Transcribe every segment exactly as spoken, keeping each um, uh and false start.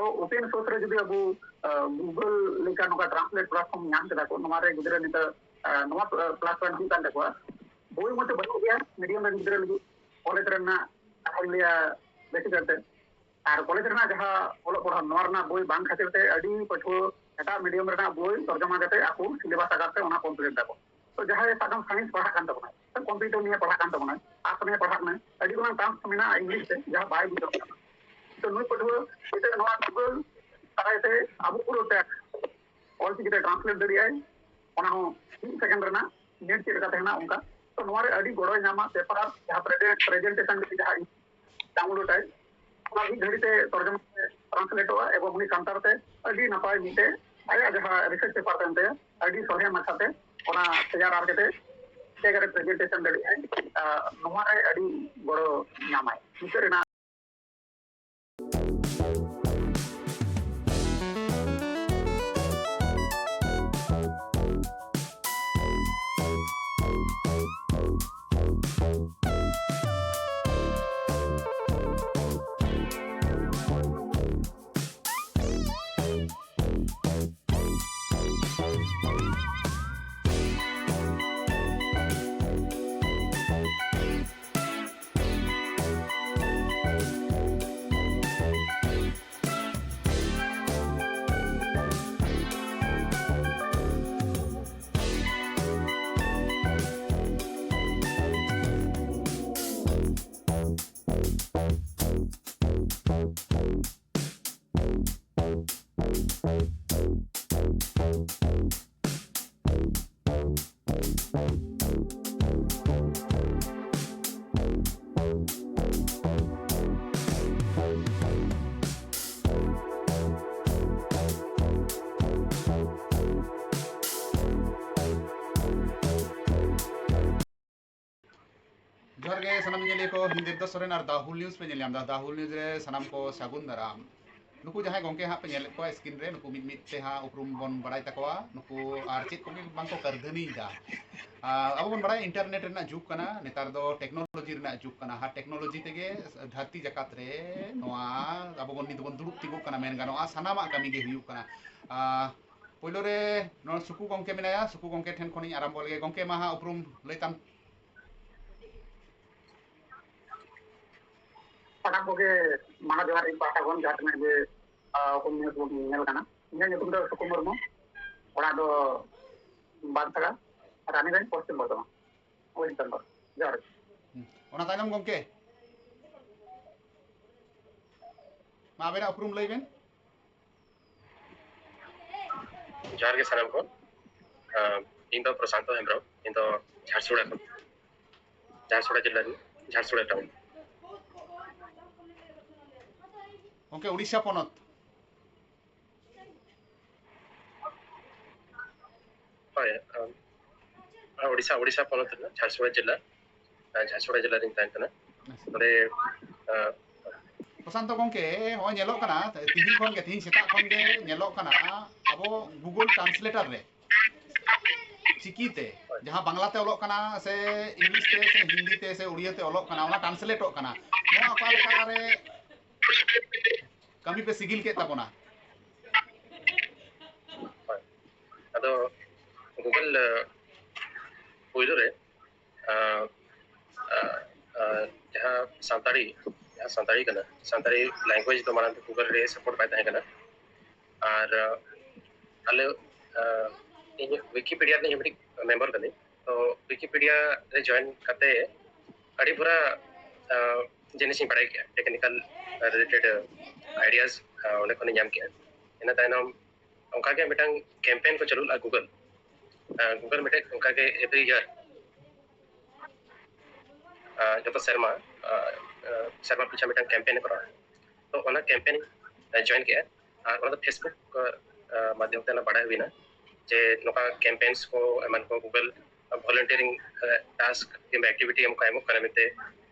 ᱛᱚ, open source ᱨᱮ ᱡᱩᱫᱤ ᱟᱵᱚ, ᱟᱸ, Google ᱞᱮᱠᱟ ᱱᱚᱝᱠᱟ translate platform ᱧᱟᱢ ᱠᱮᱫᱟ ᱠᱚ, ᱱᱚᱣᱟ ᱨᱮ ᱜᱤᱫᱽᱨᱟᱹ ᱱᱤᱛᱚᱜ, ᱟᱸ, ᱱᱚᱣᱟ, ᱟᱸ, plus point ᱦᱩᱭᱩᱜ ᱠᱟᱱ ᱛᱟᱠᱚᱣᱟ, ᱵᱳᱭ ᱢᱚᱛᱚ ᱵᱟᱹᱱᱩᱜ ᱜᱮᱭᱟ medium ᱨᱮᱱ ᱜᱤᱫᱽᱨᱟᱹ ᱞᱟᱹᱜᱤᱫ᱾ ᱠᱚᱞᱮᱡᱽ ᱨᱮᱱᱟᱜ ᱠᱟᱛᱷᱟᱧ ᱞᱟᱹᱭᱟ ᱵᱮᱥᱤ ᱠᱟᱨᱛᱮ, ᱟᱨ ᱠᱚᱞᱮᱡᱽ ᱨᱮᱱᱟᱜ ᱡᱟᱦᱟᱸ ᱚᱞᱚᱜ ᱯᱟᱲᱦᱟᱣ, ᱱᱚᱣᱟ ᱨᱮᱱᱟᱜ ᱵᱳᱭ ᱵᱟᱝ ᱠᱷᱟᱹᱛᱤᱨ ᱛᱮ ᱟᱹᱰᱤ ᱯᱟᱹᱴᱷᱩᱣᱟᱹ ᱮᱴᱟᱜ medium ᱨᱮᱱᱟᱜ ᱵᱳᱭ ᱛᱚᱨᱡᱚᱢᱟ ᱠᱟᱛᱮ ᱟᱠᱚ syllabus ᱟᱠᱟᱨ ᱛᱮ ᱚᱱᱟ complete ᱫᱟᱠᱚ᱾ ᱛᱚ ᱡᱟᱦᱟᱸᱭ ᱥᱟᱵ ᱠᱟᱜ ᱢᱮ science ᱯᱟᱲᱦᱟᱜ ᱠᱟᱱ ᱛᱟᱵᱚᱱᱟ, computer ᱱᱤᱭᱮ ᱯᱟᱲᱦᱟᱜ ᱠᱟᱱ ᱛᱟᱵᱚᱱᱟ, arts ᱱᱤᱭᱮ ᱯᱟᱲᱦᱟᱜ ᱠᱟᱱᱟ, ᱟᱹᱰᱤ ᱜᱚᱴᱟᱝ terms ᱢᱮᱱᱟᱜᱼᱟ English ᱛᱮ, ᱡᱟᱦᱟᱸ ᱵᱟᱭ ᱵᱩᱡᱷᱟᱹᱣ ᱠᱟᱱᱟ᱾ ᱛᱚ ᱱᱩᱭ ᱯᱟᱹᱴᱷᱩᱣᱟᱹ ᱱᱤᱛᱚᱜ ᱱᱚᱣᱟ Google ᱫᱟᱨᱟᱭ ᱛᱮ ᱟᱵᱚ ᱯᱩᱨᱟᱹ text ᱚᱞᱪᱤᱠᱤ ᱛᱮ translate ᱫᱟᱲᱮᱭᱟᱜᱼᱟᱭ, ᱚᱱᱟ ᱦᱚᱸ ᱢᱤᱫ second ᱨᱮᱱᱟᱜ net ᱪᱮᱫ ᱞᱮᱠᱟ ᱛᱟᱦᱮᱱᱟ ᱚᱱᱠᱟ᱾ ᱛᱚ ᱱᱚᱣᱟ ᱨᱮ ᱟᱹᱰᱤ ᱜᱚᱲᱚᱭ ᱧᱟᱢᱟ, paper ᱡᱟᱦᱟᱸ presen-, presentation ᱞᱟᱹᱜᱤᱫ ᱡᱟᱦᱟᱸ download ᱟᱭ, ᱚᱱᱟ ᱢᱤᱫ ᱜᱷᱟᱹᱲᱤ ᱛᱮ ᱛᱚᱨᱡᱚᱢᱟ ᱛᱮ translateᱚᱜᱼᱟ ᱮᱵᱚᱝ ᱩᱱᱤ ᱥᱟᱱᱛᱟᱲ ᱛᱮ ᱟᱹᱰᱤ ᱱᱟᱯᱟᱭ ᱢᱤᱫᱴᱮᱡ ᱟᱭᱟᱜ ᱡᱟᱦᱟᱸ research paper ᱛᱟᱦᱮᱱ ᱛᱟᱭᱟ, ᱟᱹᱰᱤ ᱥᱚᱞᱦᱮ ᱢᱟᱪᱷᱟᱛᱮ ᱚᱱᱟ ᱛᱮᱭᱟᱨ ᱟᱨ ᱠᱟᱛᱮ ᱡᱟᱭᱜᱟ ᱨᱮ presentation ᱫᱟᱲᱮᱭᱟᱜᱼᱟᱭ᱾ ᱟᱨ ᱱᱚᱣᱟ ᱨᱮ ᱟᱹᱰᱤ ᱜᱚᱲᱚ ᱧᱟᱢᱟᱭ᱾ ᱢᱩᱪᱟᱹᱫ ᱨᱮᱱᱟᱜ ᱡᱚᱦᱟᱨ ᱜᱮ ᱥᱟᱱᱟᱢ ᱧᱮᱧᱮᱞᱤᱭᱟᱹ ᱠᱚ, ᱤᱧ ᱫᱮᱵᱫᱟᱥ ᱥᱚᱨᱮᱱ ᱟᱨ ᱫᱟ ᱦᱩᱞ ᱱᱤᱭᱩᱡᱽ ᱯᱮ ᱧᱮᱞ ᱧᱟᱢ ᱮᱫᱟ᱾ ᱫᱟ ᱦᱩᱞ ᱱᱤᱭᱩᱡᱽ ᱨᱮ ᱥᱟᱱᱟᱢ ᱠᱚ ᱥᱟᱹᱜᱩᱱ ᱫᱟᱨᱟᱢ᱾ ᱱᱩᱠᱩ ᱡᱟᱦᱟᱸᱭ ᱜᱚᱢᱠᱮ ᱦᱟᱸᱜ ᱯᱮ ᱧᱮᱞᱮᱫ ᱠᱚᱣᱟ ᱥᱠᱨᱤᱱ ᱨᱮ, ᱱᱩᱠᱩ ᱢᱤᱫ ᱢᱤᱫ ᱛᱮ ᱦᱟᱸᱜ ᱩᱯᱨᱩᱢ ᱵᱚᱱ ᱵᱟᱲᱟᱭ ᱛᱟᱠᱚᱣᱟ, ᱱᱩᱠᱩ ᱟᱨ ᱪᱮᱫ ᱠᱚᱜᱮ ᱵᱟᱝᱠᱚ ᱠᱟᱹᱨᱫᱷᱟᱹᱱᱤᱭᱮᱫᱟ᱾ ᱟᱨ ᱟᱵᱚ ᱵᱚᱱ ᱵᱟᱲᱟᱭᱟ ᱤᱱᱴᱟᱨᱱᱮᱴ ᱨᱮᱱᱟᱜ ᱡᱩᱜᱽ ᱠᱟᱱᱟ, ᱱᱮᱛᱟᱨ ᱫᱚ ᱴᱮᱠᱱᱳᱞᱚᱡᱤ ᱨᱮᱱᱟᱜ ᱡᱩᱜᱽ ᱠᱟᱱᱟ᱾ ᱟᱨ ᱴᱮᱠᱱᱳᱞᱚᱡᱤ ᱛᱮᱜᱮ ᱫᱷᱟᱹᱨᱛᱤ ᱡᱟᱠᱟᱛ ᱨᱮ ᱱᱚᱣᱟ ᱟᱵᱚ ᱵᱚᱱ ᱱᱤᱛ ᱵᱚᱱ ᱫᱩᱲᱩᱵ ᱛᱤᱸᱜᱩᱜ ᱠᱟᱱᱟ, ᱢᱮᱱ ᱜᱟᱱᱚᱜᱼᱟ ᱥᱟᱱᱟᱢᱟᱜ ᱠᱟᱹᱢᱤ ᱜᱮ ᱦᱩᱭᱩᱜ ᱠᱟᱱᱟ᱾ ᱟᱨ ᱯᱳᱭᱞᱳ ᱨᱮ ᱱᱚᱣᱟ ᱥᱩᱠᱩ ᱜᱚᱢᱠᱮ ᱢᱮᱱᱟᱭᱟ, ᱥᱩᱠᱩ ᱜᱚᱢᱠᱮ ᱴᱷᱮᱱ ᱠᱷᱚᱱᱤᱧ ᱟᱨᱟᱢᱵᱚ ᱞᱮᱜᱮ᱾ ᱜᱚᱢᱠᱮ, ᱢᱟ ᱦᱟᱸᱜ ᱩᱯᱨᱩᱢ ᱞᱟᱹᱭ ᱛᱟᱢ᱾ ᱥᱟᱱᱟᱢ ᱠᱚᱜᱮ ᱢᱟᱱᱟᱣ ᱡᱚᱦᱟᱨ ᱤᱧ ᱯᱟᱦᱴᱟ ᱠᱷᱚᱱ, ᱡᱟᱦᱟᱸ ᱛᱤᱱᱟᱹᱜ ᱜᱮ, ᱟᱸ, ᱦᱩᱞ ᱢᱟᱦᱟ ᱵᱚᱱ ᱧᱮᱞ ᱠᱟᱱᱟ᱾ ᱤᱧᱟᱹᱜ ᱧᱩᱛᱩᱢ ᱫᱚ ᱥᱩᱠᱩ ᱢᱩᱨᱢᱩ, ᱚᱲᱟᱜ ᱫᱚ ᱵᱟᱱᱥᱟᱲᱟ, ᱨᱟᱱᱤᱜᱚᱸᱡᱽ, ᱯᱚᱥᱪᱤᱢ ᱵᱚᱨᱫᱷᱚᱢᱟᱱ, ᱳᱭᱮᱥᱴ ᱵᱮᱝᱜᱚᱞ᱾ ᱡᱚᱦᱟᱨ ᱜᱮ᱾ ᱦᱩᱸ᱾ ᱚᱱᱟ ᱛᱟᱭᱱᱚᱢ ᱜᱚᱢᱠᱮ, ᱢᱟ ᱟᱵᱮᱱᱟᱜ ᱩᱯᱨᱩᱢ ᱞᱟᱹᱭ ᱵᱮᱱ᱾ ᱡᱚᱦᱟᱨ ᱜᱮ ᱥᱟᱱᱟᱢ ᱠᱚ᱾ ᱟᱸ, ᱤᱧ ᱫᱚ ᱯᱨᱚᱥᱟᱱᱛᱚ ᱦᱮᱢᱵᱨᱚᱢ, ᱤᱧ ᱫᱚ ᱡᱷᱟᱨᱥᱩᱲᱟ ᱠᱷᱚᱱ, ᱡᱷᱟᱨᱥᱩᱲᱟ ᱡᱤᱞᱟ ᱨᱤᱱᱤᱡ, ᱡᱷᱟᱨᱥᱩᱲᱟ ᱴᱟᱣᱩᱱ᱾ ᱜᱚᱢᱠᱮ, ᱩᱲᱤᱥᱥᱟ ᱯᱚᱱᱚᱛ᱾ ᱦᱳᱭ, ᱟᱢ, ᱟᱨ ᱳᱰᱤᱥᱟ, ᱳᱰᱤᱥᱟ ᱯᱚᱱᱚᱛ ᱨᱮᱱᱟᱜ ᱡᱷᱟᱨᱥᱩᱜᱩᱲᱟ ᱡᱮᱞᱟ, ᱟᱨ ᱡᱷᱟᱨᱥᱩᱜᱩᱲᱟ ᱡᱮᱞᱟ ᱨᱤᱧ ᱛᱟᱦᱮᱱ ᱠᱟᱱᱟ᱾ ᱱᱚᱰᱮ, ᱟᱸ, ᱯᱨᱚᱥᱟᱱᱛᱚ ᱜᱚᱢᱠᱮ, ᱦᱚᱸᱜᱼᱚᱭ ᱧᱮᱞᱚᱜ ᱠᱟᱱᱟ, ᱛᱤᱦᱤᱧ ᱠᱷᱚᱱ ᱜᱮ, ᱛᱤᱦᱤᱧ ᱥᱮᱛᱟᱜ ᱠᱷᱚᱱ ᱜᱮ ᱧᱮᱞᱚᱜ ᱠᱟᱱᱟ, ᱟᱵᱚ Google Translator ᱨᱮ ᱪᱤᱠᱤ ᱛᱮ, ᱡᱟᱦᱟᱸ ᱵᱟᱝᱞᱟ ᱛᱮ ᱚᱞᱚᱜ ᱠᱟᱱᱟ ᱥᱮ ᱤᱝᱞᱤᱥ ᱛᱮ ᱥᱮ ᱦᱤᱱᱫᱤ ᱛᱮ ᱥᱮ ᱩᱲᱤᱭᱟ ᱛᱮ ᱚᱞᱚᱜ ᱠᱟᱱᱟ, ᱚᱱᱟ ᱴᱨᱟᱱᱥᱞᱮᱴᱚᱜ ᱠᱟᱱᱟ, ᱱᱚᱣᱟ ᱚᱠᱟ ᱞᱮᱠᱟ ᱨᱮ ᱠᱟᱹᱢᱤ ᱯᱮ ᱥᱤᱜᱤᱞ ᱠᱮᱫ ᱛᱟᱵᱚᱱᱟ? ᱦᱳᱭ᱾ ᱟᱫᱚ Google, ᱟᱸ, ᱯᱳᱭᱞᱳ ᱨᱮ, ᱟᱸ, ᱟᱸ, ᱟᱸ, ᱡᱟᱦᱟᱸ ᱥᱟᱱᱛᱟᱲᱤ, ᱡᱟᱦᱟᱸ ᱥᱟᱱᱛᱟᱲᱤ ᱠᱟᱱᱟ, ᱥᱟᱱᱛᱟᱲᱤ language ᱫᱚ ᱢᱟᱲᱟᱝ ᱫᱚ Google ᱨᱮ support ᱵᱟᱭ ᱛᱟᱦᱮᱸ ᱠᱟᱱᱟ᱾ ᱟᱨ, ᱟᱸ, ᱟᱞᱮ, ᱟᱸ, ᱤᱧ Wikipedia ᱨᱤᱱᱤᱡ ᱢᱤᱫᱴᱤᱡ member ᱠᱟᱹᱱᱟᱹᱧ᱾ ᱛᱚ Wikipedia ᱨᱮ join ᱠᱟᱛᱮ ᱟᱹᱰᱤ ᱵᱷᱚᱨᱟ, ᱟᱸ, ᱡᱤᱱᱤᱥᱤᱧ ᱵᱟᱲᱟᱭ ᱠᱮᱜᱼᱟ, technical related ideas, ᱟᱸ, ᱚᱸᱰᱮ ᱠᱷᱚᱱᱤᱧ ᱧᱟᱢ ᱠᱮᱜᱼᱟ᱾ ᱤᱱᱟᱹ ᱛᱟᱭᱱᱚᱢ ᱚᱱᱠᱟᱜᱮ ᱢᱤᱫᱴᱟᱝ campaign ᱠᱚ ᱪᱟᱹᱞᱩ ᱞᱮᱫᱼᱟ Google᱾ ᱟᱸ, Google ᱢᱤᱫᱴᱮᱡ ᱚᱱᱠᱟᱜᱮ every year, ᱟᱸ, ᱡᱚᱛᱚ ᱥᱮᱨᱢᱟ, ᱟᱸ, ᱟᱸ, ᱥᱮᱨᱢᱟ ᱯᱤᱪᱷᱟ ᱢᱤᱫᱴᱟᱝ campaign ᱮ ᱠᱚᱨᱟᱣᱟ᱾ ᱛᱚ ᱚᱱᱟ campaign ᱤᱧ join ᱠᱮᱜᱼᱟ᱾ ᱟᱨ ᱚᱱᱟ ᱫᱚ Facebook, ᱟᱸ, ᱢᱟᱫᱽᱫᱷᱚᱢ ᱛᱮ ᱚᱱᱟ ᱵᱟᱲᱟᱭ ᱦᱩᱭᱱᱟ ᱡᱮ ᱱᱚᱝᱠᱟ campaigns ᱠᱚ ᱮᱢᱟᱱ ᱠᱚ Google volunteering, ᱟᱸ, task ᱠᱤᱝᱵᱟ activity ᱮᱢ ᱠᱚ ᱮᱢᱚᱜ ᱠᱟᱱᱟ ᱢᱮᱱᱛᱮ,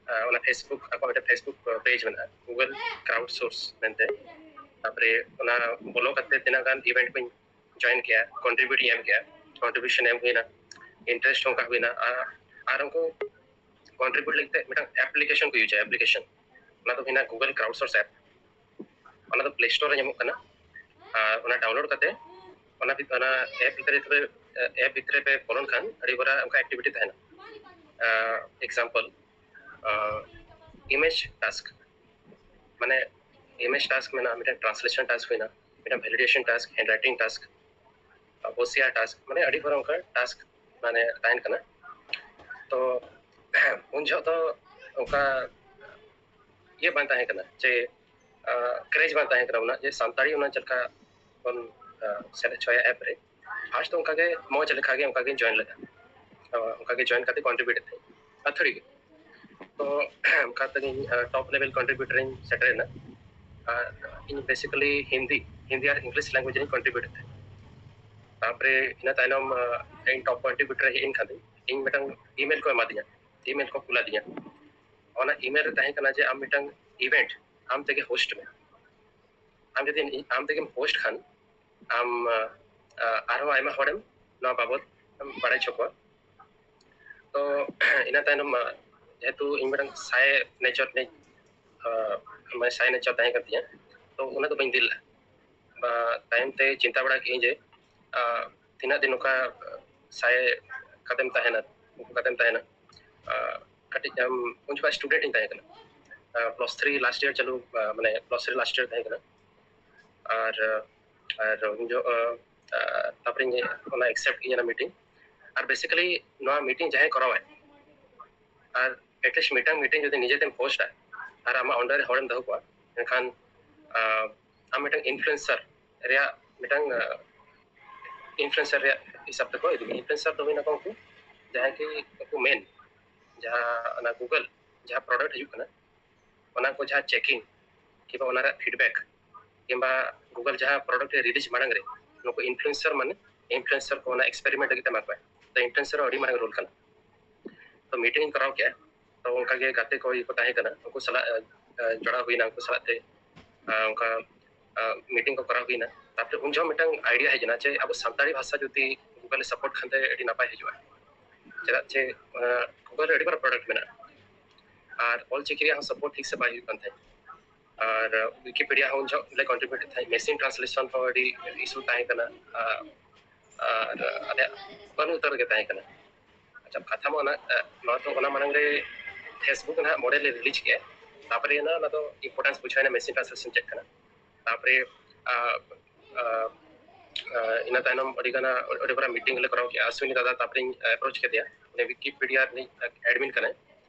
ᱟᱸ, ᱚᱱᱟ Facebook, ᱟᱠᱚᱣᱟᱜ ᱢᱤᱫᱴᱮᱱ Facebook page ᱢᱮᱱᱟᱜᱼᱟ, Google Crowdsource ᱢᱮᱱᱛᱮ᱾ ᱛᱟᱨᱯᱚᱨᱮ ᱚᱱᱟ ᱵᱚᱞᱚ ᱠᱟᱛᱮ ᱛᱤᱱᱟᱹᱜ ᱜᱟᱱ ᱤᱵᱷᱮᱱᱴ ᱠᱚᱧ ᱡᱚᱭᱮᱱ ᱠᱮᱜᱼᱟ, ᱠᱚᱱᱴᱨᱤᱵᱤᱭᱩᱴ ᱤᱧ ᱮᱢ ᱠᱮᱜᱼᱟ, ᱠᱚᱱᱴᱨᱤᱵᱤᱭᱩᱥᱚᱱ ᱮᱢ ᱦᱩᱭᱱᱟ, ᱤᱱᱴᱟᱨᱮᱥᱴ ᱚᱱᱠᱟ ᱦᱩᱭᱱᱟ᱾ ᱟᱨ ᱟᱨ ᱩᱱᱠᱩ ᱠᱚᱱᱴᱨᱤᱵᱤᱭᱩᱴ ᱞᱟᱹᱜᱤᱫ ᱛᱮ ᱢᱤᱫᱴᱟᱝ ᱮᱯᱞᱤᱠᱮᱥᱚᱱ ᱠᱚ ᱤᱭᱩᱡᱟ, ᱮᱯᱞᱤᱠᱮᱥᱚᱱ᱾ ᱚᱱᱟ ᱫᱚ ᱦᱩᱭᱱᱟ ᱜᱩᱜᱚᱞ ᱠᱨᱟᱣᱩᱰ ᱥᱳᱨᱥ ᱮᱯ᱾ ᱚᱱᱟ ᱫᱚ ᱯᱞᱮ ᱥᱴᱳᱨ ᱨᱮ ᱧᱟᱢᱚᱜ ᱠᱟᱱᱟ᱾ ᱟᱨ ᱚᱱᱟ ᱰᱟᱣᱩᱱᱞᱳᱰ ᱠᱟᱛᱮ ᱚᱱᱟ ᱵᱷᱤᱛ- ᱚᱱᱟ ᱮᱯ ᱵᱷᱤᱛᱨᱤ ᱨᱮ, ᱮᱯ ᱵᱷᱤᱛᱨᱤ ᱯᱮ ᱵᱚᱞᱚᱱ ᱠᱷᱟᱱ ᱟᱹᱰᱤ ᱢᱟᱨᱟᱝ ᱚᱱᱠᱟ ᱮᱠᱴᱤᱵᱷᱤᱴᱤ ᱛᱟᱦᱮᱱᱟ᱾ ᱮᱠᱥᱟᱢᱯᱚᱞ, ᱤᱢᱮᱡᱽ ᱴᱟᱥᱠ, ᱢᱟᱱᱮ ᱤᱢᱮᱡᱽ ᱴᱟᱥᱠ ᱢᱮᱱᱟᱜᱼᱟ, ᱢᱤᱫᱴᱮᱱ ᱴᱨᱟᱱᱥᱞᱮᱥᱚᱱ ᱴᱟᱥᱠ ᱦᱩᱭᱱᱟ, ᱢᱤᱫᱴᱮᱱ validation task, handwriting task, OCR task, ᱢᱟᱱᱮ ᱟᱹᱰᱤ ᱢᱟᱨᱟᱝ ᱚᱱᱠᱟ ᱴᱟᱥᱠ ᱢᱟᱱᱮ ᱛᱟᱦᱮᱱ ᱠᱟᱱᱟ᱾ ᱛᱚ ᱩᱱ ᱡᱚᱦᱚᱜ ᱫᱚ ᱚᱱᱠᱟ ᱤᱭᱟᱹ ᱵᱟᱝ ᱛᱟᱦᱮᱸ ᱠᱟᱱᱟ ᱡᱮ ᱠᱨᱮᱡᱽ ᱵᱟᱝ ᱛᱟᱦᱮᱸ ᱠᱟᱱᱟ ᱚᱱᱟ ᱡᱮ ᱥᱟᱱᱛᱟᱲᱤ ᱚᱱᱟ ᱪᱮᱫ ᱞᱮᱠᱟ ᱵᱚᱱ ᱥᱮᱞᱮᱫ ᱦᱚᱪᱚᱭᱟ ᱮᱯ ᱨᱮ᱾ ᱯᱷᱟᱥᱴ ᱫᱚ ᱚᱱᱠᱟᱜᱮ ᱢᱚᱡᱽ ᱞᱮᱠᱟᱜᱮ ᱚᱱᱠᱟᱜᱮᱧ ᱡᱚᱭᱮᱱ ᱞᱮᱫᱟ᱾ ᱚᱱᱠᱟᱜᱮ ᱡᱚᱭᱮᱱ ᱠᱟᱛᱮ ᱠᱚᱱᱴᱨᱤᱵᱤᱭᱩᱴ ᱮᱫ ᱛᱟᱦᱮᱸᱫ ᱟᱹᱛᱷᱟᱹᱲᱤ ᱜᱮ᱾ ᱛᱚ ᱚᱱᱠᱟ ᱛᱮᱜᱮᱧ ᱴᱚᱯ ᱞᱮᱵᱮᱞ ᱠᱚᱱᱴᱨᱤᱵᱤᱭᱩᱴᱟᱨ ᱤᱧ ᱥᱮᱴᱮᱨ ᱮᱱᱟ᱾ ᱟᱨ ᱤᱧ ᱵᱮᱥᱤᱠᱟᱞᱤ ᱦᱤᱱᱫᱤ ᱦᱤᱱᱫᱤ ᱟᱨ ᱤᱝᱞᱤᱥ ᱞᱮᱝᱜᱩᱭᱮᱡᱽ ᱨᱤᱧ ᱠᱚᱱᱴᱨᱤᱵᱤᱭᱩᱴ ᱮᱫ ᱛᱟᱦᱮᱸᱫ᱾ ᱛᱟᱨᱯᱚᱨᱮ ᱤᱱᱟᱹ ᱛᱟᱭᱱᱚᱢ ᱤᱧ ᱴᱚᱯ ᱠᱚᱱᱴᱨᱤᱵᱤᱭᱩᱴᱟᱨ ᱦᱮᱡ ᱮᱱ ᱠᱷᱟᱱ ᱤᱧ ᱢᱤᱫᱴᱟᱝ ᱤᱢᱮᱞ ᱠᱚ ᱮᱢᱟᱫᱤᱧᱟ, ᱤᱢᱮᱞ ᱠᱚ ᱠᱩᱞᱟᱫᱤᱧᱟ᱾ ᱚᱱᱟ ᱤᱢᱮᱞ ᱨᱮ ᱛᱟᱦᱮᱸ ᱠᱟᱱᱟ ᱡᱮ ᱟᱢ ᱢᱤᱫᱴᱟᱝ ᱤᱵᱷᱮᱱᱴ ᱟᱢ ᱛᱮᱜᱮ ᱦᱳᱥᱴ ᱢᱮ᱾ ᱟᱢ ᱡᱩᱫᱤ ᱟᱢ ᱛᱮᱜᱮᱢ ᱦᱳᱥᱴ ᱠᱷᱟᱱ ᱟᱢ ᱟᱨᱦᱚᱸ ᱟᱭᱢᱟ ᱦᱚᱲᱮᱢ ᱱᱚᱣᱟ ᱵᱟᱵᱚᱫ ᱮᱢ ᱵᱟᱲᱟᱭ ᱦᱚᱪᱚ ᱠᱚᱣᱟ᱾ ᱛᱚ ᱤᱱᱟᱹ ᱛᱟᱭᱱᱚᱢ ᱡᱮᱦᱮᱛᱩ ᱤᱧ ᱢᱤᱫᱴᱟᱝ ᱥᱟᱭ ᱱᱮᱪᱟᱨ ᱨᱤᱱᱤᱡ ᱢᱟᱱᱮ ᱥᱟᱭ ᱱᱮᱪᱟᱨ ᱛᱟᱦᱮᱸ ᱠᱟᱱ ᱛᱤᱧᱟᱹ, ᱛᱚ ᱚᱱᱟ ᱫᱚ ᱵᱟᱹᱧ ᱫᱤᱞ ᱞᱮᱫᱼᱟ᱾ ᱛᱟᱭᱚᱢ ᱛᱮ ᱪᱤᱱᱛᱟᱹ ᱵᱟᱲᱟ ᱠᱮᱫᱟᱹᱧ ᱡᱮ ᱛᱤᱱᱟᱹᱜ ᱫᱤᱱ ᱱᱚᱝᱠᱟ ᱥᱟᱭ ᱠᱟᱛᱮᱢ ᱛᱟᱦᱮᱱᱟ, ᱩᱱᱠᱩ ᱠᱟᱛᱮᱢ ᱛᱟᱦᱮᱱᱟ᱾ ᱠᱟᱹᱴᱤᱡ ᱩᱱ ᱡᱚᱠᱷᱚᱱ ᱥᱴᱩᱰᱮᱱᱴ ᱤᱧ ᱛᱟᱦᱮᱸ ᱠᱟᱱᱟ, ᱯᱞᱟᱥ ᱛᱷᱨᱤ ᱞᱟᱥᱴ ᱤᱭᱟᱨ ᱪᱟᱹᱞᱩ, ᱢᱟᱱᱮ ᱯᱞᱟᱥ ᱛᱷᱨᱤ ᱞᱟᱥᱴ ᱤᱭᱟᱨ ᱛᱟᱦᱮᱸ ᱠᱟᱱᱟ᱾ ᱟᱨ ᱟᱨ ᱩᱱ ᱡᱚᱠᱷᱚᱱ ᱛᱟᱨᱯᱚᱨᱮ ᱤᱧ ᱚᱱᱟ ᱮᱠᱥᱮᱯᱴ ᱤᱧ ᱚᱱᱟ ᱢᱤᱴᱤᱝ᱾ ᱟᱨ ᱵᱮᱥᱤᱠᱟᱞᱤ ᱱᱚᱣᱟ ᱢᱤᱴᱤᱝ ᱡᱟᱦᱟᱸᱭ ᱠᱚᱨᱟᱣᱟᱭ, ᱟᱨ ᱮᱴᱞᱤᱥᱴ ᱢᱤᱫᱴᱟᱝ ᱢᱤᱴᱤᱝ ᱡᱩᱫᱤ ᱱᱤᱡᱮᱛᱮᱢ ᱦᱳᱥᱴᱟ ᱟᱨ ᱟᱢᱟᱜ ᱚᱸᱰᱮ ᱨᱮ ᱦᱚᱲᱮᱢ ᱫᱚᱦᱚ ᱠᱚᱣᱟ, ᱮᱱᱠᱷᱟᱱ ᱟᱢ ᱢᱤᱫᱴᱟᱝ ᱤᱱᱯᱷᱞᱩᱭᱮᱱᱥᱟᱨ ᱨᱮᱭᱟᱜ ᱢᱤᱫᱴᱟᱝ ᱤᱱᱯᱷᱞᱩᱭᱮᱱᱥᱟᱨ ᱨᱮᱭᱟᱜ ᱦᱤᱥᱟᱹᱵ ᱛᱮᱠᱚ ᱤᱫᱤ ᱢᱮᱭᱟ᱾ ᱤᱱᱯᱷᱞᱩᱭᱮᱱᱥᱟᱨ ᱫᱚ ᱦᱩᱭᱱᱟᱠᱚ ᱩᱱᱠᱩ ᱡᱟᱦᱟᱸᱭ ᱠᱤ ᱩᱱᱠᱩ ᱢᱮᱱ ᱡᱟᱦᱟᱸ ᱚᱱᱟ ᱜᱩᱜᱚᱞ ᱡᱟᱦᱟᱸ ᱯᱨᱚᱰᱟᱠᱴ ᱦᱤᱡᱩᱜ ᱠᱟᱱᱟ, ᱚᱱᱟ ᱠᱚ ᱡᱟᱦᱟᱸ ᱪᱮᱠᱤᱝ ᱠᱤᱝᱵᱟ ᱚᱱᱟ ᱨᱮᱭᱟᱜ ᱯᱷᱤᱰᱵᱮᱠ ᱠᱤᱝᱵᱟ ᱜᱩᱜᱚᱞ ᱡᱟᱦᱟᱸ ᱯᱨᱚᱰᱟᱠᱴ ᱨᱤᱞᱤᱡᱽ ᱢᱟᱲᱟᱝ ᱨᱮ ᱱᱩᱠᱩ ᱤᱱᱯᱷᱞᱩᱭᱮᱱᱥᱟᱨ ᱢᱟᱱᱮ ᱤᱱᱯᱷᱞᱩᱭᱮᱱᱥᱟᱨ ᱠᱚ ᱚᱱᱟ ᱮᱠᱥᱯᱮᱨᱤᱢᱮᱱᱴ ᱞᱟᱹᱜᱤᱫ ᱛᱮ ᱮᱢᱟ ᱠᱚᱣᱟ᱾ ᱛᱚ ᱤᱱᱯᱷᱞᱩᱭᱮᱱᱥᱟᱨ ᱦᱚᱸ ᱟᱹᱰᱤ ᱢᱟᱨᱟᱝ ᱨᱳᱞ ᱠᱟᱱᱟ᱾ ᱛᱚ ᱢᱤᱴᱤᱝ ᱤᱧ ᱠᱚᱨᱟᱣ ᱠᱮᱜᱼᱟ᱾ ᱛᱚ ᱚᱱᱠᱟᱜᱮ ᱜᱟᱛᱮ ᱠᱚ ᱤᱭᱟᱹ ᱠᱚ ᱛᱟᱦᱮᱸ ᱠᱟᱱᱟ, ᱩᱱᱠᱩ ᱥᱟᱞᱟᱜ ᱡᱚᱲᱟᱣ ᱦᱩᱭᱱᱟ, ᱩᱱᱠᱩ ᱥᱟᱞᱟᱜ ᱛᱮ ᱚᱱᱠᱟ ᱢᱤᱴᱤᱝ ᱠᱚ ᱠᱚᱨᱟᱣ ᱦᱩᱭᱱᱟ᱾ ᱛᱟᱨᱯᱚᱨᱮ ᱩᱱ ᱡᱚᱠᱷᱚᱱ ᱢᱤᱫᱴᱟᱝ ᱟᱭᱰᱤᱭᱟ ᱦᱮᱡ ᱮᱱᱟ ᱡᱮ ᱟᱵᱚ ᱥᱟᱱᱛᱟᱲᱤ ᱵᱷᱟᱥᱟ ᱡᱩᱫᱤ ᱜᱩᱜᱚᱞ ᱨᱮ ᱥᱟᱯᱳᱨᱴ ᱠᱷᱟᱱ ᱛᱮ ᱟᱹᱰᱤ ᱱᱟᱯᱟᱭ ᱦᱤᱡᱩᱜᱼᱟ, ᱪᱮᱫᱟᱜ ᱪᱮ ᱜᱩᱜᱚᱞ ᱨᱮ ᱟᱹᱰᱤ ᱢᱟᱨᱟᱝ ᱯᱨᱚᱰᱟᱠᱴ ᱢᱮᱱᱟᱜᱼᱟ᱾ ᱟᱨ ᱚᱞ ᱪᱤᱠᱤ ᱨᱮᱭᱟᱜ ᱦᱚᱸ ᱥᱟᱯᱳᱨᱴ ᱴᱷᱤᱠ ᱥᱮ ᱵᱟᱭ ᱦᱩᱭᱩᱜ ᱠᱟᱱ ᱛᱟᱦᱮᱸᱫ᱾ ᱟᱨ ᱣᱤᱠᱤᱯᱤᱰᱤᱭᱟ ᱦᱚᱸ ᱩᱱ ᱡᱚᱠᱷᱚᱱ ᱞᱮ ᱠᱚᱱᱴᱨᱤᱵᱤᱭᱩᱴ ᱮᱫ ᱛᱟᱦᱮᱸᱫ, ᱢᱮᱥᱤᱱ ᱴᱨᱟᱱᱥᱞᱮᱥᱚᱱ ᱦᱚᱸ ᱟᱹᱰᱤ ᱤᱥᱩ ᱛᱟᱦᱮᱸ ᱠᱟᱱᱟ᱾ ᱟᱨ ᱟᱞᱮᱭᱟᱜ ᱵᱟᱹᱱᱩᱜ ᱩᱛᱟᱹᱨ ᱜᱮ ᱛᱟᱦᱮᱸ ᱠᱟᱱᱟ᱾ ᱟᱪᱪᱷᱟ, ᱠᱟᱛᱷᱟ ᱢᱟ ᱚᱱᱟ ᱱᱚᱣᱟ ᱫᱚ ᱚᱱᱟ ᱢᱟᱲᱟᱝ ᱨᱮ ᱯᱷᱮᱥᱵᱩᱠ ᱱᱟᱦᱟᱜ ᱢᱚᱰᱮᱞ ᱞᱮ ᱨᱤᱞᱤᱡᱽ ᱠᱮᱜᱼᱟ᱾ ᱛᱟᱨᱯᱚᱨᱮ ᱚᱱᱟ ᱚᱱᱟ ᱫᱚ ᱤᱢᱯᱚᱨᱴᱮᱱᱥ ᱵᱩᱡᱷᱟᱹᱣ ᱮᱱᱟ, ᱢᱮᱥᱤᱱ ᱴᱨᱟᱱᱥᱞᱮᱥᱚᱱ ᱪᱮᱫ ᱠᱟᱱᱟ᱾ ᱛᱟᱨᱯᱚᱨᱮ ᱤᱱᱟᱹ ᱛᱟᱭᱱᱚᱢ ᱟᱹᱰᱤ ᱜᱟᱱ ᱟᱹᱰᱤ ᱢᱟᱨᱟᱝ ᱢᱤᱴᱤᱝ ᱞᱮ ᱠᱚᱨᱟᱣ ᱠᱮᱜᱼᱟ᱾ ᱟᱥᱣᱤᱱᱤ ᱫᱟᱫᱟ ᱛᱟᱨᱯᱚᱨᱮᱧ ᱮᱯᱨᱳᱪ ᱠᱮᱫᱮᱭᱟ, ᱩᱱᱤ ᱣᱤᱠᱤᱯᱤᱰᱤᱭᱟ ᱨᱤᱱᱤᱡ ᱮᱰᱢᱤᱱ ᱠᱟᱱᱟᱭ᱾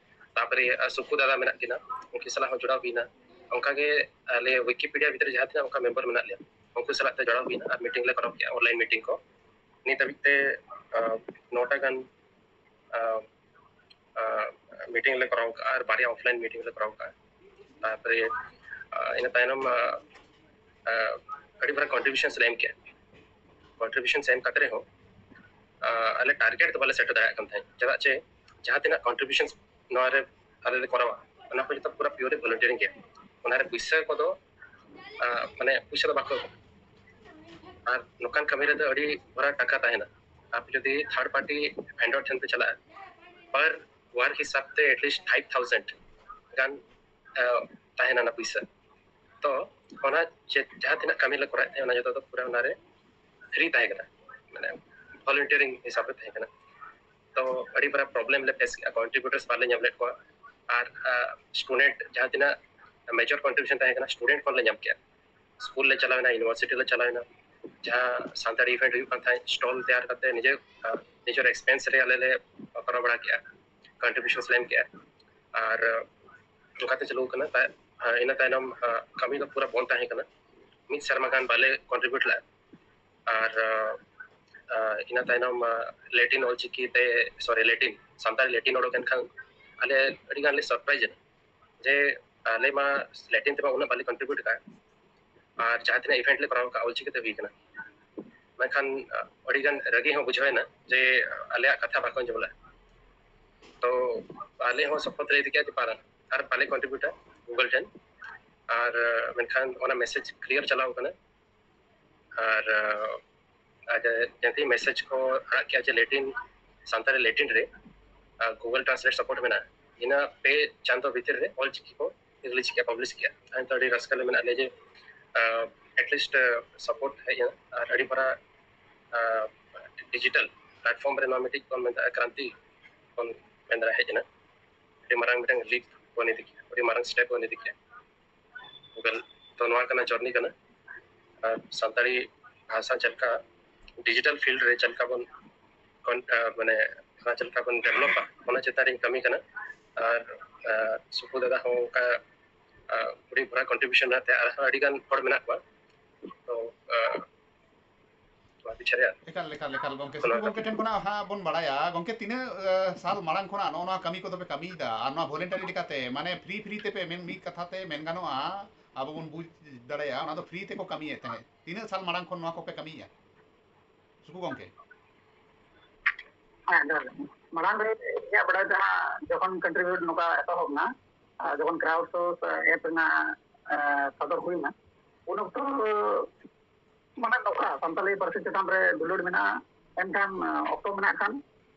ᱛᱟᱨᱯᱚᱨᱮ ᱥᱩᱠᱩ ᱫᱟᱫᱟ ᱢᱮᱱᱟᱜ ᱠᱤᱱᱟ, ᱩᱱᱠᱤᱱ ᱥᱟᱞᱟᱜ ᱦᱚᱸ ᱡᱚᱲᱟᱣ ᱦᱩᱭᱱᱟ᱾ ᱚᱱᱠᱟᱜᱮ ᱟᱞᱮ ᱣᱤᱠᱤᱯᱤᱰᱤᱭᱟ ᱵᱷᱤᱛᱨᱤ ᱡᱟᱦᱟᱸ ᱛᱤᱱᱟᱹᱜ ᱚᱱᱠᱟ ᱢᱮᱢᱵᱟᱨ ᱢᱮᱱᱟᱜ ᱞᱮᱭᱟ, ᱩᱱᱠᱩ ᱥᱟᱞᱟᱜ ᱛᱮ ᱡᱚᱲᱟᱣ ᱦᱩᱭᱱᱟ ᱟᱨ ᱢᱤᱴᱤᱝ ᱞᱮ ᱠᱚᱨᱟᱣ ᱠᱮᱜᱼᱟ, ᱚᱱᱞᱟᱭᱤᱱ ᱢᱤᱴᱤᱝ ᱠᱚ᱾ ᱱᱤᱛ ᱦᱟᱹᱵᱤᱡ ᱛᱮ ᱱᱚᱴᱟ ᱜᱟᱱ ᱢᱤᱴᱤᱝ ᱞᱮ ᱠᱚᱨᱟᱣ ᱠᱟᱜᱼᱟ ᱟᱨ ᱵᱟᱨᱭᱟ ᱚᱯᱷᱞᱟᱭᱤᱱ ᱢᱤᱴᱤᱝ ᱞᱮ ᱠᱚᱨᱟᱣ ᱠᱟᱜᱼᱟ᱾ ᱛᱟᱨᱯᱚᱨᱮ ᱤᱱᱟᱹ ᱛᱟᱭᱱᱚᱢ ᱟᱹᱰᱤ ᱢᱟᱨᱟᱝ ᱠᱚᱱᱴᱨᱤᱵᱤᱭᱩᱥᱚᱱ ᱞᱮ ᱮᱢ ᱠᱮᱜᱼᱟ᱾ ᱠᱚᱱᱴᱨᱤᱵᱤᱭᱩᱥᱚᱱ ᱮᱢ ᱠᱟᱛᱮ ᱨᱮᱦᱚᱸ ᱟᱞᱮ ᱴᱟᱨᱜᱮᱴ ᱫᱚ ᱵᱟᱞᱮ ᱥᱮᱴᱮᱨ ᱫᱟᱲᱮᱭᱟᱜ ᱠᱟᱱ ᱛᱟᱦᱮᱸᱫ, ᱪᱮᱫᱟᱜ ᱪᱮ ᱡᱟᱦᱟᱸ ᱛᱤᱱᱟᱹᱜ ᱠᱚᱱᱴᱨᱤᱵᱤᱭᱩᱥᱚᱱ ᱱᱚᱣᱟ ᱨᱮ ᱟᱞᱮ ᱞᱮ ᱠᱚᱨᱟᱣᱟ, ᱚᱱᱟ ᱠᱚ ᱡᱚᱛᱚ ᱯᱩᱨᱟᱹ ᱯᱤᱭᱳᱨᱞᱤ ᱵᱷᱚᱞᱩᱱᱴᱤᱭᱟᱨᱤᱝ ᱜᱮ᱾ ᱚᱱᱟ ᱨᱮ ᱯᱩᱭᱥᱟᱹ ᱠᱚᱫᱚ ᱢᱟᱱᱮ ᱯᱩᱭᱥᱟᱹ ᱫᱚ ᱵᱟᱠᱚ ᱮᱢᱟ᱾ ᱟᱨ ᱱᱚᱝᱠᱟᱱ ᱠᱟᱹᱢᱤ ᱨᱮᱫᱚ ᱟᱹᱰᱤ ᱵᱷᱚᱨᱟ ᱴᱟᱠᱟ ᱛᱟᱦᱮᱱᱟ᱾ ᱟᱯᱮ ᱡᱩᱫᱤ ᱛᱷᱟᱨᱰ ᱯᱟᱨᱴᱤ ᱵᱷᱮᱱᱰᱚᱨ ᱴᱷᱮᱱ ᱯᱮ ᱪᱟᱞᱟᱜᱼᱟ, ᱯᱟᱨ ᱣᱟᱨᱠ ᱦᱤᱥᱟᱵ ᱛᱮ ᱮᱴᱞᱤᱥᱴ ᱯᱷᱟᱭᱤᱵᱷ ᱛᱷᱟᱣᱡᱮᱱᱰ ᱜᱟᱱ ᱛᱟᱦᱮᱱᱟ ᱚᱱᱟ ᱯᱩᱭᱥᱟᱹ᱾ ᱛᱚ ᱚᱱᱟ ᱡᱟᱦᱟᱸ ᱛᱤᱱᱟᱹᱜ ᱠᱟᱹᱢᱤ ᱞᱮ ᱠᱚᱨᱟᱣᱮᱫ ᱛᱟᱦᱮᱸᱫ, ᱚᱱᱟ ᱡᱚᱛᱚ ᱫᱚ ᱯᱩᱨᱟᱹ ᱚᱱᱟᱨᱮ ᱯᱷᱨᱤ ᱛᱟᱦᱮᱸ ᱠᱟᱱᱟ, ᱢᱟᱱᱮ ᱵᱷᱚᱞᱩᱱᱴᱤᱭᱟᱨᱤᱝ ᱦᱤᱥᱟᱹᱵ ᱨᱮ ᱛᱟᱦᱮᱸ ᱠᱟᱱᱟ᱾ ᱛᱚ ᱟᱹᱰᱤ ᱢᱟᱨᱟᱝ ᱯᱨᱚᱵᱞᱮᱢ ᱞᱮ ᱯᱷᱮᱥ ᱠᱮᱜᱼᱟ, ᱠᱚᱱᱴᱨᱤᱵᱤᱭᱩᱴᱟᱨᱥ ᱵᱟᱞᱮ ᱧᱟᱢ ᱞᱮᱫ ᱠᱚᱣᱟ᱾ ᱟᱨ ᱥᱴᱩᱰᱮᱱᱴ ᱡᱟᱦᱟᱸ ᱛᱤᱱᱟᱹᱜ ᱢᱮᱡᱚᱨ ᱠᱚᱱᱴᱨᱤᱵᱤᱭᱩᱥᱚᱱ ᱛᱟᱦᱮᱸ ᱠᱟᱱᱟ, ᱥᱴᱩᱰᱮᱱᱴ ᱠᱷᱚᱱ ᱞᱮ ᱧᱟᱢ ᱠᱮᱜᱼᱟ᱾ ᱥᱠᱩᱞ ᱞᱮ ᱪᱟᱞᱟᱣ ᱮᱱᱟ, ᱤᱭᱩᱱᱤᱵᱷᱟᱨᱥᱤᱴᱤ ᱞᱮ ᱪᱟᱞᱟᱣ ᱮᱱᱟ, ᱡᱟᱦᱟᱸ ᱥᱟᱱᱛᱟᱲᱤ ᱤᱵᱷᱮᱱᱴ ᱦᱩᱭᱩᱜ ᱠᱟᱱ ᱛᱟᱦᱮᱸᱫ, ᱥᱴᱚᱞ ᱛᱮᱭᱟᱨ ᱠᱟᱛᱮ ᱱᱤᱡᱮ ᱱᱤᱡᱮᱨ ᱮᱠᱥᱯᱮᱱᱥ ᱨᱮ ᱟᱞᱮ ᱞᱮ ᱠᱚᱨᱟᱣ ᱵᱟᱲᱟ ᱠᱮᱜᱼᱟ, ᱠᱚᱱᱴᱨᱤᱵᱤᱭᱩᱥᱚᱱ ᱞᱮ ᱮᱢ ᱠᱮᱜᱼᱟ᱾ ᱟᱨ ᱚᱱᱠᱟᱛᱮ ᱪᱟᱹᱞᱩ ᱠᱟᱱᱟ᱾ ᱤᱱᱟᱹ ᱛᱟᱭᱱᱚᱢ ᱠᱟᱹᱢᱤ ᱫᱚ ᱯᱩᱨᱟᱹ ᱵᱚᱱᱫ ᱛᱟᱦᱮᱸ ᱠᱟᱱᱟ ᱢᱤᱫ ᱥᱮᱨᱢᱟ ᱜᱟᱱ ᱵᱟᱞᱮ ᱠᱚᱱᱴᱨᱤᱵᱤᱭᱩᱴ ᱞᱮᱫᱼᱟ᱾ ᱟᱨ ᱤᱱᱟᱹ ᱛᱟᱭᱱᱚᱢ ᱞᱮᱴᱤᱱ ᱚᱞᱪᱤᱠᱤ ᱛᱮ, ᱥᱚᱨᱤ, ᱞᱮᱴᱤᱱ, ᱥᱟᱱᱛᱟᱲᱤ ᱞᱮᱴᱤᱱ ᱚᱰᱚᱠ ᱮᱱ ᱠᱷᱟᱱ ᱟᱞᱮ ᱟᱹᱰᱤ ᱜᱟᱱ ᱞᱮ ᱥᱟᱨᱯᱨᱟᱭᱤᱡᱽ ᱮᱱᱟ ᱡᱮ ᱟᱞᱮ ᱢᱟ ᱞᱮᱴᱤᱱ ᱛᱮᱢᱟ ᱩᱱᱟᱹᱜ ᱵᱟᱞᱮ ᱠᱚᱱᱴᱨᱤᱵᱤᱭᱩᱴ ᱟᱠᱟᱫ, ᱟᱨ ᱡᱟᱦᱟᱸ ᱛᱤᱱᱟᱹᱜ ᱤᱵᱷᱮᱱᱴ ᱞᱮ ᱠᱚᱨᱟᱣ ᱟᱠᱟᱫ ᱚᱞᱪᱤᱠᱤ ᱛᱮ ᱦᱩᱭ ᱟᱠᱟᱱᱟ᱾ ᱢᱮᱱᱠᱷᱟᱱ ᱟᱹᱰᱤ ᱜᱟᱱ ᱨᱟᱹᱜᱤ ᱦᱚᱸ ᱵᱩᱡᱷᱟᱹᱣ ᱮᱱᱟ ᱡᱮ ᱟᱞᱮᱭᱟᱜ ᱠᱟᱛᱷᱟ ᱵᱟᱠᱚ ᱟᱸᱡᱚᱢ ᱞᱮᱫᱼᱟ᱾ ᱛᱚ ᱟᱞᱮ ᱦᱚᱸ ᱥᱚᱯᱚᱛ ᱞᱮ ᱤᱫᱤ ᱠᱮᱫᱼᱟ ᱡᱮ ᱵᱟᱝ, ᱟᱨ ᱵᱟᱞᱮ ᱠᱚᱱᱴᱨᱤᱵᱤᱭᱩᱴᱟ ᱜᱩᱜᱚᱞ ᱴᱷᱮᱱ᱾ ᱟᱨ ᱢᱮᱱᱠᱷᱟᱱ ᱚᱱᱟ ᱢᱮᱥᱮᱡᱽ ᱠᱞᱤᱭᱟᱨ ᱪᱟᱞᱟᱣ ᱠᱟᱱᱟ᱾ ᱟᱨ ᱟᱨ ᱡᱟᱦᱟᱸ ᱢᱮᱥᱮᱡᱽ ᱠᱚ ᱟᱲᱟᱜ ᱠᱮᱜᱼᱟ ᱡᱮ ᱞᱮᱴᱤᱱ, ᱥᱟᱱᱛᱟᱲᱤ ᱞᱮᱴᱤᱱ ᱨᱮ ᱜᱩᱜᱚᱞ ᱴᱨᱟᱱᱥᱞᱮᱴ ᱥᱟᱯᱳᱨᱴ ᱢᱮᱱᱟᱜᱼᱟ, ᱤᱱᱟᱹ ᱯᱮ ᱪᱟᱸᱫᱚ ᱵᱷᱤᱛᱤᱨ ᱨᱮ ᱚᱞ ᱪᱤᱠᱤ ᱠᱚ ᱨᱤᱞᱤᱡᱽ ᱠᱮᱜᱼᱟ, ᱯᱟᱵᱽᱞᱤᱥ ᱠᱮᱜᱼᱟ᱾ ᱛᱟᱦᱮᱸ ᱛᱚ ᱟᱹᱰᱤ ᱨᱟᱹᱥᱠᱟᱹ ᱞᱮ ᱢᱮᱱᱟᱜ ᱞᱮᱭᱟ ᱡᱮ ᱮᱴᱞᱤᱥᱴ ᱥᱟᱯᱳᱨᱴ ᱦᱮᱡ ᱮᱱᱟ ᱟᱨ ᱟᱹᱰᱤ ᱢᱟᱨᱟᱝ ᱰᱤᱡᱤᱴᱟᱞ ᱯᱞᱟᱴᱯᱷᱚᱨᱢ ᱨᱮ ᱱᱚᱣᱟ ᱢᱤᱫᱴᱤᱡ ᱵᱚᱱ ᱢᱮᱛᱟᱜᱼᱟ ᱠᱨᱟᱱᱛᱤ ᱵᱚᱱ ᱢᱮᱱ ᱫᱟᱲᱮᱭᱟᱜᱼᱟ ᱦᱮᱡ ᱮᱱᱟ᱾ ᱟᱹᱰᱤ ᱢᱟᱨᱟᱝ ᱢᱤᱫᱴᱟᱝ ᱞᱤᱯ ᱵᱚᱱ ᱤᱫᱤ ᱠᱮᱜᱼᱟ, ᱟᱹᱰᱤ ᱢᱟᱨᱟᱝ ᱥᱴᱮᱯ ᱵᱚᱱ ᱤᱫᱤ ᱠᱮᱜᱼᱟ᱾ ᱜᱩᱜᱚᱞ ᱛᱚ ᱱᱚᱣᱟ ᱠᱟᱱᱟ ᱡᱚᱨᱱᱤ ᱠᱟᱱᱟ᱾ ᱟᱨ ᱥᱟᱱᱛᱟᱲᱤ ᱵᱷᱟᱥᱟ ᱪᱮᱫ ᱞᱮᱠᱟ ᱰᱤᱡᱤᱴᱟᱞ ᱯᱷᱤᱞᱰ ᱨᱮ ᱪᱮᱫ ᱞᱮᱠᱟ ᱵᱚᱱ ᱠᱚᱱ- ᱟᱨ ᱢᱟᱱᱮ ᱚᱱᱟ ᱪᱮᱫ ᱞᱮᱠᱟ ᱵᱚᱱ ᱰᱮᱵᱷᱞᱚᱯᱟ ᱚᱱᱟ ᱪᱮᱛᱟᱱ ᱨᱤᱧ ᱠᱟᱹᱢᱤ ᱠᱟᱱᱟ᱾ ᱟᱨ ᱟᱨ ᱥᱩᱠᱩ ᱫᱟᱫᱟ ᱦᱚᱸ ᱚᱱᱠᱟ ᱟᱨ ᱦᱩᱰᱤᱧ ᱵᱷᱚᱨᱟ ᱠᱚᱱᱴᱨᱤᱵᱤᱭᱩᱥᱚᱱ ᱢᱮᱱᱟᱜ ᱛᱟᱭᱟ, ᱟᱨᱦᱚᱸ ᱟᱹᱰᱤ ᱜᱟᱱ ᱦᱚᱲ ᱢᱮᱱᱟᱜ ᱠᱚᱣᱟ᱾ ᱛᱚ ᱟᱨ ᱱᱚᱣᱟ ᱯᱤᱪᱷᱮ ᱨᱮ ᱮᱠᱟᱞ ᱮᱠᱟᱞ ᱮᱠᱟᱞ ᱜᱚᱝᱠᱮ, ᱥᱩᱠᱩ ᱜᱚᱝᱠᱮ ᱴᱷᱮᱱ ᱠᱷᱚᱱᱟᱜ ᱦᱟᱸᱜ ᱵᱚᱱ ᱵᱟᱲᱟᱭᱟ, ᱜᱚᱝᱠᱮ ᱛᱤᱱᱟᱹᱜ ᱥᱟᱞ ᱢᱟᱲᱟᱝ ᱠᱷᱚᱱᱟᱜ ᱱᱚᱜᱼᱚ ᱱᱚᱣᱟ ᱠᱟᱹᱢᱤ ᱠᱚᱫᱚ ᱯᱮ ᱠᱟᱹᱢᱤᱭᱮᱫᱟ? ᱟᱨ ᱱᱚᱣᱟ ᱵᱷᱚᱞᱮᱱᱴᱟᱨᱤ ᱞᱮᱠᱟᱛᱮ ᱢᱟᱱᱮ ᱯᱷᱨᱤ ᱯᱷᱨᱤ ᱛᱮᱯᱮ ᱢᱮᱱ ᱢᱤᱫ ᱠᱟᱛᱷᱟ ᱛᱮ ᱢᱮᱱ ᱜᱟᱱᱚᱜᱼᱟ, ᱟᱵᱚ ᱵᱚᱱ ᱵᱩᱡᱽ ᱫᱟᱲᱮᱭᱟᱜᱼᱟ ᱚᱱᱟ ᱫᱚ ᱯᱷᱨᱤ ᱛᱮᱠᱚ ᱠᱟᱹᱢᱤᱭᱮᱫ ᱛᱟᱦᱮᱸᱫ᱾ ᱛᱤᱱᱟᱹᱜ ᱥᱟᱞ ᱢᱟᱲᱟᱝ ᱠᱷᱚᱱ ᱱᱚᱣᱟ ᱠᱚᱯᱮ ᱠᱟᱹᱢᱤᱭᱮᱫᱼᱟ ᱥᱩᱠᱩ ᱜᱚᱝᱠᱮ? ᱦᱮᱸ ᱡᱚᱦᱟᱨ ᱜᱮ᱾ ᱢᱟᱲᱟᱝ ᱨᱮ ᱤᱧᱟᱹᱜ ᱵᱟᱲᱟᱭ ᱛᱮ ᱦᱟᱸᱜ ᱡᱚᱠᱷᱚᱱ ᱠᱚᱱᱴᱨᱤᱵᱤᱭᱩᱴ ᱱᱚᱝᱠᱟ ᱮᱛᱚᱦᱚᱵ ᱮᱱᱟ, ᱟᱨ ᱡᱚᱠᱷᱚᱱ ᱠᱨᱟᱣᱰ ᱥᱳᱨᱥ ᱮᱯ ᱨᱮᱱᱟᱜ ᱥᱚᱫᱚᱨ ᱦᱩᱭᱱᱟ, ᱩᱱ ᱚᱠᱛᱚ ᱢᱟᱱᱮ ᱱᱚᱝᱠᱟ ᱥᱟᱱᱛᱟᱞᱤ ᱯᱟᱹᱨᱥᱤ ᱪᱮᱛᱟᱱ ᱨᱮ ᱫᱩᱞᱟᱹᱲ ᱢᱮᱱᱟᱜᱼᱟ, ᱮᱱᱠᱷᱟᱱ ᱚᱠᱛᱚ ᱢᱮᱱᱟᱜ ᱠᱷᱟᱱ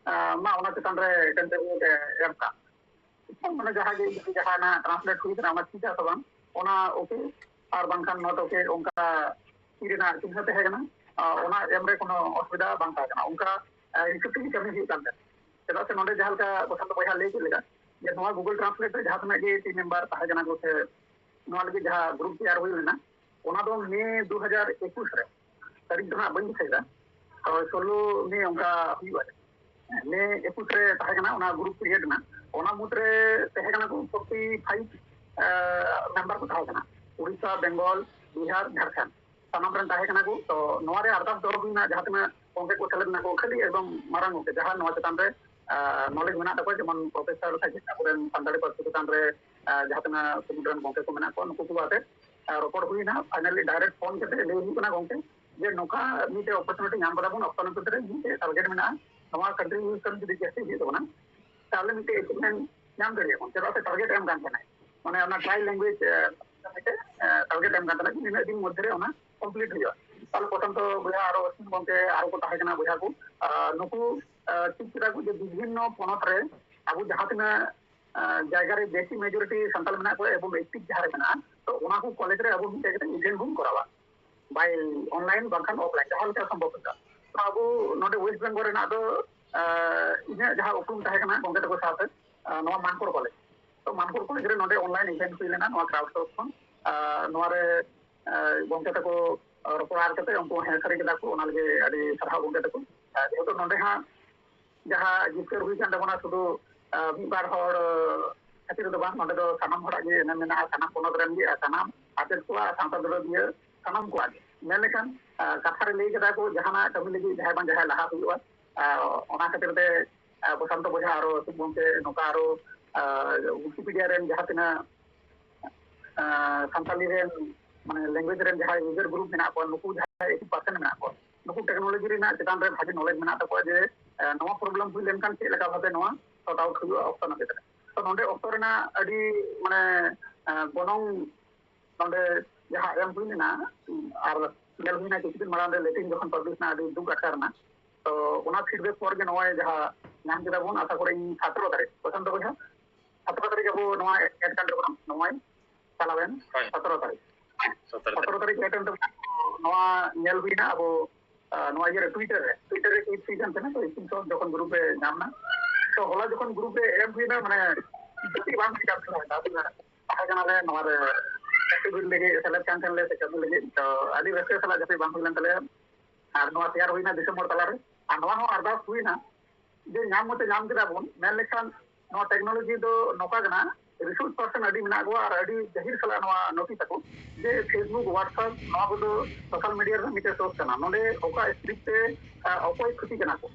ᱢᱟ ᱚᱱᱟ ᱪᱮᱛᱟᱱ ᱨᱮ ᱠᱚᱱᱴᱨᱤᱵᱤᱭᱩᱴ ᱮᱢ ᱠᱟᱜ᱾ ᱢᱟᱱᱮ ᱡᱟᱦᱟᱸ ᱜᱮ ᱡᱩᱫᱤ ᱡᱟᱦᱟᱱᱟᱜ ᱴᱨᱟᱱᱥᱞᱮᱴ ᱦᱩᱭ ᱠᱟᱱᱟ ᱚᱱᱟ ᱴᱷᱤᱠᱟ ᱥᱮ ᱵᱟᱝ, ᱚᱱᱟ ᱳᱠᱮ, ᱟᱨ ᱵᱟᱝᱠᱷᱟᱱ ᱱᱚᱴ ᱳᱠᱮ, ᱚᱱᱠᱟ ᱛᱤ ᱨᱮᱱᱟᱜ ᱪᱤᱱᱦᱟᱹ ᱛᱟᱦᱮᱸ ᱠᱟᱱᱟ᱾ ᱚᱱᱟ ᱮᱢ ᱨᱮ ᱠᱳᱱᱳ ᱚᱥᱩᱵᱤᱫᱷᱟ ᱵᱟᱝ ᱛᱟᱦᱮᱸ ᱠᱟᱱᱟ, ᱚᱱᱠᱟ ᱦᱤᱥᱟᱹᱵ ᱛᱮᱜᱮ ᱠᱟᱹᱢᱤ ᱦᱩᱭᱩᱜ ᱠᱟᱱ ᱛᱟᱦᱮᱸᱫ᱾ ᱪᱮᱫᱟᱜ ᱥᱮ ᱱᱚᱰᱮ ᱡᱟᱦᱟᱸ ᱞᱮᱠᱟ ᱵᱚᱥᱚᱱᱛᱚ ᱵᱚᱭᱦᱟ ᱞᱟᱹᱭ ᱠᱮᱫ ᱞᱮᱠᱟ, ᱡᱮ ᱱᱚᱣᱟ ᱜᱩᱜᱩᱞ ᱴᱨᱟᱱᱥᱞᱮᱴ ᱨᱮ ᱡᱟᱦᱟᱸ ᱛᱤᱱᱟᱹᱜ ᱜᱮ ᱴᱤᱢ ᱢᱮᱢᱵᱟᱨ ᱛᱟᱦᱮᱸ ᱠᱟᱱᱟ ᱠᱚ ᱥᱮ ᱱᱚᱣᱟ ᱞᱟᱹᱜᱤᱫ ᱡᱟᱦᱟᱸ ᱜᱨᱩᱯ ᱛᱮᱭᱟᱨ ᱦᱩᱭ ᱞᱮᱱᱟ, ᱚᱱᱟ ᱫᱚ ᱢᱮ ᱫᱩ ᱦᱟᱡᱟᱨ ᱮᱠᱩᱥ ᱨᱮ, ᱛᱟᱹᱨᱤᱠᱷ ᱫᱚ ᱦᱟᱸᱜ ᱵᱟᱹᱧ ᱫᱤᱥᱟᱹᱭᱮᱫᱟ, ᱛᱚ ᱥᱳᱞᱳ ᱢᱮ ᱚᱱᱠᱟ ᱦᱩᱭᱩᱜᱼᱟ᱾ ᱢᱮ ᱮᱠᱩᱥ ᱨᱮ ᱛᱟᱦᱮᱸ ᱠᱟᱱᱟ ᱚᱱᱟ ᱜᱨᱩᱯ ᱯᱤᱨᱤᱭᱳᱰ ᱨᱮᱱᱟᱜ, ᱚᱱᱟ ᱢᱩᱫᱽᱨᱮ ᱛᱟᱦᱮᱸ ᱠᱟᱱᱟ ᱠᱚ ᱯᱷᱳᱨᱴᱤ ᱯᱷᱟᱭᱤᱵᱷ ᱢᱮᱢᱵᱟᱨ ᱠᱚ ᱛᱟᱦᱮᱸ ᱠᱟᱱᱟ, ᱩᱲᱤᱥᱥᱟ, ᱵᱮᱝᱜᱚᱞ, ᱵᱤᱦᱟᱨ, ᱡᱷᱟᱲᱠᱷᱚᱸᱰ, ᱥᱟᱱᱟᱢ ᱨᱮᱱ ᱛᱟᱦᱮᱸ ᱠᱟᱱᱟ ᱠᱚ᱾ ᱛᱚ ᱱᱚᱣᱟ ᱨᱮ ᱟᱨᱫᱟᱥ ᱫᱚᱞ ᱦᱩᱭᱱᱟ, ᱡᱟᱦᱟᱸ ᱛᱤᱱᱟᱹᱜ ᱜᱚᱝᱠᱮ ᱠᱚ ᱥᱮᱞᱮᱫ ᱮᱱᱟ ᱠᱚ, ᱠᱷᱟᱹᱞᱤ ᱮᱠᱫᱚᱢ ᱢᱟᱨᱟᱝ ᱜᱚᱝᱠᱮ ᱡᱟᱦᱟᱸ ᱱᱚᱣᱟ ᱪᱮᱛᱟᱱ ᱨᱮ ᱱᱚᱞᱮᱡᱽ ᱢᱮᱱᱟᱜ ᱛᱟᱠᱚᱣᱟ, ᱡᱮᱢᱚᱱ ᱯᱨᱚᱯᱷᱮᱥᱚᱨ ᱥᱟᱪᱮᱫ ᱟᱵᱚᱨᱮᱱ ᱥᱟᱱᱛᱟᱲᱤ ᱯᱟᱹᱨᱥᱤ ᱪᱮᱛᱟᱱ ᱨᱮ ᱡᱟᱦᱟᱸ ᱛᱤᱱᱟᱹᱜ ᱥᱩᱢᱩᱫ ᱨᱮᱱ ᱜᱚᱝᱠᱮ ᱠᱚ ᱢᱮᱱᱟᱜ ᱠᱚᱣᱟ, ᱱᱩᱠᱩ ᱠᱚ ᱟᱛᱮ ᱨᱚᱯᱚᱲ ᱦᱩᱭᱱᱟ᱾ ᱯᱷᱟᱭᱱᱟᱞᱤ ᱰᱟᱭᱨᱮᱠᱴ ᱯᱷᱳᱱ ᱠᱟᱛᱮ ᱞᱟᱹᱭ ᱦᱩᱭᱩᱜ ᱠᱟᱱᱟ ᱜᱚᱝᱠᱮ ᱡᱮ ᱱᱚᱝᱠᱟ ᱢᱤᱫᱴᱮᱡ ᱚᱯᱚᱨᱪᱩᱱᱤᱴᱤ ᱧᱟᱢ ᱠᱟᱫᱟ ᱵᱚᱱ, ᱚᱠᱛᱚ ᱱᱟᱹᱯᱤᱛ ᱨᱮ ᱢᱤᱫᱴᱮᱡ ᱴᱟᱨᱜᱮᱴ ᱢᱮᱱᱟᱜᱼᱟ, ᱱᱚᱣᱟ ᱠᱚᱱᱴᱨᱤᱵᱤᱭᱩᱥᱚᱱ ᱡᱩᱫᱤ ᱡᱟᱹᱥᱛᱤ ᱦᱩᱭᱩᱜ ᱛᱟᱵᱚᱱᱟ ᱛᱟᱦᱞᱮ ᱢᱤᱫᱴᱮᱡ ᱮᱪᱤᱵᱷᱢᱮᱱᱴ ᱧᱟᱢ ᱫᱟᱲᱮᱭᱟᱜᱼᱟ ᱵᱚᱱ, ᱪᱮᱫᱟᱜ ᱥᱮ ᱴᱟᱨᱜᱮᱴ ᱮᱢ ᱠᱟᱱ ᱛᱟᱦᱮᱱᱟᱭ, ᱢᱟᱱᱮ ᱚᱱᱟ ᱴᱨᱟᱭ ᱞᱮᱝᱜᱩᱭᱮᱡᱽ ᱢᱤᱫᱴᱮᱱ ᱴᱟᱨᱜᱮᱴ ᱮᱢ ᱠᱟᱱ ᱛᱟᱦᱮᱱᱟ ᱡᱮ ᱱᱤᱱᱟᱹᱜ ᱫᱤᱱ ᱢᱚᱫᱽᱫᱷᱮ ᱨᱮ ᱚᱱᱟ ᱠᱚᱢᱯᱞᱤᱴ ᱦᱩᱭᱩᱜᱼᱟ᱾ ᱛᱟᱦᱞᱮ ᱯᱨᱚᱥᱟᱱᱛᱚ ᱵᱚᱭᱦᱟ ᱟᱨᱚ ᱚᱥᱤᱛ ᱜᱚᱢᱠᱮ ᱟᱨᱚ ᱠᱚ ᱛᱟᱦᱮᱸ ᱠᱟᱱᱟ ᱵᱚᱭᱦᱟ ᱠᱚ, ᱟᱨ ᱱᱩᱠᱩ ᱟᱨ ᱪᱮᱫ ᱠᱮᱫᱟ ᱠᱚ ᱡᱮ ᱵᱤᱵᱷᱤᱱᱱᱚ ᱯᱚᱱᱚᱛ ᱨᱮ ᱟᱵᱚ ᱡᱟᱦᱟᱸ ᱛᱤᱱᱟᱹᱜ ᱟᱨ ᱡᱟᱭᱜᱟ ᱨᱮ ᱵᱮᱥᱤ ᱢᱮᱡᱚᱨᱤᱴᱤ ᱥᱟᱱᱛᱟᱲ ᱢᱮᱱᱟᱜ ᱠᱚᱣᱟ ᱮᱵᱚᱝ ᱮᱠᱴᱤᱵᱷ ᱡᱟᱦᱟᱸ ᱨᱮ ᱢᱮᱱᱟᱜᱼᱟ, ᱛᱚ ᱚᱱᱟ ᱠᱚ ᱠᱚᱞᱮᱡᱽ ᱨᱮ ᱟᱵᱚ ᱢᱤᱫᱴᱮᱡ ᱠᱟᱛᱮ ᱤᱵᱷᱮᱱᱴ ᱵᱚᱱ ᱠᱚᱨᱟᱣᱟ, ᱵᱟᱭ ᱚᱱᱞᱟᱭᱤᱱ ᱵᱟᱝᱠᱷᱟᱱ ᱚᱯᱷᱞᱟᱭᱤᱱ ᱡᱟᱦᱟᱸ ᱞᱮᱠᱟ ᱥᱚᱢᱵᱷᱚᱵ ᱞᱮᱠᱟ᱾ ᱛᱚ ᱟᱵᱚ ᱱᱚᱰᱮ ᱳᱭᱮᱥᱴ ᱵᱮᱝᱜᱚᱞ ᱨᱮᱱᱟᱜ ᱫᱚ ᱟᱨ ᱤᱧᱟᱹᱜ ᱡᱟᱦᱟᱸ ᱩᱯᱨᱩᱢ ᱛᱟᱦᱮᱸ ᱠᱟᱱᱟ ᱜᱚᱢᱠᱮ ᱛᱟᱠᱚ ᱥᱟᱶᱛᱮ ᱟᱨ ᱱᱚᱣᱟ ᱢᱟᱱᱠᱚᱨ ᱠᱚᱞᱮᱡᱽ, ᱛᱚ ᱢᱟᱱᱠᱚᱨ ᱠᱚᱞᱮᱡᱽ ᱨᱮ ᱱᱚᱰᱮ ᱚᱱᱞᱟᱭᱤᱱ ᱤᱵᱷᱮᱱᱴ ᱦᱩᱭ ᱞᱮᱱᱟ ᱱᱚᱣᱟ ᱠᱨᱟᱣᱰ ᱥᱳᱨᱥ ᱠᱷᱚᱱ᱾ ᱟᱨ ᱱᱚᱣᱟ ᱨᱮ ᱟᱨ ᱜᱚᱢᱠᱮ ᱛᱟᱠᱚ ᱨᱚᱯᱚᱲ ᱟᱨ ᱠᱟᱛᱮ ᱩᱱᱠᱩ ᱦᱮᱸ ᱥᱟᱹᱨᱤ ᱠᱮᱫᱟ ᱠᱚ, ᱚᱱᱟ ᱞᱟᱹᱜᱤᱫ ᱟᱹᱰᱤ ᱥᱟᱨᱦᱟᱣ ᱜᱚᱢᱠᱮ ᱛᱟᱠᱚ᱾ ᱟᱨ ᱡᱮᱦᱮᱛᱩ ᱱᱚᱰᱮ ᱦᱟᱸᱜ ᱡᱟᱦᱟᱸ ᱡᱤᱛᱠᱟᱹᱨ ᱦᱩᱭ ᱠᱟᱱ ᱛᱟᱵᱚᱱᱟ ᱥᱩᱫᱷᱩ ᱟᱨ ᱢᱤᱫ ᱵᱟᱨ ᱦᱚᱲ ᱠᱷᱟᱹᱛᱤᱨ ᱫᱚ ᱵᱟᱝ, ᱱᱚᱰᱮ ᱫᱚ ᱥᱟᱱᱟᱢ ᱦᱚᱲᱟᱜ ᱜᱮ ᱮᱱᱮᱢ ᱢᱮᱱᱟᱜᱼᱟ, ᱥᱟᱱᱟᱢ ᱯᱚᱱᱚᱛ ᱨᱮᱱ ᱜᱮ ᱟᱨ ᱥᱟᱱᱟᱢ ᱟᱛᱮᱫ ᱠᱚᱣᱟᱜ ᱥᱟᱶᱛᱟ ᱫᱚᱞᱚᱛᱤᱭᱟᱹ ᱥᱟᱱᱟᱢ ᱠᱚᱣᱟᱜ ᱜᱮ᱾ ᱢᱮᱱ ᱞᱮᱠᱷᱟᱱ ᱟᱨ ᱠᱟᱛᱷᱟ ᱨᱮ ᱞᱟᱹᱭ ᱠᱟᱫᱟ ᱠᱚ ᱡᱟᱦᱟᱱᱟᱜ ᱠᱟᱹᱢᱤ ᱞᱟᱹᱜᱤᱫ ᱡᱟᱦᱟᱸᱭ ᱵᱟᱝ ᱡᱟᱦᱟᱸᱭ ᱞᱟᱦᱟ ᱦᱩᱭᱩᱜᱼᱟ᱾ ᱟᱨ ᱚᱱᱟ ᱠᱷᱟᱹᱛᱤᱨ ᱛᱮ ᱟᱨ ᱵᱚᱥᱟᱱᱛᱚ ᱵᱚᱭᱦᱟ ᱟᱨᱚ ᱥᱩᱠ ᱜᱚᱢᱠᱮ ᱱᱚᱝᱠᱟ ᱟᱨᱚ ᱟᱨ ᱣᱤᱠᱤᱯᱤᱰᱤᱭᱟ ᱨᱮᱱ ᱡᱟᱦᱟᱸ ᱛᱤᱱᱟᱹᱜ ᱟᱨ ᱥᱟᱱᱛᱟᱞᱤ ᱨᱮᱱ ᱢᱟᱱᱮ ᱞᱮᱝᱜᱩᱭᱮᱡᱽ ᱨᱮᱱ ᱡᱟᱦᱟᱸᱭ ᱭᱩᱡᱟᱨ ᱜᱨᱩᱯ ᱢᱮᱱᱟᱜ ᱠᱚᱣᱟ, ᱱᱩᱠᱩ ᱡᱟᱦᱟᱸᱭ ᱮᱭᱤᱴᱤ ᱯᱟᱨᱥᱮᱱᱴ ᱢᱮᱱᱟᱜ ᱠᱚᱣᱟ, ᱱᱩᱠᱩ ᱴᱮᱠᱱᱳᱞᱚᱡᱤ ᱨᱮᱱᱟᱜ ᱪᱮᱛᱟᱱ ᱨᱮ ᱵᱷᱟᱜᱮ ᱱᱚᱞᱮᱡᱽ ᱢᱮᱱᱟᱜ ᱛᱟᱠᱚᱣᱟ ᱡᱮ ᱟᱨ ᱱᱚᱣᱟ ᱯᱨᱚᱵᱞᱮᱢ ᱦᱩᱭ ᱞᱮᱱᱠᱷᱟᱱ ᱪᱮᱫ ᱞᱮᱠᱟ ᱵᱷᱟᱵᱮ ᱱᱚᱣᱟ ᱥᱚᱨᱴ ᱟᱣᱩᱴ ᱦᱩᱭᱩᱜᱼᱟ ᱚᱠᱛᱚ ᱱᱟᱯᱤᱛ ᱨᱮ᱾ ᱛᱚ ᱱᱚᱰᱮ ᱚᱠᱛᱚ ᱨᱮᱱᱟᱜ ᱟᱹᱰᱤ ᱢᱟᱱᱮ ᱟᱨ ᱜᱚᱱᱚᱝ ᱱᱚᱰᱮ ᱡᱟᱦᱟᱸ ᱮᱢ ᱦᱩᱭ ᱞᱮᱱᱟ ᱟᱨ ᱧᱮᱞ ᱦᱩᱭᱱᱟ ᱠᱤᱪᱷᱩ ᱫᱤᱱ ᱢᱟᱲᱟᱝ ᱨᱮ ᱞᱮᱴᱤᱱ ᱡᱚᱠᱷᱚᱱ ᱯᱟᱵᱽᱞᱤᱥ ᱮᱱᱟ ᱟᱹᱰᱤ ᱫᱩᱠ ᱟᱴᱠᱟᱨ ᱮᱱᱟ᱾ ᱛᱚ ᱚᱱᱟ ᱯᱷᱤᱰᱵᱮᱠ ᱯᱚᱨ ᱜᱮ ᱱᱚᱜᱼᱚᱭ ᱡᱟᱦᱟᱸ ᱧᱟᱢ ᱠᱮᱫᱟ ᱵᱚᱱ, ᱟᱥᱟ ᱠᱚᱨᱮ ᱤᱧ ᱥᱟᱛᱨᱚ ᱛᱟᱹᱨᱤᱠᱷ, ᱯᱨᱚᱥᱟᱱᱛᱚ ᱵᱚᱭᱦᱟ, ᱥᱟᱛᱨᱚ ᱛᱟᱹᱨᱤᱠᱷ ᱟᱵᱚ ᱱᱚᱣᱟ ᱮᱰ ᱠᱟᱱ ᱛᱟᱵᱚᱱᱟ, ᱱᱚᱜᱼᱚᱭ ᱪᱟᱞᱟᱣᱮᱱ ᱦᱳᱭ᱾ ᱥᱟᱛᱨᱚ ᱛᱟᱹᱨᱤᱠᱷ᱾ ᱥᱟᱛᱨᱚ ᱥᱟᱛᱨᱚ ᱛᱟᱹᱨᱤᱠᱷ᱾ ᱛᱟᱹᱨᱤᱠᱷ ᱮᱰ ᱠᱟᱱ ᱛᱟᱵᱚᱱᱟ, ᱱᱚᱣᱟ ᱧᱮᱞ ᱦᱩᱭᱱᱟ ᱟᱵᱚ ᱟᱨ ᱱᱚᱣᱟ ᱤᱭᱟᱹ ᱨᱮ ᱴᱩᱭᱴᱟᱨ ᱨᱮ, ᱴᱩᱭᱴᱟᱨ ᱨᱮ ᱴᱩᱭᱤᱴ ᱦᱩᱭ ᱠᱟᱱ ᱛᱟᱦᱮᱱᱟ, ᱛᱚ ᱤᱥᱤᱱ ᱥᱚᱦᱚ ᱡᱚᱠᱷᱚᱱ ᱜᱨᱩᱯ ᱨᱮ ᱧᱟᱢ ᱮᱱᱟ, ᱛᱚ ᱦᱚᱞᱟ ᱡᱚᱠᱷᱚᱱ ᱜᱨᱩᱯ ᱨᱮ ᱮᱢ ᱦᱩᱭᱱᱟ, ᱢᱟᱱᱮ ᱡᱟᱹᱯᱤᱫ ᱵᱟᱝ ᱦᱩᱭ ᱠᱟᱱ ᱛᱟᱦᱮᱱᱟ, ᱛᱟᱦᱮᱸ ᱠᱟᱱᱟᱞᱮ ᱱᱚᱣᱟ ᱨᱮ ᱮᱠᱴᱤᱵᱷᱤᱴᱤ ᱞᱟᱹᱜᱤᱫ ᱥᱮᱞᱮᱫ ᱠᱟᱱ ᱛᱟᱦᱮᱱ ᱞᱮ ᱥᱮ ᱠᱟᱹᱢᱤ ᱞᱟᱹᱜᱤᱫ, ᱛᱚ ᱟᱹᱰᱤ ᱨᱟᱹᱥᱠᱟᱹ ᱥᱟᱞᱟᱜ ᱡᱟᱹᱯᱤᱫ ᱵᱟᱝ ᱦᱩᱭ ᱞᱮᱱ ᱛᱟᱞᱮᱭᱟ᱾ ᱟᱨ ᱱᱚᱣᱟ ᱛᱮᱭᱟᱨ ᱦᱩᱭᱱᱟ ᱰᱤᱥᱮᱢᱵᱚᱨ ᱛᱟᱞᱟᱨᱮ, ᱟᱨ ᱱᱚᱣᱟ ᱦᱚᱸ ᱟᱨᱫᱟᱥ ᱦᱩᱭᱱᱟ ᱡᱮ ᱧᱟᱢ ᱢᱚᱛᱚ ᱧᱟᱢ ᱠᱮᱫᱟ ᱵᱚᱱ, ᱢᱮᱱ ᱞᱮᱠᱷᱟᱱ ᱱᱚᱣᱟ ᱴᱮᱠᱱᱳᱞᱚᱡᱤ ᱫᱚ ᱱᱚᱝᱠᱟ ᱠᱟᱱᱟ, ᱨᱤᱥᱳᱨᱥ ᱯᱟᱨᱥᱚᱱ ᱟᱹᱰᱤ ᱢᱮᱱᱟᱜ ᱠᱚᱣᱟ ᱟᱨ ᱟᱹᱰᱤ ᱜᱟᱹᱦᱤᱨ ᱥᱟᱞᱟᱜ ᱱᱚᱣᱟ ᱱᱳᱴᱤᱥ ᱟᱠᱚ ᱡᱮ Facebook, WhatsApp ᱱᱚᱣᱟ ᱠᱚᱫᱚ ᱥᱳᱥᱟᱞ ᱢᱤᱰᱤᱭᱟ ᱨᱮᱱᱟᱜ ᱢᱤᱫᱴᱮᱱ ᱥᱳᱨᱥ ᱠᱟᱱᱟ, ᱱᱚᱰᱮ ᱚᱠᱟ ᱥᱠᱨᱤᱯᱴ ᱛᱮ ᱟᱨ ᱚᱠᱚᱭ ᱠᱷᱚᱛᱤ ᱠᱟᱱᱟ ᱠᱚ᱾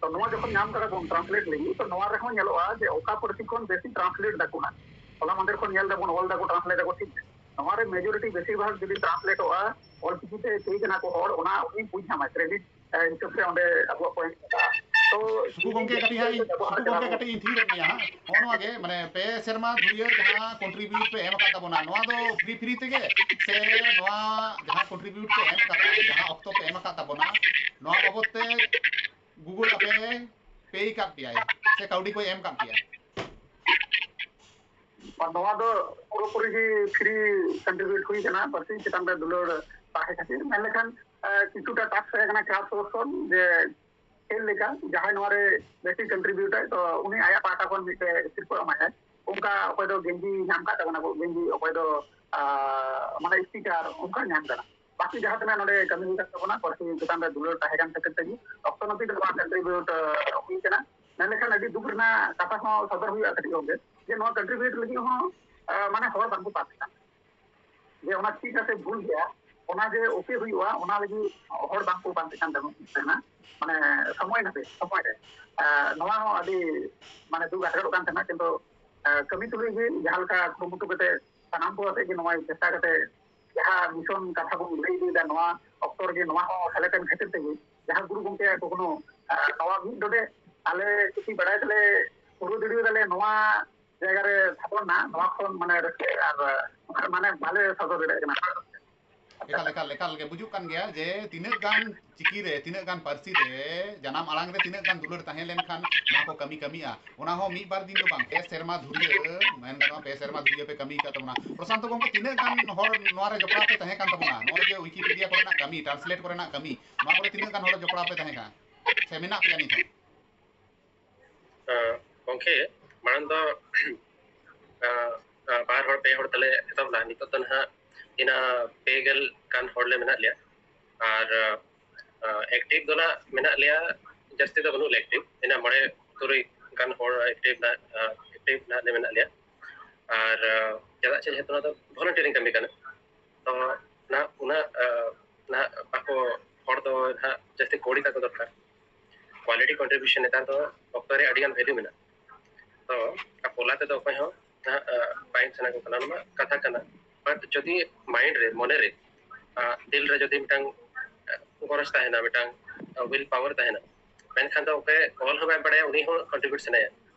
ᱛᱚ ᱱᱚᱣᱟ ᱡᱚᱠᱷᱚᱱ ᱧᱟᱢ ᱠᱟᱫᱟ ᱵᱚᱱ ᱴᱨᱟᱱᱥᱞᱮᱴ ᱞᱟᱹᱜᱤᱫ, ᱛᱚ ᱱᱚᱣᱟ ᱨᱮᱦᱚᱸ ᱧᱮᱞᱚᱜᱼᱟ ᱡᱮ ᱚᱠᱟ ᱯᱟᱹᱨᱥᱤ ᱠᱷᱚᱱ ᱵᱮᱥᱤ ᱴᱨᱟᱱᱥᱞᱮᱴ ᱫᱟᱠᱚ ᱦᱟᱸᱜ᱾ ᱦᱚᱞᱟ ᱢᱟᱦᱫᱮᱨ ᱠᱷᱚᱱ ᱧᱮᱞ ᱫᱟᱵᱚᱱ ᱚᱞ ᱫᱟᱠᱚ, ᱴᱨᱟᱱᱥᱞᱮᱴ ᱫᱟᱠᱚ, ᱴᱷᱤᱠ ᱜᱮᱭᱟ᱾ ᱱᱚᱣᱟ ᱨᱮ ᱢᱮᱡᱚᱨᱤᱴᱤ ᱵᱮᱥᱤᱨ ᱵᱷᱟᱜᱽ ᱡᱩᱫᱤ ᱴᱨᱟᱱᱥᱞᱮᱴᱚᱜᱼᱟ, ᱚᱞ ᱪᱤᱠᱤ ᱛᱮ ᱪᱟᱹᱭ ᱠᱟᱱᱟ ᱠᱚ ᱦᱚᱲ, ᱚᱱᱟ ᱩᱱᱤ ᱵᱩᱡᱽ ᱧᱟᱢᱟ, ᱠᱨᱮᱰᱤᱴ ᱦᱤᱥᱟᱹᱵ ᱛᱮ ᱚᱸᱰᱮ ᱟᱵᱚᱣᱟᱜ ᱯᱚᱭᱮᱱᱴ ᱢᱮᱱᱟᱜᱼᱟ᱾ ᱛᱚ ᱥᱩᱠᱩ ᱜᱚᱢᱠᱮ ᱠᱟᱹᱴᱤᱡ ᱦᱟᱸᱜ ᱤᱧ, ᱥᱩᱠᱩ ᱜᱚᱢᱠᱮ ᱠᱟᱹᱴᱤᱡ ᱤᱧ ᱛᱷᱤᱨ ᱮᱫ ᱢᱮᱭᱟ ᱦᱟᱸᱜ᱾ ᱱᱚᱜᱼᱚ ᱱᱚᱣᱟ ᱜᱮ, ᱢᱟᱱᱮ, ᱯᱮ ᱥᱮᱨᱢᱟ ᱫᱷᱩᱨᱤᱭᱟᱹ ᱡᱟᱦᱟᱸ ᱠᱚᱱᱴᱨᱤᱵᱤᱭᱩᱴ ᱯᱮ ᱮᱢ ᱟᱠᱟᱫ ᱛᱟᱵᱚᱱᱟ, ᱱᱚᱣᱟ ᱫᱚ ᱯᱷᱨᱤ ᱯᱷᱨᱤ ᱛᱮᱜᱮ ᱥᱮ ᱱᱚᱣᱟ ᱡᱟᱦᱟᱸ ᱠᱚᱱᱴᱨᱤᱵᱤᱭᱩᱴ ᱯᱮ ᱮᱢ ᱟᱠᱟᱫᱟ, ᱡᱟᱦᱟᱸ ᱚᱠᱛᱚ ᱯᱮ ᱮᱢ ᱟᱠᱟᱫ ᱛᱟᱵᱚᱱᱟ, ᱱᱚᱣᱟ ᱵᱟᱵᱚᱫ ᱛᱮ ᱜᱩᱜᱩᱞ ᱟᱯᱮ ᱯᱮ ᱟᱠᱟᱫ ᱯᱮᱭᱟᱭ ᱥᱮ ᱠᱟᱹᱣᱰᱤ ᱠᱚᱭ ᱮᱢ ᱟᱠᱟᱫ ᱯᱮᱭᱟ? ᱟᱨ ᱱᱚᱣᱟ ᱫᱚ ᱯᱩᱨᱟᱹᱯᱩᱨᱤ ᱜᱮ ᱯᱷᱨᱤ ᱠᱚᱱᱴᱨᱤᱵᱤᱭᱩᱴ ᱦᱩᱭ ᱠᱟᱱᱟ, ᱯᱟᱹᱨᱥᱤ ᱪᱮᱛᱟᱱ ᱨᱮ ᱫᱩᱞᱟᱹᱲ ᱛᱟᱦᱮᱸ ᱠᱷᱟᱹᱛᱤᱨ᱾ ᱢᱮᱱ ᱞᱮᱠᱷᱟᱱ, ᱟᱸ, ᱠᱤᱪᱷᱩᱴᱟ ᱴᱟᱠᱥ ᱛᱟᱦᱮᱸ ᱠᱟᱱᱟ ᱠᱞᱟᱵᱽ ᱛᱚᱨᱚᱯ ᱠᱷᱚᱱ, ᱡᱮ ᱠᱷᱮᱞ ᱞᱮᱠᱟ ᱡᱟᱦᱟᱸᱭ ᱱᱚᱣᱟ ᱨᱮ ᱵᱮᱥᱤ ᱠᱚᱱᱴᱨᱤᱵᱤᱭᱩᱴᱟᱭ, ᱛᱚ ᱩᱱᱤ ᱟᱭᱟᱜ ᱯᱟᱦᱴᱟ ᱠᱷᱚᱱ ᱢᱤᱫᱴᱮᱡ ᱥᱤᱨᱯᱟᱹ ᱮᱢᱟᱭᱟᱭ᱾ ᱚᱱᱠᱟ ᱚᱠᱚᱭ ᱫᱚ ᱜᱮᱧᱡᱤ ᱧᱟᱢ ᱠᱟᱜ ᱛᱟᱵᱚᱱᱟ ᱠᱚ, ᱜᱮᱧᱡᱤ, ᱚᱠᱚᱭ ᱫᱚ, ᱟᱸ, ᱢᱟᱱᱮ ᱥᱴᱤᱠᱟᱨ ᱚᱱᱠᱟ ᱧᱟᱢ ᱠᱟᱱᱟ᱾ ᱵᱟᱹᱠᱤ ᱡᱟᱦᱟᱸ ᱛᱤᱱᱟᱹᱜ ᱱᱚᱰᱮ ᱠᱟᱹᱢᱤ ᱦᱩᱭ ᱠᱟᱱ ᱛᱟᱵᱚᱱᱟ, ᱯᱟᱹᱨᱥᱤ ᱪᱮᱛᱟᱱ ᱨᱮ ᱫᱩᱞᱟᱹᱲ ᱛᱟᱦᱮᱸ ᱠᱟᱱ ᱠᱷᱟᱹᱛᱤᱨ ᱛᱮᱜᱮ ᱚᱠᱛᱚ ᱱᱟᱹᱯᱤᱛ ᱱᱚᱣᱟ ᱠᱚᱱᱴᱨᱤᱵᱤᱭᱩᱴ, ᱟᱸ, ᱦᱩᱭ ᱠᱟᱱᱟ᱾ ᱢᱮᱱ ᱞᱮᱠᱷᱟᱱ ᱟᱹᱰᱤ ᱫᱩᱠ ᱨᱮᱱᱟᱜ ᱠᱟᱛᱷᱟ ᱦᱚᱸ ᱥᱚᱫᱚᱨ ᱦᱩᱭᱩᱜᱼᱟ ᱠᱟᱹᱴᱤᱡ ᱜᱚᱢᱠᱮ, ᱡᱮ ᱱᱚᱣᱟ ᱠᱚᱱᱴᱨᱤᱵᱤᱭᱩᱴ ᱞᱟᱹᱜᱤᱫ ᱦᱚᱸ, ᱟᱸ, ᱢᱟᱱᱮ ᱦᱚᱲ ᱵᱟᱝᱠᱚ ᱯᱟᱥ ᱠᱟᱱᱟ᱾ ᱡᱮ ᱚᱱᱟ ᱴᱷᱤᱠ ᱟᱥᱮ ᱵᱷᱩᱞ ᱜᱮᱭᱟ, ᱚᱱᱟ ᱡᱮ ᱳᱠᱮ ᱦᱩᱭᱩᱜᱼᱟ, ᱚᱱᱟ ᱞᱟᱹᱜᱤᱫ ᱦᱚᱲ ᱵᱟᱝᱠᱚ ᱯᱟᱱᱛᱮ ᱠᱟᱱ ᱛᱟᱦᱮᱱᱟ, ᱢᱟᱱᱮ ᱥᱚᱢᱚᱭ ᱱᱟᱛᱮ, ᱥᱚᱢᱚᱭ ᱨᱮ᱾ ᱟᱨ ᱱᱚᱣᱟ ᱦᱚᱸ ᱟᱹᱰᱤ ᱢᱟᱱᱮ ᱫᱩᱠ ᱟᱴᱠᱟᱨᱚᱜ ᱠᱟᱱ ᱛᱟᱦᱮᱱᱟ, ᱠᱤᱱᱛᱩ, ᱟᱨ ᱠᱟᱹᱢᱤ ᱛᱩᱞᱩᱡ ᱜᱮ ᱡᱟᱦᱟᱸ ᱞᱮᱠᱟ ᱠᱩᱨᱩᱢᱩᱴᱩ ᱠᱟᱛᱮ ᱥᱟᱱᱟᱢ ᱠᱚ ᱟᱛᱮ ᱜᱮ ᱱᱚᱣᱟ ᱪᱮᱥᱴᱟ ᱠᱟᱛᱮ ᱡᱟᱦᱟᱸ ᱢᱤᱥᱚᱱ ᱠᱟᱛᱷᱟ ᱵᱚᱱ ᱞᱟᱹᱭ ᱤᱫᱤᱭᱮᱫᱟ, ᱱᱚᱣᱟ ᱚᱠᱛᱚ ᱨᱮᱜᱮ ᱱᱚᱣᱟ ᱦᱚᱸ ᱥᱮᱞᱮᱫ ᱮᱱ ᱠᱷᱟᱹᱛᱤᱨ ᱛᱮᱜᱮ ᱡᱟᱦᱟᱸ ᱜᱩᱨᱩ ᱜᱚᱢᱠᱮ ᱠᱚᱠᱷᱚᱱᱳ, ᱟᱨ ᱱᱚᱣᱟ ᱢᱤᱫ ᱰᱚᱰᱮ ᱟᱞᱮ ᱪᱩᱴᱤ ᱵᱟᱲᱟᱭ ᱛᱮᱞᱮ ᱯᱩᱨᱟᱹ ᱫᱟᱲᱮᱭᱟᱫᱟᱞᱮ, ᱱᱚᱣᱟ ᱡᱟᱭᱜᱟ ᱨᱮ ᱛᱷᱟᱯᱚᱱ ᱱᱟ, ᱱᱚᱣᱟ ᱠᱷᱚᱱ ᱢᱟᱱᱮ ᱨᱟᱹᱥᱠᱟᱹ ᱟᱨ, ᱟᱨ ᱢᱟᱱᱮ ᱵᱟᱞᱮ ᱥᱚᱫᱚᱨ ᱫᱟᱲᱮᱭᱟᱜ ᱠᱟᱱᱟ᱾ ᱮᱠᱟᱞ, ᱮᱠᱟᱞ, ᱮᱠᱟᱞ ᱜᱮ ᱵᱩᱡᱩᱜ ᱠᱟᱱ ᱜᱮᱭᱟ ᱡᱮ ᱛᱤᱱᱟᱹᱜ ᱜᱟᱱ ᱪᱤᱠᱤ ᱨᱮ, ᱛᱤᱱᱟᱹᱜ ᱜᱟᱱ ᱯᱟᱹᱨᱥᱤ ᱨᱮ, ᱡᱟᱱᱟᱢ ᱟᱲᱟᱝ ᱨᱮ ᱛᱤᱱᱟᱹᱜ ᱜᱟᱱ ᱫᱩᱞᱟᱹᱲ ᱛᱟᱦᱮᱸ ᱞᱮᱱᱠᱷᱟᱱ ᱱᱚᱣᱟ ᱠᱚ ᱠᱟᱹᱢᱤ ᱠᱟᱹᱢᱤᱜᱼᱟ᱾ ᱚᱱᱟ ᱦᱚᱸ ᱢᱤᱫ ᱵᱟᱨ ᱫᱤᱱ ᱫᱚ ᱵᱟᱝ, ᱯᱮ ᱥᱮᱨᱢᱟ ᱫᱷᱩᱨᱤᱭᱟᱹ, ᱢᱮᱱ ᱜᱟᱱᱚᱜᱼᱟ, ᱯᱮ ᱥᱮᱨᱢᱟ ᱫᱷᱩᱨᱤᱭᱟᱹ ᱯᱮ ᱠᱟᱹᱢᱤ ᱟᱠᱟᱫ ᱛᱟᱵᱚᱱᱟ᱾ ᱯᱨᱚᱥᱟᱱᱛᱚ ᱜᱚᱢᱠᱮ, ᱛᱤᱱᱟᱹᱜ ᱜᱟᱱ ᱦᱚᱲ ᱱᱚᱣᱟ ᱨᱮ ᱡᱚᱯᱲᱟᱣ ᱯᱮ ᱛᱟᱦᱮᱸ ᱠᱟᱱ ᱛᱟᱵᱚᱱᱟ? ᱱᱚᱜᱼᱚᱭ ᱡᱮ ᱣᱤᱠᱤᱯᱤᱰᱤᱭᱟ ᱠᱚᱨᱮᱱᱟᱜ ᱠᱟᱹᱢᱤ, ᱴᱨᱟᱱᱥᱞᱮᱴ ᱠᱚᱨᱮᱱᱟᱜ ᱠᱟᱹᱢᱤ, ᱱᱚᱣᱟ ᱠᱚᱨᱮ ᱛᱤᱱᱟᱹᱜ ᱜᱟᱱ ᱦᱚᱲ ᱡᱚᱯᱲᱟᱣ ᱯᱮ ᱛᱟᱦᱮᱸ ᱠᱟᱱᱟ ᱥᱮ ᱢᱮᱱᱟᱜ ᱯᱮᱭᱟ ᱱᱤᱛ ᱦᱚᱸ? ᱟᱸ, ᱜᱚᱢᱠᱮ, ᱢᱟᱲᱟᱝ ᱫᱚ, ᱟᱸ, ᱟᱸ, ᱵᱟᱨ ᱦᱚᱲ, ᱯᱮ ᱦᱚᱲ ᱛᱮᱞᱮ ᱮᱛᱚᱦᱚᱵ ᱞᱮᱫᱟ᱾ ᱱᱤᱛᱚᱜ ᱫᱚ ᱱᱟᱦᱟᱜ ᱤᱱᱟ ᱯᱮ ᱜᱮᱞ ᱜᱟᱱ ᱦᱚᱲ ᱞᱮ ᱢᱮᱱᱟᱜ ᱞᱮᱭᱟ᱾ ᱟᱨ, ᱟᱸ, ᱮᱠᱴᱤᱵᱷ ᱫᱚ ᱱᱟᱦᱟᱜ ᱢᱮᱱᱟᱜ ᱞᱮᱭᱟ, ᱡᱟᱹᱥᱛᱤ ᱫᱚ ᱵᱟᱹᱱᱩᱜ ᱞᱮᱭᱟ ᱮᱠᱴᱤᱵᱷ᱾ ᱤᱱᱟ ᱢᱚᱬᱮ ᱛᱩᱨᱩᱭ ᱜᱟᱱ ᱦᱚᱲ ᱮᱠᱴᱤᱵᱷ ᱱᱟᱦᱟᱜ, ᱟᱸ, ᱮᱠᱴᱤᱵᱷ ᱱᱟᱦᱟᱜ ᱞᱮ ᱢᱮᱱᱟᱜ ᱞᱮᱭᱟ᱾ ᱟᱨ, ᱟᱸ, ᱪᱮᱫᱟᱜ ᱥᱮ ᱡᱮᱦᱮᱛᱩ ᱱᱚᱣᱟ ᱫᱚ ᱵᱷᱚᱞᱩᱱᱴᱤᱭᱟᱨᱤᱝ ᱠᱟᱹᱢᱤ ᱠᱟᱱᱟ, ᱛᱚ ᱱᱟᱦᱟᱜ ᱩᱱᱟᱹᱜ, ᱟᱸ, ᱱᱟᱦᱟᱜ ᱵᱟᱠᱚ, ᱦᱚᱲ ᱫᱚ ᱱᱟᱦᱟᱜ ᱡᱟᱹᱥᱛᱤ ᱠᱟᱹᱣᱰᱤ ᱛᱟᱠᱚ ᱫᱚᱨᱠᱟᱨ᱾ ᱠᱣᱟᱞᱤᱴᱤ ᱠᱚᱱᱴᱨᱤᱵᱤᱭᱩᱥᱚᱱ ᱱᱮᱛᱟᱨ ᱫᱚ ᱚᱠᱛᱚ ᱨᱮ ᱟᱹᱰᱤ ᱜᱟᱱ ᱵᱷᱮᱞᱭᱩ ᱢᱮᱱᱟᱜᱼᱟ᱾ ᱛᱚ ᱯᱚᱞᱟ ᱛᱮᱫᱚ ᱚᱠᱚᱭ ᱦᱚᱸ ᱱᱟᱦᱟᱜ, ᱟᱸ, ᱵᱟᱝ ᱥᱟᱱᱟ ᱠᱚ ᱠᱟᱱᱟ, ᱚᱱᱟ ᱢᱟ ᱠᱟᱛᱷᱟ ᱠᱟᱱᱟ᱾ ᱵᱟᱴ ᱡᱩᱫᱤ ᱢᱟᱭᱤᱱᱰ ᱨᱮ, ᱢᱚᱱᱮ ᱨᱮ, ᱟᱸ, ᱫᱤᱞ ᱨᱮ ᱡᱩᱫᱤ ᱢᱤᱫᱴᱟᱝ, ᱟᱸ, ᱜᱚᱨᱚᱡᱽ ᱛᱟᱦᱮᱱᱟ, ᱢᱤᱫᱴᱟᱝ, ᱟᱸ, ᱩᱭᱤᱞ ᱯᱟᱣᱟᱨ ᱛᱟᱦᱮᱱᱟ, ᱢᱮᱱᱠᱷᱟᱱ ᱫᱚ ᱚᱠᱚᱭ ᱚᱞ ᱦᱚᱸ ᱵᱟᱭ ᱵᱟᱲᱟᱭᱟ, ᱩᱱᱤ ᱦᱚᱸ ᱠᱚᱱᱴᱨᱤᱵᱤᱭᱩᱴ ᱥᱟᱱᱟᱭᱟ᱾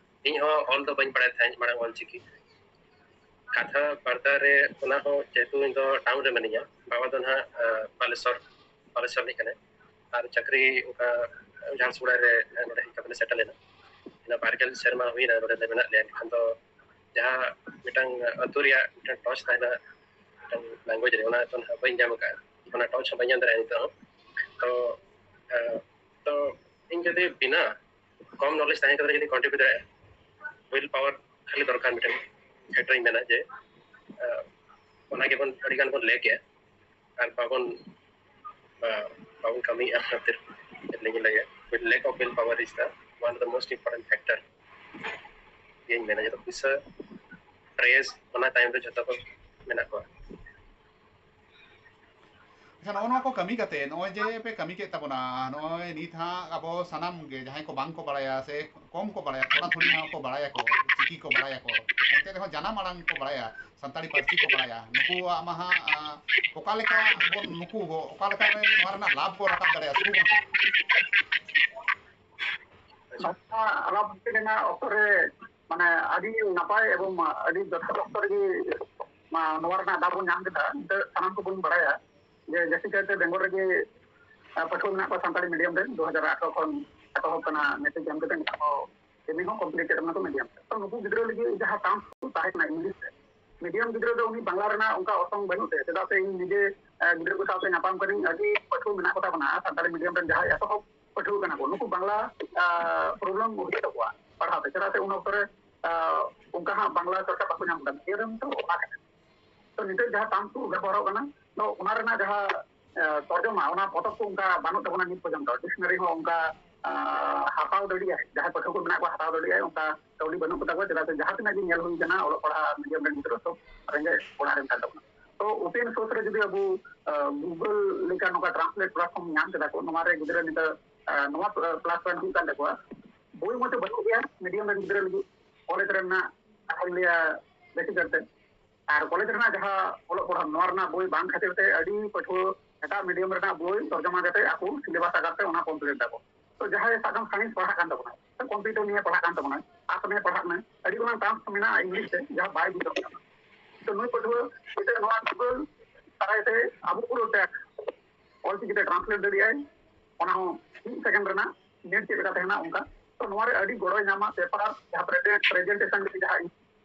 ᱤᱧ ᱦᱚᱸ ᱚᱞ ᱫᱚ ᱵᱟᱹᱧ ᱵᱟᱲᱟᱭ ᱛᱟᱦᱮᱸᱫ ᱢᱟᱲᱟᱝ ᱚᱞ ᱪᱤᱠᱤ᱾ ᱠᱟᱛᱷᱟ ᱵᱟᱨᱛᱟ ᱨᱮ ᱚᱱᱟ ᱦᱚᱸ ᱡᱮᱦᱮᱛᱩ ᱤᱧ ᱫᱚ ᱴᱟᱣᱩᱱ ᱨᱮ ᱢᱤᱱᱟᱹᱧᱟ, ᱵᱟᱵᱟ ᱫᱚ ᱱᱟᱦᱟᱜ ᱵᱟᱞᱮᱥᱚᱨ ᱵᱟᱞᱮᱥᱚᱨ ᱨᱤᱱᱤᱡ ᱠᱟᱱᱟᱭ᱾ ᱟᱨ ᱪᱟᱹᱠᱨᱤ ᱚᱱᱠᱟ ᱡᱷᱟᱨᱥᱩᱜᱩᱲᱟ ᱨᱮ ᱱᱚᱰᱮ ᱦᱮᱡ ᱠᱟᱛᱮ ᱞᱮ ᱥᱮᱴᱮᱞ ᱮᱱᱟ᱾ ᱤᱱᱟᱹ ᱵᱟᱨ ᱜᱮᱞ ᱥᱮᱨᱢᱟ ᱦᱩᱭᱱᱟ ᱱᱚᱰᱮ ᱞᱮ ᱢᱮᱱᱟᱜ ᱞᱮᱭᱟ᱾ ᱮᱱᱠᱷᱟᱱ ᱫᱚ ᱡᱟᱦᱟᱸ ᱢᱤᱫᱴᱟᱝ ᱟᱹᱛᱩ ᱨᱮᱭᱟᱜ ᱢᱤᱫᱴᱟᱝ ᱴᱚᱪ ᱛᱟᱦᱮᱱᱟ ᱢᱤᱫᱴᱟᱝ ᱞᱮᱝᱜᱩᱭᱮᱡᱽ ᱨᱮ, ᱚᱱᱟ ᱫᱚ ᱱᱟᱦᱟᱜ ᱵᱟᱹᱧ ᱧᱟᱢ ᱟᱠᱟᱫᱼᱟ᱾ ᱚᱱᱟ ᱴᱚᱪ ᱦᱚᱸ ᱵᱟᱹᱧ ᱧᱟᱢ ᱫᱟᱲᱮᱭᱟᱜᱼᱟ ᱱᱤᱛᱚᱜ ᱦᱚᱸ᱾ ᱛᱚ ᱛᱚ ᱤᱧ ᱡᱩᱫᱤ ᱵᱤᱱᱟ ᱠᱚᱢ ᱱᱚᱞᱮᱡᱽ ᱛᱟᱦᱮᱸ ᱠᱟᱛᱮ ᱡᱩᱫᱤ ᱠᱚᱱᱴᱨᱤᱵᱤᱭᱩᱴ ᱫᱟᱲᱮᱭᱟᱜᱼᱟ, ᱩᱭᱤᱞ ᱯᱟᱣᱟᱨ ᱠᱷᱟᱹᱞᱤ ᱫᱚᱨᱠᱟᱨ ᱢᱤᱫᱴᱮᱱ ᱯᱷᱮᱠᱴᱚᱨ ᱤᱧ ᱢᱮᱱᱟ ᱡᱮ ᱚᱱᱟ ᱜᱮᱵᱚᱱ ᱟᱹᱰᱤ ᱜᱟᱱ ᱵᱚᱱ ᱞᱮᱠ ᱮᱜᱼᱟ᱾ ᱟᱨ ᱵᱟᱵᱚᱱ ᱵᱟᱵᱚᱱ ᱠᱟᱹᱢᱤᱭᱮᱫᱼᱟ ᱚᱱᱟ ᱠᱷᱟᱹᱛᱤᱨ ᱞᱟᱹᱭᱟ, lack of will power is the one of the most important factor ᱤᱧ ᱢᱮᱱᱟ᱾ ᱡᱚᱛᱚ ᱯᱩᱭᱥᱟᱹ ᱯᱨᱮᱥ ᱚᱱᱟ ᱛᱟᱭᱚᱢ ᱨᱮ ᱡᱚᱛᱚ ᱠᱚ ᱢᱮᱱᱟᱜ ᱠᱚᱣᱟ᱾ ᱟᱪᱪᱷᱟ, ᱱᱚᱜᱼᱚ ᱱᱚᱣᱟ ᱠᱚ ᱠᱟᱹᱢᱤ ᱠᱟᱛᱮ ᱱᱚᱜᱼᱚᱭ ᱡᱮ ᱯᱮ ᱠᱟᱹᱢᱤ ᱠᱮᱫ ᱛᱟᱵᱚᱱᱟ, ᱱᱚᱜᱼᱚᱭ ᱱᱤᱛ ᱦᱟᱸᱜ ᱟᱵᱚ ᱥᱟᱱᱟᱢ ᱜᱮ ᱡᱟᱦᱟᱸᱭ ᱠᱚ ᱵᱟᱝ ᱠᱚ ᱵᱟᱲᱟᱭᱟ ᱥᱮ ᱠᱚᱢ ᱠᱚ ᱵᱟᱲᱟᱭᱟ, ᱛᱷᱚᱲᱟ ᱛᱷᱩᱲᱤ ᱦᱚᱸ ᱠᱚ ᱵᱟᱲᱟᱭᱟᱠᱚ, ᱪᱤᱠᱤ ᱠᱚ ᱵᱟᱲᱟᱭᱟᱠᱚ, ᱮᱱᱛᱮ ᱨᱮᱦᱚᱸ ᱡᱟᱱᱟᱢ ᱟᱲᱟᱝ ᱠᱚ ᱵᱟᱲᱟᱭᱟ, ᱥᱟᱱᱛᱟᱲᱤ ᱯᱟᱹᱨᱥᱤ ᱠᱚ ᱵᱟᱲᱟᱭᱟ, ᱱᱩᱠᱩᱣᱟᱜ ᱢᱟ ᱦᱟᱸᱜ ᱚᱠᱟ ᱞᱮᱠᱟ ᱵᱚᱱ ᱱᱩᱠᱩ ᱚᱠᱟ ᱞᱮᱠᱟ ᱨᱮ ᱱᱚᱣᱟ ᱨᱮᱱᱟᱜ ᱞᱟᱵᱷ ᱠᱚ ᱨᱟᱠᱟᱵ ᱫᱟᱲᱮᱭᱟᱜᱼᱟ ᱥᱩᱨᱩ ᱠᱷᱚᱱ? ᱱᱚᱣᱟ ᱟᱞᱟᱯ ᱨᱮᱱᱟᱜ ᱚᱠᱛᱚ ᱨᱮ ᱢᱟᱱᱮ ᱟᱹᱰᱤ ᱱᱟᱯᱟᱭ ᱮᱵᱚᱝ ᱟᱹᱰᱤ ᱡᱚᱛᱷᱟᱛ ᱚᱠᱛᱚ ᱨᱮᱜᱮ ᱱᱚᱣᱟ ᱨᱮᱱᱟᱜ ᱫᱟᱣ ᱵᱚᱱ ᱧᱟᱢ ᱠᱮᱫᱟ᱾ ᱱᱤᱛᱚᱜ ᱥᱟᱱᱟᱢ ᱠᱚᱵᱚᱱ ᱵᱟᱲᱟᱭᱟ ᱡᱮ ᱡᱟᱹᱥᱛᱤ ᱠᱟᱭᱛᱮ ᱵᱮᱝᱜᱚᱞ ᱨᱮᱜᱮ ᱯᱟᱹᱴᱷᱩᱣᱟᱹ ᱢᱮᱱᱟᱜ ᱠᱚᱣᱟ ᱥᱟᱱᱛᱟᱲᱤ ᱢᱤᱰᱤᱭᱟᱢ ᱨᱮ᱾ ᱫᱩ ᱦᱟᱡᱟᱨ ᱟᱴᱷᱨᱚ ᱠᱷᱚᱱ ᱮᱛᱚᱦᱚᱵ ᱠᱟᱱᱟ ᱢᱮᱴᱨᱤᱠ ᱮᱢ ᱠᱟᱛᱮ ᱱᱤᱛᱚᱜ ᱦᱚᱸ ᱮᱢ ᱮ ᱦᱚᱸ ᱠᱚᱢᱯᱞᱤᱴ ᱠᱮᱫ ᱠᱟᱱᱟ ᱠᱚ ᱢᱤᱰᱤᱭᱟᱢ ᱛᱮ᱾ ᱛᱚ ᱱᱩᱠᱩ ᱜᱤᱫᱽᱨᱟᱹ ᱞᱟᱹᱜᱤᱫ ᱡᱟᱦᱟᱸ ᱪᱟᱱᱥ ᱠᱚ ᱛᱟᱦᱮᱸ ᱠᱟᱱᱟ ᱤᱝᱞᱤᱥ ᱨᱮ, ᱢᱤᱰᱤᱭᱟᱢ ᱜᱤᱫᱽᱨᱟᱹ ᱫᱚ ᱩᱱᱤ ᱵᱟᱝᱞᱟ ᱨᱮᱱᱟᱜ ᱚᱱᱠᱟ ᱚᱨᱥᱚᱝ ᱵᱟᱹᱱᱩᱜ ᱛᱟᱭᱟ᱾ ᱪᱮᱫᱟᱜ ᱥᱮ ᱤᱧ ᱱᱤᱡᱮ ᱜᱤᱫᱽᱨᱟᱹ ᱠᱚ ᱥᱟᱶᱛᱮ ᱧᱟᱯᱟᱢ ᱠᱟᱹᱱᱟᱹᱧ, ᱟᱹᱰᱤ ᱯᱟᱹᱴᱷᱩᱣᱟᱹ ᱢᱮᱱᱟᱜ ᱠᱚᱛᱟ ᱵᱚᱱᱟ ᱥᱟᱱᱛᱟᱲᱤ ᱢᱤᱰᱤᱭᱟᱢ ᱨᱮᱱ ᱡᱟᱦᱟᱸᱭ ᱮᱛᱚᱦᱚᱵ ᱯᱟᱹᱴᱷᱩᱣᱟᱹ ᱠᱟᱱᱟ ᱠᱚ, ᱱᱩᱠᱩ ᱵᱟᱝᱞᱟ ᱯᱨᱚᱵᱞᱮᱢ ᱦᱩᱭᱩᱜ ᱛᱟᱠᱚᱣᱟ ᱯᱟᱲᱦᱟᱣ ᱛᱮ᱾ ᱪᱮᱫᱟᱜ ᱥᱮ ᱩᱱ ᱚᱠᱛᱚ ᱨᱮ ᱚᱱᱠᱟ ᱦᱟᱸᱜ ᱵᱟᱝᱞᱟ ᱪᱚᱨᱪᱟ ᱵᱟᱠᱚ ᱧᱟᱢ ᱠᱟᱫᱟ᱾ ᱱᱤᱭᱟᱹ ᱨᱮᱱ ᱫᱚ ᱚᱱᱟ ᱠᱟᱱᱟ᱾ ᱛᱚ ᱱᱤᱛᱚᱜ ᱡᱟᱦᱟᱸ ᱴᱟᱨᱢ ᱠᱚ ᱵᱮᱵᱚᱦᱟᱨᱚᱜ ᱠᱟᱱᱟ, ᱛᱚ ᱚᱱᱟ ᱨᱮᱱᱟᱜ ᱡᱟᱦᱟᱸ ᱛᱚᱨᱡᱚᱢᱟ, ᱚᱱᱟ ᱯᱚᱛᱚᱵ ᱠᱚ ᱚᱱᱠᱟ ᱵᱟᱹᱱᱩᱜ ᱛᱟᱵᱚᱱᱟ ᱱᱤᱛ ᱯᱚᱨᱡᱚᱱᱛᱚ᱾ ᱰᱤᱠᱥᱱᱟᱨᱤ ᱦᱚᱸ ᱚᱱᱠᱟ ᱦᱟᱛᱟᱣ ᱫᱟᱲᱮᱭᱟᱜᱼᱟᱭ, ᱡᱟᱦᱟᱸᱭ ᱯᱟᱹᱴᱷᱩᱣᱟᱹ ᱠᱚ ᱢᱮᱱᱟᱜ ᱠᱚᱣᱟ ᱦᱟᱛᱟᱣ ᱫᱟᱲᱮᱭᱟᱜᱼᱟᱭ, ᱚᱱᱠᱟ ᱠᱟᱹᱣᱰᱤ ᱵᱟᱹᱱᱩᱜ ᱠᱚᱛᱟ ᱠᱚᱣᱟ᱾ ᱪᱮᱫᱟᱜ ᱥᱮ ᱡᱟᱦᱟᱸ ᱛᱤᱱᱟᱹᱜ ᱜᱮ ᱧᱮᱞ ᱦᱩᱭ ᱠᱟᱱᱟ, ᱚᱞᱚᱜ ᱯᱟᱲᱦᱟᱜ ᱢᱤᱰᱤᱭᱟᱢ ᱨᱮᱱ ᱜᱤᱫᱽᱨᱟᱹ ᱥᱚᱵ ᱨᱮᱸᱜᱮᱡ ᱚᱲᱟᱜ ᱨᱮᱱ ᱠᱟᱱ ᱛᱟᱵᱚᱱᱟ᱾ ᱛᱚ ᱳᱯᱮᱱ ᱥᱳᱨᱥ ᱨᱮ ᱡᱩᱫᱤ ᱟᱵᱚ ᱜᱩᱜᱚᱞ ᱞᱮᱠᱟ ᱱᱚᱝᱠᱟ ᱴᱨᱟᱱᱥᱞᱮᱴ ᱯᱞᱟᱴᱯᱷᱚᱨᱢ ᱧᱟᱢ ᱠᱮᱫᱟ ᱠᱚ, ᱱᱚᱣᱟ ᱨᱮ ᱜᱤᱫᱽᱨᱟᱹ ᱱᱤᱛᱚᱜ ᱱᱚᱣᱟ ᱯᱞᱟᱥ ᱯᱚᱭᱮᱱᱴ ᱦᱩᱭᱩᱜ ᱠᱟᱱ ᱛᱟᱠᱚᱣᱟ, ᱵᱳᱭ ᱢᱚᱛᱚ ᱵᱟᱹᱱᱩᱜ ᱜᱮᱭᱟ ᱢᱤᱰᱤᱭᱟᱢ ᱨᱮᱱ ᱜᱤᱫᱽᱨᱟᱹ ᱞᱟᱹᱜᱤᱫ᱾ ᱠᱚᱞᱮᱡᱽ ᱨᱮᱱᱟᱜ ᱠᱟᱛᱷᱟᱧ ᱞᱟᱹᱭᱟ ᱵᱮᱥᱤ ᱠᱟᱨᱛᱮ, ᱟᱨ ᱠᱚᱞᱮᱡᱽ ᱨᱮᱱᱟᱜ ᱡᱟᱦᱟᱸ ᱚᱞᱚᱜ ᱯᱟᱲᱦᱟᱜ, ᱱᱚᱣᱟ ᱨᱮᱱᱟᱜ ᱵᱳᱭ ᱵᱟᱝ ᱠᱷᱟᱹᱛᱤᱨ ᱛᱮ ᱟᱹᱰᱤ ᱯᱟᱹᱴᱷᱩᱣᱟᱹ ᱮᱴᱟᱜ ᱢᱤᱰᱤᱭᱟᱢ ᱨᱮᱱᱟᱜ ᱵᱳᱭ ᱛᱚᱨᱡᱚᱢᱟ ᱠᱟᱛᱮ ᱟᱠᱚ ᱥᱤᱞᱮᱵᱟᱥ ᱟᱠᱟᱨ ᱛᱮ ᱚᱱᱟ ᱠᱚᱢᱯᱞᱤᱴ ᱫᱟᱠᱚ᱾ ᱛᱚ ᱡᱟᱦᱟᱸᱭ ᱥᱟᱵ ᱠᱟᱜ ᱢᱮ ᱥᱟᱭᱮᱱᱥ ᱯᱟᱲᱦᱟᱜ ᱠᱟᱱ ᱛᱟᱵᱚᱱᱟ, ᱥᱮ ᱠᱚᱢᱯᱤᱭᱩᱴᱟᱨ ᱱᱤᱭᱮ ᱯᱟᱲᱦᱟᱜ ᱠᱟᱱ ᱛᱟᱵᱚᱱᱟ, ᱟᱨᱴᱥ ᱱᱤᱭᱮ ᱯᱟᱲᱦᱟᱜ ᱠᱟᱱᱟ, ᱟᱹᱰᱤ ᱜᱟᱱ ᱪᱟᱱᱥ ᱢᱮᱱᱟᱜᱼᱟ ᱤᱝᱞᱤᱥ ᱛᱮ, ᱡᱟᱦᱟᱸ ᱵᱟᱭ ᱵᱩᱡᱷᱟᱹᱣ ᱠᱟᱱᱟ᱾ ᱛᱚ ᱱᱩᱭ ᱯᱟᱹᱴᱷᱩᱣᱟᱹ ᱱᱤᱛᱚᱜ ᱱᱚᱣᱟ ᱜᱩᱜᱚᱞ ᱫᱟᱨᱟᱭ ᱛᱮ ᱟᱵᱚ ᱯᱩᱨᱟᱹ ᱴᱮᱠᱥᱴ ᱚᱞᱪᱤᱠᱤ ᱛᱮ ᱴᱨᱟᱱᱥᱞᱮᱴ ᱫᱟᱲᱮᱭᱟᱜᱼᱟᱭ, ᱚᱱᱟ ᱦᱚᱸ ᱢᱤᱫ ᱥᱮᱠᱮᱱᱰ ᱨᱮᱱᱟᱜ ᱱᱮᱴ ᱪᱮᱫ ᱞᱮᱠᱟ ᱛᱟᱦᱮᱱᱟ ᱚᱱᱠᱟ᱾ ᱛᱚ ᱱᱚᱣᱟ ᱨᱮ ᱟᱹᱰᱤ ᱜᱚᱲᱚᱭ ᱧᱟᱢᱟ, ᱯᱮᱯᱟᱨ ᱡᱟᱦᱟᱸ ᱯᱨᱮᱡᱮᱱᱴᱮᱥᱚᱱ ᱡᱟᱦᱟᱸ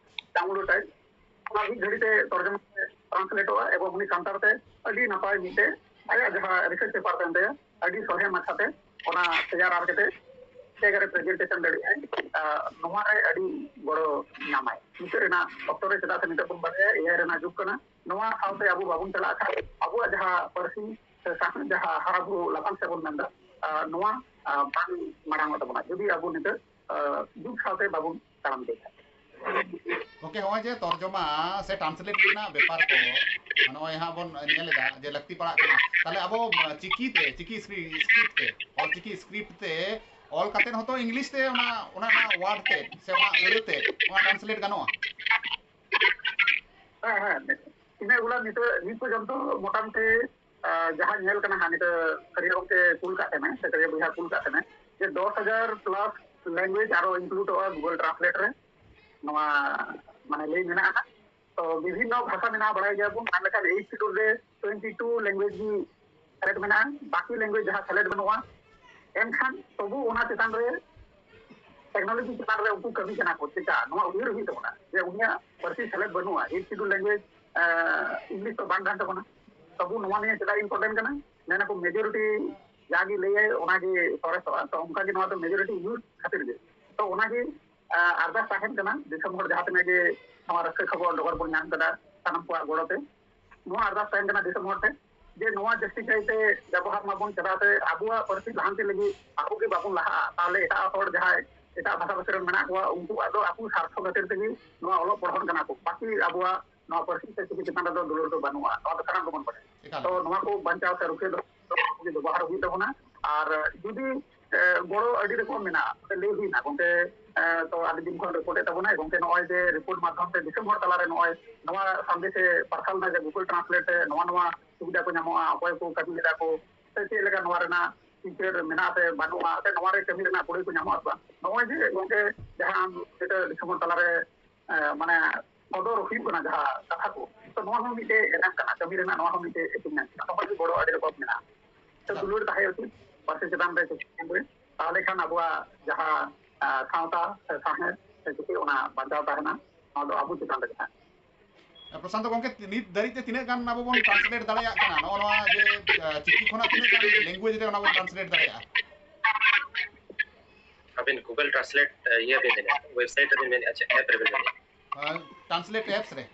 ᱰᱟᱣᱩᱱᱞᱳᱰ ᱟᱭ, ᱚᱱᱟ ᱢᱤᱫ ᱜᱷᱟᱹᱲᱤ ᱛᱮ ᱛᱚᱨᱡᱚᱢᱟ ᱛᱮ ᱴᱨᱟᱱᱥᱞᱮᱴᱚᱜᱼᱟ ᱮᱵᱚᱝ ᱩᱱᱤ ᱥᱟᱱᱛᱟᱲ ᱛᱮ ᱟᱹᱰᱤ ᱱᱟᱯᱟᱭ ᱢᱤᱫᱴᱮᱡ ᱟᱭᱟᱜ ᱡᱟᱦᱟᱸ ᱨᱤᱥᱟᱨᱪ ᱯᱮᱯᱟᱨ ᱛᱟᱦᱮᱱ ᱛᱟᱭᱟ, ᱟᱹᱰᱤ ᱥᱚᱞᱦᱮ ᱢᱟᱪᱷᱟᱛᱮ ᱚᱱᱟ ᱛᱮᱭᱟᱨ ᱟᱨ ᱠᱟᱛᱮ ᱡᱟᱭᱜᱟ ᱨᱮ ᱯᱨᱮᱡᱮᱱᱴᱮᱥᱚᱱ ᱫᱟᱲᱮᱭᱟᱜᱼᱟᱭ᱾ ᱟᱨ ᱱᱚᱣᱟ ᱨᱮ ᱟᱹᱰᱤ ᱜᱚᱲᱚ ᱧᱟᱢᱟᱭ ᱱᱤᱛᱚᱜ ᱨᱮᱱᱟᱜ ᱚᱠᱛᱚ ᱨᱮ, ᱪᱮᱫᱟᱜ ᱥᱮ ᱱᱤᱛᱚᱜ ᱵᱚᱱ ᱵᱟᱲᱟᱭᱟ ᱮ ᱟᱭ ᱨᱮᱱᱟᱜ ᱡᱩᱜᱽ ᱠᱟᱱᱟ᱾ ᱱᱚᱣᱟ ᱥᱟᱶᱛᱮ ᱟᱵᱚ ᱵᱟᱵᱚᱱ ᱪᱟᱞᱟᱜ ᱠᱷᱟᱱ ᱟᱵᱚᱣᱟᱜ ᱡᱟᱦᱟᱸ ᱯᱟᱹᱨᱥᱤ ᱥᱮ ᱥᱟᱶᱦᱮᱫ ᱡᱟᱦᱟᱸ ᱦᱟᱨᱟ ᱵᱩᱨᱩ ᱞᱟᱯᱷᱟᱝ ᱥᱮᱫ ᱵᱚᱱ ᱢᱮᱱᱫᱟ, ᱟᱨ ᱱᱚᱣᱟ ᱟᱨ ᱵᱟᱝ ᱢᱟᱲᱟᱝ ᱚᱜ ᱛᱟᱵᱚᱱᱟ ᱡᱩᱫᱤ ᱟᱵᱚ ᱱᱤᱛᱚᱜ ᱟᱨ ᱡᱩᱜᱽ ᱥᱟᱶᱛᱮ ᱵᱟᱵᱚᱱ ᱛᱟᱲᱟᱢ ᱤᱫᱤᱭᱟ᱾ ᱜᱚᱢᱠᱮ, ᱱᱚᱜᱼᱚᱭ ᱡᱮ ᱛᱚᱨᱡᱚᱢᱟ ᱥᱮ ᱴᱨᱟᱱᱥᱞᱮᱴ ᱨᱮᱱᱟᱜ ᱵᱮᱯᱟᱨ ᱠᱚ ᱱᱚᱜᱼᱚᱭ ᱦᱟᱸᱜ ᱵᱚᱱ ᱧᱮᱞ ᱮᱫᱟ ᱡᱮ ᱞᱟᱹᱠᱛᱤ ᱯᱟᱲᱟᱜ ᱠᱟᱱᱟ, ᱛᱟᱦᱞᱮ ᱟᱵᱚ ᱪᱤᱠᱤ ᱛᱮ, ᱪᱤᱠᱤ ᱥᱠᱨᱤᱯᱴ ᱛᱮ, ᱚᱞᱪᱤᱠᱤ ᱥᱠᱨᱤᱯᱴ ᱛᱮ ᱚᱞ ᱠᱟᱛᱮ ᱦᱚᱸᱛᱚ ᱤᱝᱞᱤᱥ ᱛᱮ ᱚᱱᱟ ᱚᱱᱟ ᱨᱮᱱᱟᱜ ᱳᱣᱟᱨᱰ ᱛᱮ ᱥᱮ ᱚᱱᱟ ᱟᱹᱲᱟᱹ ᱛᱮ ᱚᱱᱟ ᱴᱨᱟᱱᱥᱞᱮᱴ ᱜᱟᱱᱚᱜᱼᱟ? ᱦᱮᱸ ᱦᱮᱸ, ᱤᱱᱟᱹ ᱜᱩᱞᱟ ᱱᱤᱛᱚᱜ ᱱᱤᱛ ᱯᱚᱨᱡᱚᱱᱛᱚ ᱢᱚᱴᱟᱢᱩᱴᱤ ᱡᱟᱦᱟᱸ ᱧᱮᱞ ᱠᱟᱱᱟ ᱦᱟᱸᱜ, ᱱᱤᱛᱚᱜ ᱠᱟᱹᱨᱤᱭᱟ ᱜᱚᱢᱠᱮ ᱠᱩᱞ ᱠᱟᱜ ᱛᱟᱦᱮᱱᱟᱭ ᱥᱮ ᱠᱟᱹᱨᱤᱭᱟ ᱵᱚᱭᱦᱟ ᱠᱩᱞ ᱠᱟᱜ ᱛᱟᱦᱮᱱᱟᱭ ᱡᱮ ᱫᱚᱥ ᱦᱟᱡᱟᱨ ᱯᱞᱟᱥ ᱞᱮᱝᱜᱩᱭᱮᱡᱽ ᱟᱨᱚ ᱤᱱᱠᱞᱩᱰᱚᱜᱼᱟ ᱜᱩᱜᱚᱞ ᱴᱨᱟᱱᱥᱞᱮᱴ ᱨᱮ᱾ ᱱᱚᱣᱟ ᱢᱟᱱᱮ ᱞᱟᱹᱭ ᱢᱮᱱᱟᱜᱼᱟ᱾ ᱛᱚ ᱵᱤᱵᱷᱤᱱᱱᱚ ᱵᱷᱟᱥᱟ ᱢᱮᱱᱟᱜᱼᱟ, ᱵᱟᱲᱟᱭ ᱜᱮᱭᱟᱵᱚᱱ᱾ ᱚᱱᱟ ᱞᱮᱠᱟᱱ ᱮᱭᱤᱴ ᱥᱤᱰᱩᱞ ᱨᱮ ᱴᱩᱭᱮᱱᱴᱤ ᱴᱩ ᱞᱮᱝᱜᱩᱭᱮᱡᱽ ᱜᱮ ᱥᱮᱞᱮᱫ ᱢᱮᱱᱟᱜᱼᱟ, ᱵᱟᱹᱠᱤ ᱞᱮᱝᱜᱩᱭᱮᱡᱽ ᱡᱟᱦᱟᱸ ᱥᱮᱞᱮᱫ ᱵᱟᱹᱱᱩᱜᱼᱟ᱾ ᱮᱱᱠᱷᱟᱱ ᱛᱚᱵᱩ ᱚᱱᱟ ᱪᱮᱛᱟᱱ ᱨᱮ ᱴᱮᱠᱱᱳᱞᱚᱡᱤ ᱪᱮᱛᱟᱱ ᱨᱮ ᱩᱱᱠᱩ ᱠᱟᱹᱢᱤ ᱠᱟᱱᱟ ᱠᱚ᱾ ᱪᱮᱫᱟᱜ ᱱᱚᱣᱟ ᱩᱭᱦᱟᱹᱨ ᱦᱩᱭᱩᱜ ᱛᱟᱵᱚᱱᱟ ᱡᱮ ᱩᱱᱤᱭᱟᱜ ᱯᱟᱹᱨᱥᱤ ᱥᱮᱞᱮᱫ ᱵᱟᱹᱱᱩᱜᱼᱟ, ᱮᱭᱤᱴ ᱥᱤᱰᱩᱞ ᱞᱮᱝᱜᱩᱭᱮᱡᱽ ᱤᱝᱞᱤᱥ ᱫᱚ ᱵᱟᱝ ᱠᱟᱱ ᱛᱟᱵᱚᱱᱟ, ᱛᱚᱵᱩ ᱱᱚᱣᱟ ᱱᱤᱭᱮ ᱪᱮᱫᱟᱜ ᱤᱢᱯᱚᱨᱴᱮᱱᱴ ᱠᱟᱱᱟ? ᱢᱮᱱᱟᱠᱚ ᱢᱮᱡᱚᱨᱤᱴᱤ ᱡᱟᱜᱮ ᱞᱟᱹᱭᱟᱭ ᱚᱱᱟᱜᱮ ᱥᱚᱨᱮᱥᱚᱜᱼᱟ᱾ ᱛᱚ ᱚᱱᱠᱟᱜᱮ ᱱᱚᱣᱟ ᱫᱚ ᱢᱮᱡᱚᱨᱤᱴᱤ ᱤᱭᱩᱡᱽ ᱠᱷᱟᱹᱛᱤᱨ ᱜᱮ᱾ ᱛᱚ ᱚᱱᱟᱜᱮ ᱟᱨᱫᱟᱥ ᱛᱟᱦᱮᱱ ᱠᱟᱱᱟ ᱫᱤᱥᱚᱢ ᱦᱚᱲ ᱡᱟᱦᱟᱸ ᱛᱤᱱᱟᱹᱜ ᱜᱮ ᱱᱚᱣᱟ ᱨᱟᱹᱥᱠᱟᱹ ᱠᱷᱚᱵᱚᱨ ᱰᱚᱜᱚᱨ ᱵᱚᱱ ᱧᱟᱢ ᱠᱟᱫᱟ ᱥᱟᱱᱟᱢ ᱠᱚᱣᱟᱜ ᱜᱚᱲᱚ ᱛᱮ᱾ ᱱᱚᱣᱟ ᱟᱨᱫᱟᱥ ᱛᱟᱦᱮᱱ ᱠᱟᱱᱟ ᱫᱤᱥᱚᱢ ᱦᱚᱲ ᱴᱷᱮᱱ ᱡᱮ ᱱᱚᱣᱟ ᱡᱟᱹᱥᱛᱤ ᱠᱟᱭᱛᱮ ᱵᱮᱵᱚᱦᱟᱨ ᱢᱟᱵᱚᱱ, ᱪᱮᱫᱟᱜ ᱥᱮ ᱟᱵᱚᱣᱟᱜ ᱯᱟᱹᱨᱥᱤ ᱞᱟᱦᱟᱱᱛᱤ ᱞᱟᱹᱜᱤᱫ ᱟᱵᱚ ᱜᱮ ᱵᱟᱵᱚᱱ ᱞᱟᱦᱟᱜᱼᱟ, ᱛᱟᱦᱚᱞᱮ ᱮᱴᱟᱜ ᱦᱚᱲ ᱡᱟᱦᱟᱸᱭ ᱮᱴᱟᱜ ᱵᱷᱟᱥᱟ ᱵᱷᱟᱥᱤ ᱨᱮᱱ ᱢᱮᱱᱟᱜ ᱠᱚᱣᱟ ᱩᱱᱠᱩᱣᱟᱜ ᱫᱚ ᱟᱠᱚ ᱥᱟᱨᱛᱷᱚ ᱠᱷᱟᱹᱛᱤᱨ ᱛᱮᱜᱮ ᱱᱚᱣᱟ ᱚᱞᱚᱜ ᱯᱚᱲᱦᱚᱱ ᱠᱟᱱᱟ ᱠᱚ, ᱵᱟᱹᱠᱤ ᱟᱵᱚᱣᱟᱜ ᱱᱚᱣᱟ ᱯᱟᱹᱨᱥᱤ ᱥᱮ ᱪᱤᱠᱤ ᱪᱮᱛᱟᱱ ᱨᱮᱫᱚ ᱫᱩᱞᱟᱹᱲ ᱫᱚ ᱵᱟᱹᱱᱩᱜᱼᱟ᱾ ᱱᱚᱣᱟ ᱫᱚ ᱥᱟᱱᱟᱢ ᱜᱮᱵᱚᱱ ᱵᱟᱲᱟᱭᱟ᱾ ᱮᱠᱟᱞ᱾ ᱛᱚ ᱱᱚᱣᱟ ᱠᱚ ᱵᱟᱧᱪᱟᱣ ᱥᱮ ᱨᱩᱠᱷᱤᱭᱟᱹ ᱫᱚᱦᱚ ᱵᱮᱵᱚᱦᱟᱨ ᱦᱩᱭᱩᱜ ᱛᱟᱵᱚᱱᱟ᱾ ᱟᱨ ᱡᱩᱫᱤ ᱜᱚᱲᱚ ᱟᱹᱰᱤ ᱨᱚᱠᱚᱢ ᱢᱮᱱᱟᱜᱼᱟ, ᱞᱟᱹᱭ ᱦᱩᱭᱱᱟ ᱜᱚᱢᱠᱮ, ᱛᱚ ᱟᱹᱰᱤ ᱫᱤᱱ ᱠᱷᱚᱱ ᱨᱤᱯᱳᱨᱴ ᱮᱫ ᱛᱟᱵᱚᱱᱟᱭ ᱜᱚᱢᱠᱮ, ᱱᱚᱜᱼᱚᱭ ᱡᱮ ᱨᱤᱯᱳᱨᱴ ᱢᱟᱫᱽᱫᱷᱚᱢ ᱛᱮ ᱫᱤᱥᱚᱢ ᱦᱚᱲ ᱛᱟᱞᱟᱨᱮ ᱱᱚᱜᱼᱚᱭ ᱱᱚᱣᱟ ᱥᱟᱸᱫᱮᱥ ᱮ ᱯᱟᱨᱥᱟᱞ ᱮᱫᱟ ᱡᱮ ᱜᱩᱜᱚᱞ ᱴᱨᱟᱱᱥᱞᱮᱴ ᱨᱮ ᱱᱚᱣᱟ ᱱᱚᱣᱟ ᱥᱩᱵᱤᱫᱷᱟ ᱠᱚ ᱧᱟᱢᱚᱜᱼᱟ, ᱚᱠᱚᱭ ᱠᱚ ᱠᱟᱹᱢᱤ ᱞᱮᱫᱟ ᱠᱚ ᱥᱮ ᱪᱮᱫ ᱞᱮᱠᱟ ᱱᱚᱣᱟ ᱨᱮᱱᱟᱜ ᱪᱤᱛᱟᱹᱨ ᱢᱮᱱᱟᱜᱼᱟ ᱥᱮ ᱵᱟᱹᱱᱩᱜᱼᱟ, ᱥᱮ ᱱᱚᱣᱟ ᱨᱮ ᱠᱟᱹᱢᱤ ᱨᱮᱱᱟᱜ ᱠᱩᱲᱟᱹᱭ ᱠᱚ ᱧᱟᱢᱚᱜᱼᱟ ᱥᱮ ᱵᱟᱝ? ᱱᱚᱜᱼᱚᱭ ᱡᱮ ᱜᱚᱝᱠᱮ ᱡᱟᱦᱟᱸ ᱡᱮᱴᱟ ᱫᱤᱥᱚᱢ ᱦᱚᱲ ᱛᱟᱞᱟᱨᱮ, ᱮ, ᱢᱟᱱᱮ ᱥᱚᱫᱚᱨ ᱦᱩᱭᱩᱜ ᱠᱟᱱᱟ ᱡᱟᱦᱟᱸ ᱠᱟᱛᱷᱟ ᱠᱚ, ᱛᱚ ᱱᱚᱣᱟ ᱦᱚᱸ ᱢᱤᱫᱴᱮᱡ ᱮᱱᱮᱢ ᱠᱟᱱᱟ, ᱠᱟᱹᱢᱤ ᱨᱮᱱᱟᱜ ᱱᱚᱣᱟ ᱦᱚᱸ ᱢᱤᱫᱴᱮᱡ achievement ᱠᱟᱱᱟ᱾ ᱛᱚᱠᱷᱚᱱ ᱜᱮ ᱜᱚᱲᱚ ᱟᱹᱰᱤ ᱨᱚᱠᱚᱢ ᱢᱮᱱᱟᱜᱼᱟ᱾ ᱛᱚ ᱫᱩᱞᱟᱹᱲ ᱛᱟᱦᱮᱸ ᱩᱪᱤᱛ ᱯᱟᱹᱨᱥᱤ ᱪᱮᱛᱟᱱ ᱨᱮ, ᱛᱟᱦᱚᱞᱮ ᱠᱷᱟᱱ ᱟᱵᱚᱣᱟᱜ ᱡᱟᱦᱟᱸ, ᱮ, ᱥᱟᱶᱛᱟ ᱥᱮ ᱥᱟᱶᱦᱮᱫ ᱥᱮ ᱪᱤᱠᱤ ᱚᱱᱟ ᱵᱟᱧᱪᱟᱣ ᱛᱟᱦᱮᱱᱟ, ᱱᱚᱣᱟ ᱫᱚ ᱟᱵᱚ ᱪᱮᱛᱟᱱ ᱨᱮ ᱛᱟᱦᱮᱱᱟ᱾ ᱯᱨᱚᱥᱟᱱᱛᱚ ᱜᱚᱝᱠᱮ, ᱱᱤᱛ ᱫᱷᱟᱹᱨᱤᱡ ᱛᱮ ᱛᱤᱱᱟᱹᱜ ᱜᱟᱱ ᱟᱵᱚ ᱵᱚᱱ translate ᱫᱟᱲᱮᱭᱟᱜ ᱠᱟᱱᱟ? ᱱᱚᱜᱼᱚ ᱱᱚᱣᱟ ᱡᱮ, ᱟᱸ, ᱪᱤᱠᱤ ᱠᱷᱚᱱᱟᱜ ᱛᱤᱱᱟᱹᱜ ᱜᱟᱱ language ᱨᱮ ᱚᱱᱟ ᱵᱚᱱ translate ᱫᱟᱲᱮᱭᱟᱜᱼᱟ? ᱟᱹᱵᱤᱱ Google Translate, ᱟᱸ, ᱤᱭᱟᱹ ᱵᱤᱱ ᱢᱮᱱᱮᱫᱼᱟ, website ᱨᱮᱵᱤᱱ ᱢᱮᱱᱮᱫᱼᱟ, ᱪᱮ app ᱨᱮᱵᱤᱱ ᱢᱮᱱᱮᱫᱼᱟ? ᱟᱸ, translate apps ᱨᱮ᱾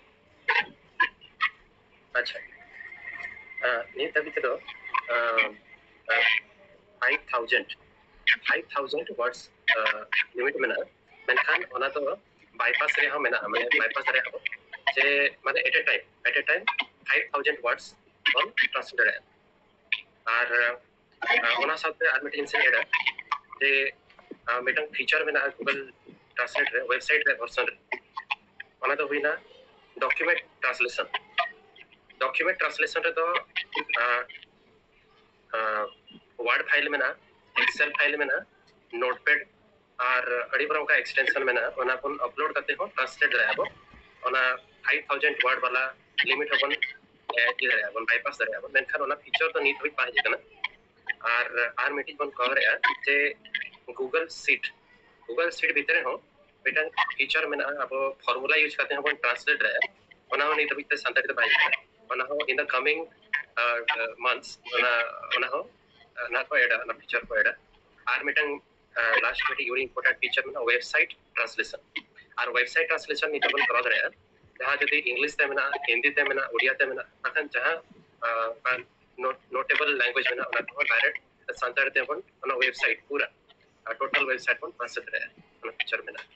ᱟᱪᱪᱷᱟ᱾ ᱟᱸ, ᱱᱤᱛ ᱫᱷᱟᱹᱵᱤᱡ ᱛᱮᱫᱚ, ᱟᱸ, ᱟᱸ, five thousand, five thousand words, ᱟᱸ, limit ᱢᱮᱱᱟᱜᱼᱟ᱾ ᱢᱮᱱᱠᱷᱟᱱ ᱚᱱᱟ ᱫᱚ bypass ᱨᱮᱦᱚᱸ ᱢᱮᱱᱟᱜᱼᱟ, ᱢᱟᱱᱮ bypass ᱫᱟᱲᱮᱭᱟᱜᱼᱟ ᱵᱚᱱ ᱡᱮ, ᱢᱟᱱᱮ at a time, at a time five thousand words ᱵᱚᱱ translate ᱫᱟᱲᱮᱭᱟᱜᱼᱟ᱾ ᱟᱨ, ᱟᱨ ᱚᱱᱟ ᱥᱟᱶᱛᱮ ᱟᱨ ᱢᱤᱫᱴᱮᱱ ᱡᱤᱱᱤᱥ ᱤᱧ add-ᱟ ᱡᱮ, ᱟᱨ ᱢᱤᱫᱴᱟᱝ feature ᱢᱮᱱᱟᱜᱼᱟ Google Translate ᱨᱮ, website ᱨᱮ version ᱨᱮ, ᱚᱱᱟ ᱫᱚ ᱦᱩᱭᱱᱟ document translation᱾ Document translation ᱨᱮᱫᱚ, ᱟᱨ ᱟᱸ, Word file ᱢᱮᱱᱟᱜᱼᱟ, Excel file ᱢᱮᱱᱟᱜᱼᱟ, Notepad, ᱟᱨ ᱟᱹᱰᱤ ᱢᱟᱨᱟᱝ ᱚᱱᱠᱟ extension ᱢᱮᱱᱟᱜᱼᱟ, ᱚᱱᱟ ᱵᱚᱱ upload ᱠᱟᱛᱮ ᱦᱚᱸ translate ᱫᱟᱲᱮᱭᱟᱜᱼᱟ ᱵᱚᱱ᱾ ᱚᱱᱟ five thousand word ᱵᱟᱞᱟ limit ᱦᱚᱸᱵᱚᱱ, ᱮ, ᱤᱭᱟᱹ ᱫᱟᱲᱮᱭᱟᱜᱼᱟ ᱵᱚᱱ, bypass ᱫᱟᱲᱮᱭᱟᱜᱼᱟ ᱵᱚᱱ᱾ ᱢᱮᱱᱠᱷᱟᱱ ᱚᱱᱟ feature ᱫᱚ ᱱᱤᱛ ᱦᱟᱹᱵᱤᱡ ᱵᱟᱝ ᱦᱮᱡ ᱟᱠᱟᱱᱟ᱾ ᱟᱨ, ᱟᱨ ᱢᱤᱫᱴᱤᱡ ᱵᱚᱱ cover ᱮᱜᱼᱟ ᱡᱮ Google Sheet, Google Sheet ᱵᱷᱤᱛᱨᱤ ᱨᱮᱦᱚᱸ ᱢᱤᱫᱴᱟᱝ feature ᱢᱮᱱᱟᱜᱼᱟ, ᱟᱵᱚ formula use ᱠᱟᱛᱮ ᱦᱚᱸᱵᱚᱱ translate ᱫᱟᱲᱮᱭᱟᱜᱼᱟ᱾ ᱚᱱᱟ ᱦᱚᱸ ᱱᱤᱛ ᱦᱟᱹᱵᱤᱡ ᱛᱮ ᱥᱟᱱᱛᱟᱲᱤ ᱫᱚ ᱵᱟᱭ ᱦᱤᱡᱩᱜ ᱠᱟᱱᱟ᱾ ᱚᱱᱟ ᱦᱚᱸ in the coming, R, months ᱚᱱᱟ, ᱚᱱᱟ ᱦᱚᱸ, ᱟᱨ ᱱᱚᱣᱟ ᱠᱚ add-ᱟ, ᱚᱱᱟ feature ᱠᱚ add-ᱟ᱾ ᱟᱨ ᱢᱤᱫᱴᱟᱝ, ᱟᱨ last ᱢᱤᱫᱴᱤᱡ very important feature ᱢᱮᱱᱟᱜᱼᱟ, website translation᱾ ᱟᱨ website translation ᱱᱤᱛᱚᱜ ᱵᱚᱱ ᱠᱚᱨᱟᱣ ᱫᱟᱲᱮᱭᱟᱜᱼᱟ, ᱡᱟᱦᱟᱸ ᱡᱩᱫᱤ English ᱛᱮ ᱢᱮᱱᱟᱜᱼᱟ, ᱦᱤᱱᱫᱤ ᱛᱮ ᱢᱮᱱᱟᱜᱼᱟ, ᱩᱲᱤᱭᱟ ᱛᱮ ᱢᱮᱱᱟᱜᱼᱟ, ᱵᱟᱠᱷᱟᱱ ᱡᱟᱦᱟᱸ, ᱟᱨ, ᱟᱨ not-, notable language ᱢᱮᱱᱟᱜᱼᱟ, ᱚᱱᱟ ᱠᱚᱦᱚᱸ direct ᱥᱟᱱᱛᱟᱲᱤ ᱛᱮᱵᱚᱱ ᱚᱱᱟ website ᱯᱩᱨᱟᱹ, ᱟᱨ total website ᱵᱚᱱ translate ᱫᱟᱲᱮᱭᱟᱜᱼᱟ, ᱚᱱᱟ feature ᱢᱮᱱᱟᱜᱼᱟ᱾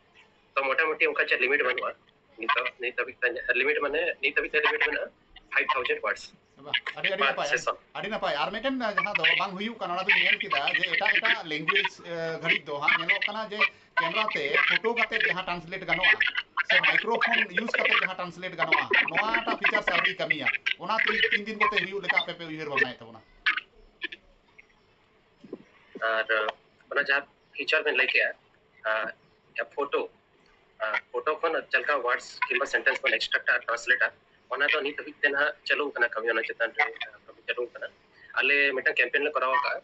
ᱛᱚ ᱢᱚᱴᱟᱢᱩᱴᱤ ᱚᱱᱠᱟ ᱪᱮᱫ limit ᱵᱟᱹᱱᱩᱜᱼᱟ ᱱᱤᱛᱚᱜ, ᱱᱤᱛ ᱦᱟᱹᱵᱤᱡ ᱛᱮ limit ᱢᱟᱱᱮ, ᱱᱤᱛ ᱦᱟᱹᱵᱤᱡ ᱛᱮ limit ᱢᱮᱱᱟᱜᱼᱟ five thousand words᱾ ᱵᱟᱦ, ᱟᱹᱰᱤ, ᱟᱹᱰᱤ per ᱱᱟᱯᱟᱭ, ᱟᱹᱰᱤ, session᱾ ᱟᱹᱰᱤ ᱱᱟᱯᱟᱭ᱾ ᱟᱨ ᱢᱤᱫᱴᱮᱱ, ᱟᱸ, ᱡᱟᱦᱟᱸ ᱫᱚ ᱵᱟᱝ ᱦᱩᱭᱩᱜ ᱠᱟᱱᱟ, ᱚᱱᱟ ᱫᱚᱧ ᱧᱮᱞ ᱠᱮᱫᱟ ᱡᱮ ᱮᱴᱟᱜ, ᱮᱴᱟᱜ language, ᱟᱸ, ᱜᱷᱟᱹᱲᱤᱡ ᱫᱚ ᱦᱟᱸᱜ ᱧᱮᱞᱚᱜ ᱠᱟᱱᱟ ᱡᱮ camera ᱛᱮ photo ᱠᱟᱛᱮ ᱡᱟᱦᱟᱸ translate ᱜᱟᱱᱚᱜᱼᱟ, ᱥᱮ microphone use ᱠᱟᱛᱮ ᱡᱟᱦᱟᱸ translate ᱜᱟᱱᱚᱜᱼᱟ, ᱱᱚᱣᱟᱴᱟᱜ feature ᱥᱮ ᱟᱹᱣᱨᱤ ᱠᱟᱹᱢᱤᱭᱟ, ᱚᱱᱟ ᱛᱤᱱ, ᱛᱤᱱ ᱫᱤᱱ ᱠᱚᱛᱮ ᱦᱩᱭᱩᱜ ᱞᱮᱠᱟ ᱟᱯᱮ ᱯᱮ ᱩᱭᱦᱟᱹᱨ ᱵᱷᱟᱵᱽᱱᱟᱭᱮᱫ ᱛᱟᱵᱚᱱᱟ? ᱡᱟᱦᱟᱸ ᱯᱷᱤᱪᱟᱨ ᱵᱮᱱ ᱞᱟᱹᱭ ᱠᱮᱜᱼᱟ, ᱯᱷᱳᱴᱳ ᱯᱷᱳᱴᱳ ᱠᱷᱚᱱ ᱪᱮᱫ ᱞᱮᱠᱟ ᱣᱟᱨᱰᱥ ᱠᱤᱝᱵᱟ ᱥᱮᱱᱴᱮᱱᱥ ᱵᱚᱱ ᱮᱠᱥᱴᱨᱟᱠᱴᱟ ᱟᱨ ᱴᱨᱟᱱᱥᱞᱮᱴᱟ, ᱚᱱᱟ ᱫᱚ ᱱᱤᱛ ᱦᱟᱹᱵᱤᱡ ᱛᱮ ᱱᱟᱦᱟᱜ ᱪᱟᱹᱞᱩ ᱟᱠᱟᱱᱟ ᱠᱟᱹᱢᱤ ᱚᱱᱟ ᱪᱮᱛᱟᱱ ᱨᱮ᱾ ᱠᱟᱹᱢᱤ ᱪᱟᱹᱞᱩ ᱟᱠᱟᱱᱟ᱾ ᱟᱞᱮ ᱢᱤᱫᱴᱟᱝ ᱠᱮᱢᱯᱮᱱ ᱞᱮ ᱠᱚᱨᱟᱣ ᱟᱠᱟᱫᱼᱟ,